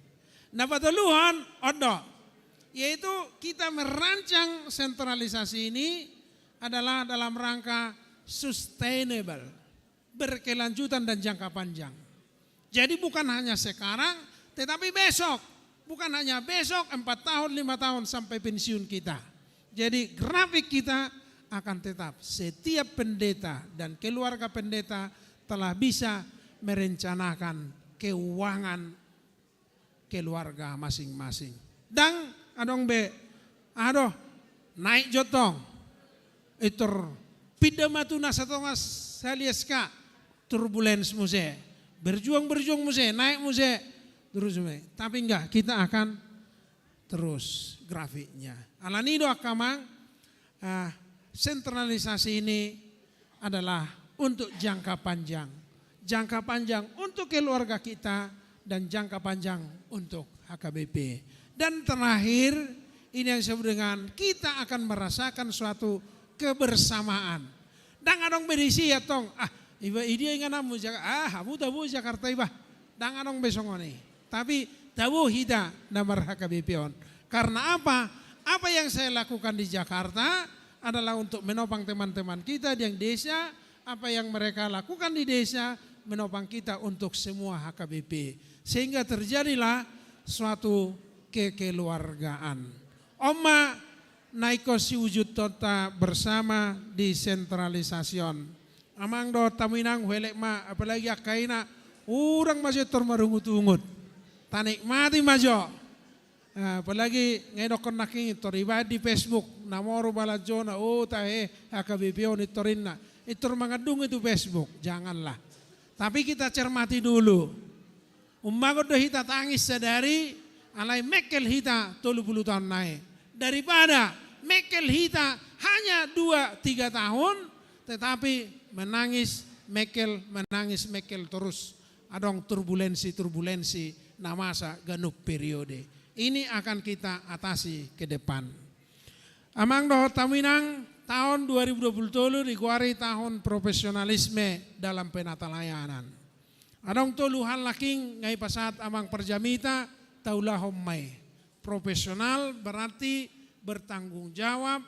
Na patoluhon, on do, yaitu kita merancang sentralisasi ini adalah dalam rangka sustainable, berkelanjutan dan jangka panjang. Jadi bukan hanya sekarang, tetapi besok. Bukan hanya besok, empat tahun, lima tahun sampai pensiun kita. Jadi grafik kita akan tetap. Setiap pendeta dan keluarga pendeta telah bisa merencanakan keuangan keluarga masing-masing. Ndang adong be, aha do, naik jo tong. Pintor pinda ma tu na satonga sali S K, turbulence muse. Berjuang-berjuang muse, naik muse. Terus muse. Tapi enggak, kita akan terus grafiknya. Alani do angka amang, eh, sentralisasi ini adalah untuk jangka panjang. Jangka panjang untuk keluarga kita dan jangka panjang untuk H K B P. Dan terakhir, ini yang disebut dengan kita akan merasakan suatu kebersamaan. Ndang adong be disi antong, ah, iba i dia ingananmu, ah, hamu tabo Jakarta iba. Ndang adong be songon i. Tapi tabo hita na mar-H K B P on. Karena apa? Apa yang saya lakukan di Jakarta adalah untuk menopang teman-teman kita di yang desa, apa yang mereka lakukan di desa menopang kita untuk semua H K B P. Sehingga terjadilah suatu kekeluargaan. On ma na ingkon siwujudonta bersama di sentralisasi on. Amang dohot hamu inang, huelek ma, apalagi angka ina, hurang ma jo pintor marungut-ungut. Tanikmati ma jo. Eh, apalagi nga didokkon nangkin pintor ibaen di Facebook, na moru balanjona, oh tahe, H K B P on pintor inna. Pintor mangandungi tu Facebook, janganlah. Tapi kita cermati dulu. Umbahen do hita tangis sadari, alai mengkel hita tolu pulu taon nai. Daripada mengkel hita hanya dua tiga tahun, tetapi menangis mengkel, menangis mengkel terus. Adong turbulensi-turbulensi na masa ganup periode. Ini akan kita atasi ke depan. Amang dohot hamu inang, taon dua ribu dua pulu tolu digoari tahun profesionalisme dalam penatalayanan. Adong tolu hal nangkin nga dipasahat amang parjamita, taulahon ma i. Profesional berarti bertanggung jawab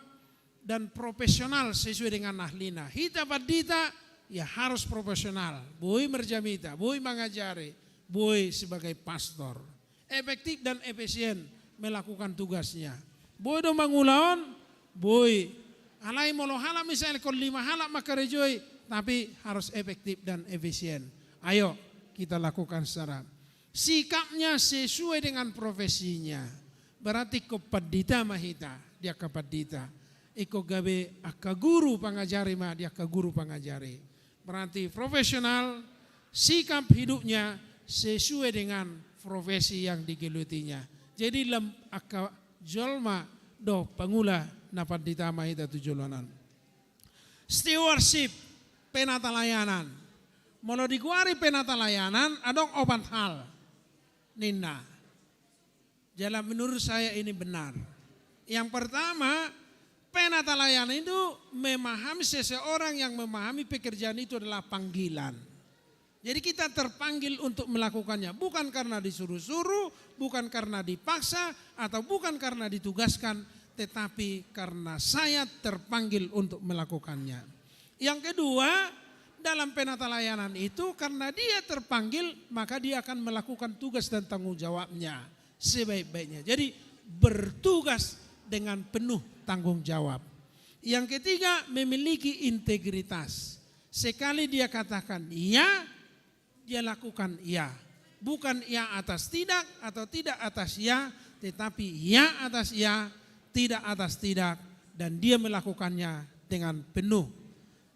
dan profesional sesuai dengan ahlina. Hita pandita, ya harus profesional. Boi marjamita, boi mangajari, boi sebagai pastor. Efektif dan efisien melakukan tugasnya. Boi do mangula on, boi. Alai molo halak misalkon lima halak mangkarejoi, tapi harus efektif dan efisien. Ayo, kita lakukan secara sikapnya sesuai dengan profesinya. Berarti ingkon pandita ma hita, di angka pandita. Ingkon gabe angka guru pangajari ma, di angka guru pangajari. Berarti profesional, sikap hidupnya sesuai dengan profesi yang digelutinya. Jadi lam angka jolma do pangula na pandita ma hita tu joloan on. Stewardship, penatalayanan. Molo digoari penatalayanan, adong opat hal ninna. Jala menurut saya ini benar. Yang pertama, penatalayanan itu memahami, seseorang yang memahami pekerjaan itu adalah panggilan. Jadi kita terpanggil untuk melakukannya, bukan karena disuruh-suruh, bukan karena dipaksa, atau bukan karena ditugaskan, tetapi karena saya terpanggil untuk melakukannya. Yang kedua, dalam penatalayanan itu, karena dia terpanggil, maka dia akan melakukan tugas dan tanggung jawabnya sebaik-baiknya. Jadi, bertugas dengan penuh tanggung jawab. Yang ketiga, memiliki integritas. Sekali dia katakan iya, dia lakukan iya. Bukan iya atas tidak atau tidak atas iya, tetapi iya atas iya, tidak atas tidak, dan dia melakukannya dengan penuh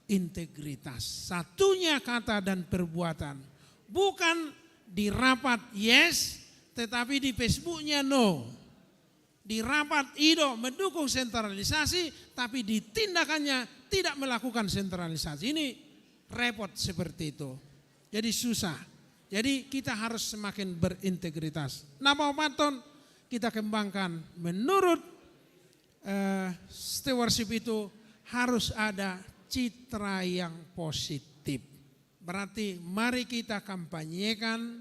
integritas. Satunya kata dan perbuatan. Bukan di rapat yes, tetapi di Facebooknya no. Di rapat i do mendukung sentralisasi, tapi di tindakannya tidak melakukan sentralisasi. Ini repot seperti itu. Jadi susah. Jadi kita harus semakin berintegritas. Na paopathon, kita kembangkan menurut, eh, stewardship itu harus ada citra yang positif. Berarti mari kita kampanyekan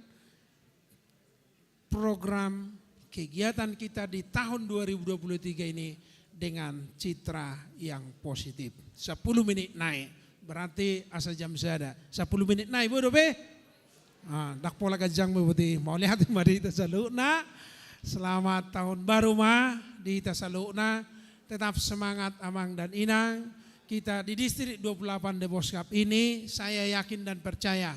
program kegiatan kita di tahun dua ribu dua puluh tiga ini dengan citra yang positif. Sepuluh menit nai. Berarti asa jam sada. Sepuluh menit nai, boi dope? Ah, ndang pola ganjang be berarti. Mauliate ma di hita saluhutna. Selamat tahun baru ma di hita saluhutna. Tetap semangat amang dan inang. Kita di Distrik dua puluh delapan Deboskap ini, saya yakin dan percaya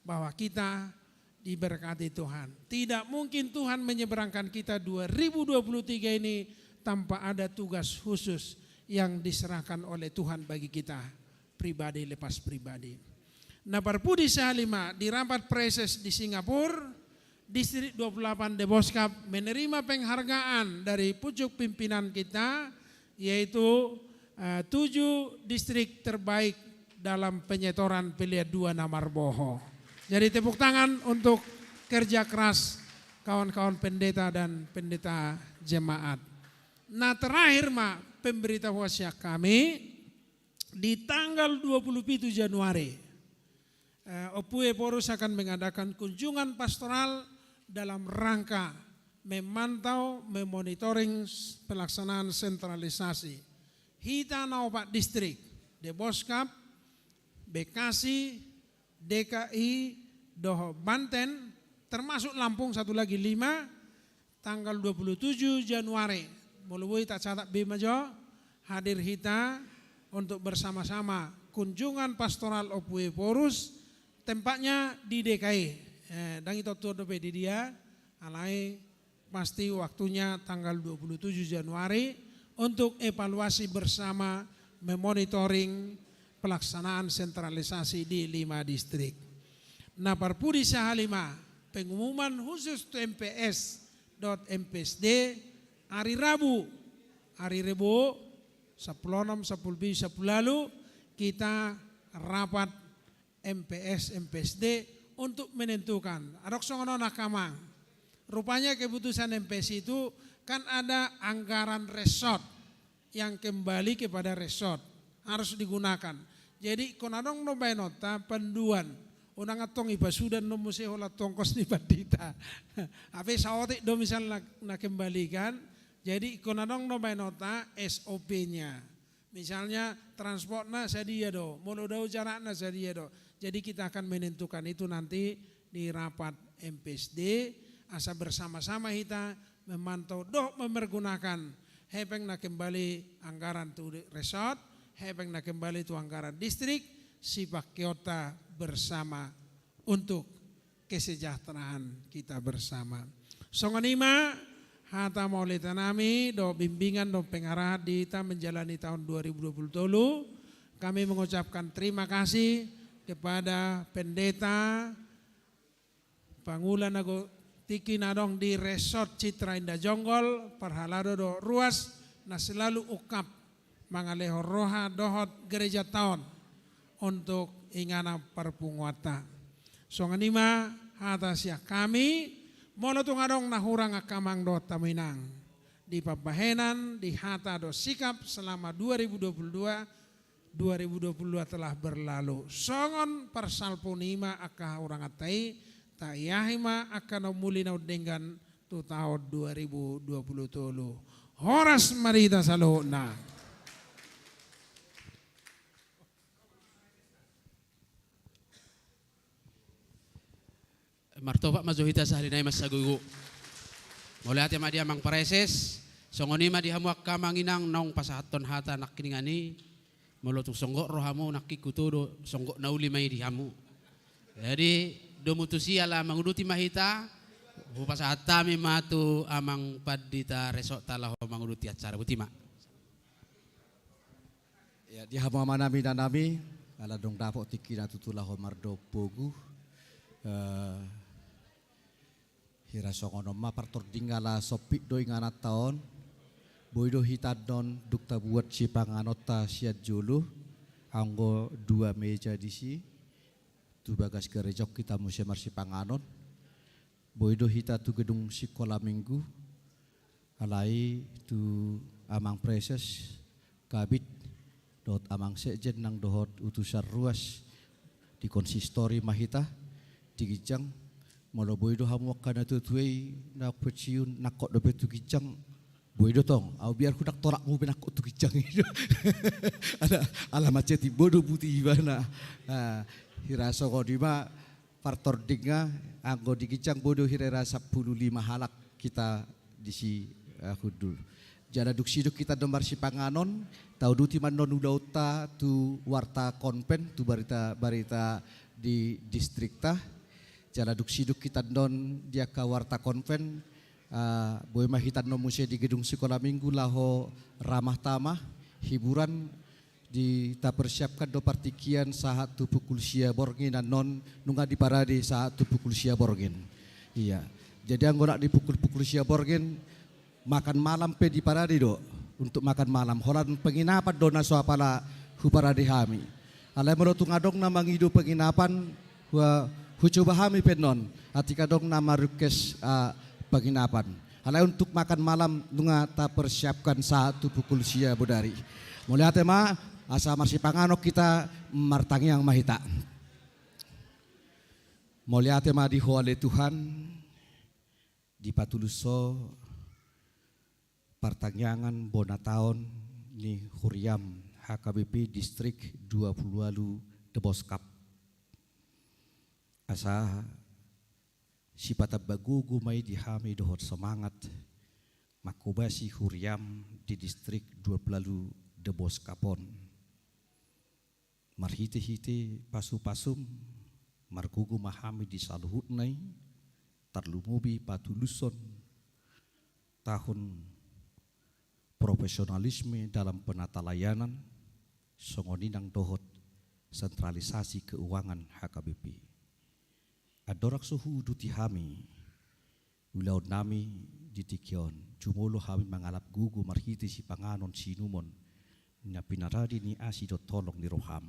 bahwa kita diberkati Tuhan. Tidak mungkin Tuhan menyeberangkan kita dua ribu dua puluh tiga ini tanpa ada tugas khusus yang diserahkan oleh Tuhan bagi kita pribadi lepas pribadi. Na parpudi sahali ma, di rapat praeses di Singapura, Distrik dua puluh delapan Deboskap menerima penghargaan dari pucuk pimpinan kita, yaitu, eh, tujuh distrik terbaik dalam penyetoran pilihan dua na marboho. Jadi tepuk tangan untuk kerja keras kawan-kawan pendeta dan pendeta jemaat. Na terakhir ma pemberitahuan sian hami, di tanggal dua puluh pitu Januari, eh, Ompu Ephorus akan mengadakan kunjungan pastoral dalam rangka memantau, memonitoring s-, pelaksanaan sentralisasi. Hita na opat distrik, Deboskap, Bekasi, D K I, dohot Banten, termasuk Lampung satu lagi, lima, tanggal dua puluh tujuh Januari. Molo boi tacatat be ma jo, hadir hita untuk bersama-sama kunjungan pastoral Ompu Ephorus, tempatnya di D K I. Eh, ndang ito tutu dope di dia, alai pasti waktunya tanggal dua puluh tujuh Januari untuk evaluasi bersama, memonitoring pelaksanaan sentralisasi di lima distrik. Na parpudi sahali ma, pengumuman khusus tu M P S dohot M P S D, hari Rabu, hari Rebo, sampulu onom, sampulu pitu, sampulu ualu, kita rapat M P S, M P S D untuk menentukan. Adong songon on angka amang. Rupanya keputusan M P S itu kan ada anggaran resort yang kembali kepada resort, harus digunakan. Jadi ingkon adong do baenonta panduan, unang antong ipasudan do muse holan tu ongkos ni pandita. Hape saotik do misalna na kembalikan. Jadi ingkon adong do baenonta S O P-nya. Misalnya transportna sadia do, molo dao jarakna sadia do. Jadi kita akan menentukan itu nanti di rapat M P S D, asa bersama-sama hita memantau dohot memergunakan hepeng na kembali anggaran tu resort, hepeng na kembali tu anggaran distrik, sipangkeonta bersama untuk kesejahteraan kita bersama. Songon i ma hata mauliate nami dohot bimbingan dohot pengarahan di hita menjalani tahun dua ribu dua puluh tolu. Kami mengucapkan terima kasih kepada pendeta, pangula na godang tingki na adong di Resort Citra Indah Jonggol, parhalado dohot ruas, na selalu ungkap mangalehon roha dohot gerejanta on untuk inganan parpunguanta. Songon i ma hata sian hami, molo tung adong na hurang angka amang dohot hamu inang di pambahenan, di hata dohot sikap selama dua ribu dua puluh dua, dua ribu dua puluh dua telah berlalu. Songon parsalpu ni i ma angka hahuranganta i, taiahi ma angka na umuli na umdenggan tu taon dua ribu dua puluh tolu. Horas ma di hita saluhutna. Martopak ma jo hita sahali nai mansagulgul. Mauliate ma di amang praeses, songon i ma di hamu angka amang inang naung pasahathon hata nangkiningan i. Molo tung songgop rohamu nangkin hutodo, songgop na uli ma i di hamu. Jadi domu tusi ala manguduti ma hita, hupasahat hami ma tu amang pandita resort ta laho manguduti acara, boti ma. Ya, di hamu amanami, inanami, ala dung dapot tingkina tutu laho mardongan pogu. Eh, hira songon on ma partording ala sompit do ingananta on. Boi do hita annon dung tabuat sipanganonta sian jolo, anggo dua meja disi, tu bagas gereja on hita muse marsipanganon. Boi do hita tu gedung sikola minggu, Alai tu amang preses, kabid, dohot amang sekjen nang dohot utusan ruas di konsistori ma hita di ginjang. Molo boi do hamu angka na tuatua i na pensiun nangkok dope tu ginjang, boi do tong. Au biar hudang tolak mu pe nangkok tu ginjang i do. Ala, ala mancet i boi do buti ibana. Ah, hira songon i ma partordingna, anggo di ginjang boi do hira-hira sampulu lima halak hita disi, eh, hundul. Jala dung sidung hita annon marsipanganon, tauduti ma annon ulaonta tu warta konven, tu barita, barita di distrikta. Jala dung sidung hita annon di angka warta konven, eh, boi ma hita annon muse di gedung sikola minggu laho ramah tamah, hiburan, di, tapersiapkan do partingkian sahat tu pukul sia borngin annon, nunga diparade sahat tu pukul sia borngin. Iya. Jadi anggo nang di pukul, pukul sia borngin, makan malam pe diparade do, untuk makan malam. Holan penginapan do na so apala huparade hami. Alai molo tung adong na mangido penginapan, hua, hucoba hami pe annon, atik adong na marukes, ah, penginapan. Alai untuk makan malam nunga tapersiapkan sahat tu pukul sia bodari. Mauliate ma, asa marsipanganon hita, martangiang ma hita. Mauliate ma di Ho ale Tuhan, dipatulus Ho partangiangan bona taon ni huriaM H K B P Distrik dua pulu ualu Deboskap. Asa sipatamba gogo ma i di hami dohot semangat manghobasi huriaM di Distrik dua pulu ualu Deboskap on. Marhite-hite pasu-pasuM, margogo ma hami di saluhutna i, tarlumobi patuluson tahun profesionalisme dalam penatalayanan, songon i nang dohot sentralisasi keuangan H K B P. Andorang so huuduti hami ulaonnami di tingki on, jumolo hami mangalap gogo marhite sipanganon siinumon na pinarade ni asi dohot holong ni rohaM.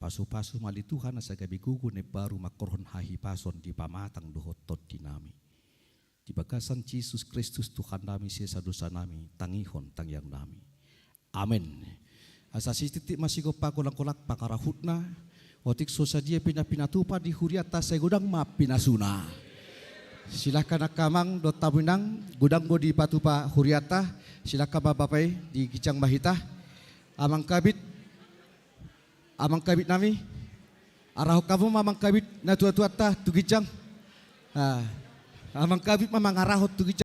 Pasu-pasu ma ale Tuhan asa gabe gogo na imbaru mangkorhon hahipason di pamatang dohot tondinami. Di bagasan Jesus Kristus Tuhannami, sesa dosanami, tangihon tangiangnami. Amen. Asa sititi ma sigompa, golang-golang pangarahutna. Otik so sadia pe na pinatupa di hurianta, sai godang ma pinasuna. Silahkan angka amang dohot hamu inang, godang do dipatupa hurianta. Silahkan ma Bapak i, di ginjang ma hita. Amang kabid, amang kabidnami, arahon hamu ma amang kabid na tua-tuanta tu ginjang. Ah, amang kabid ma mangarahon tu ginjang.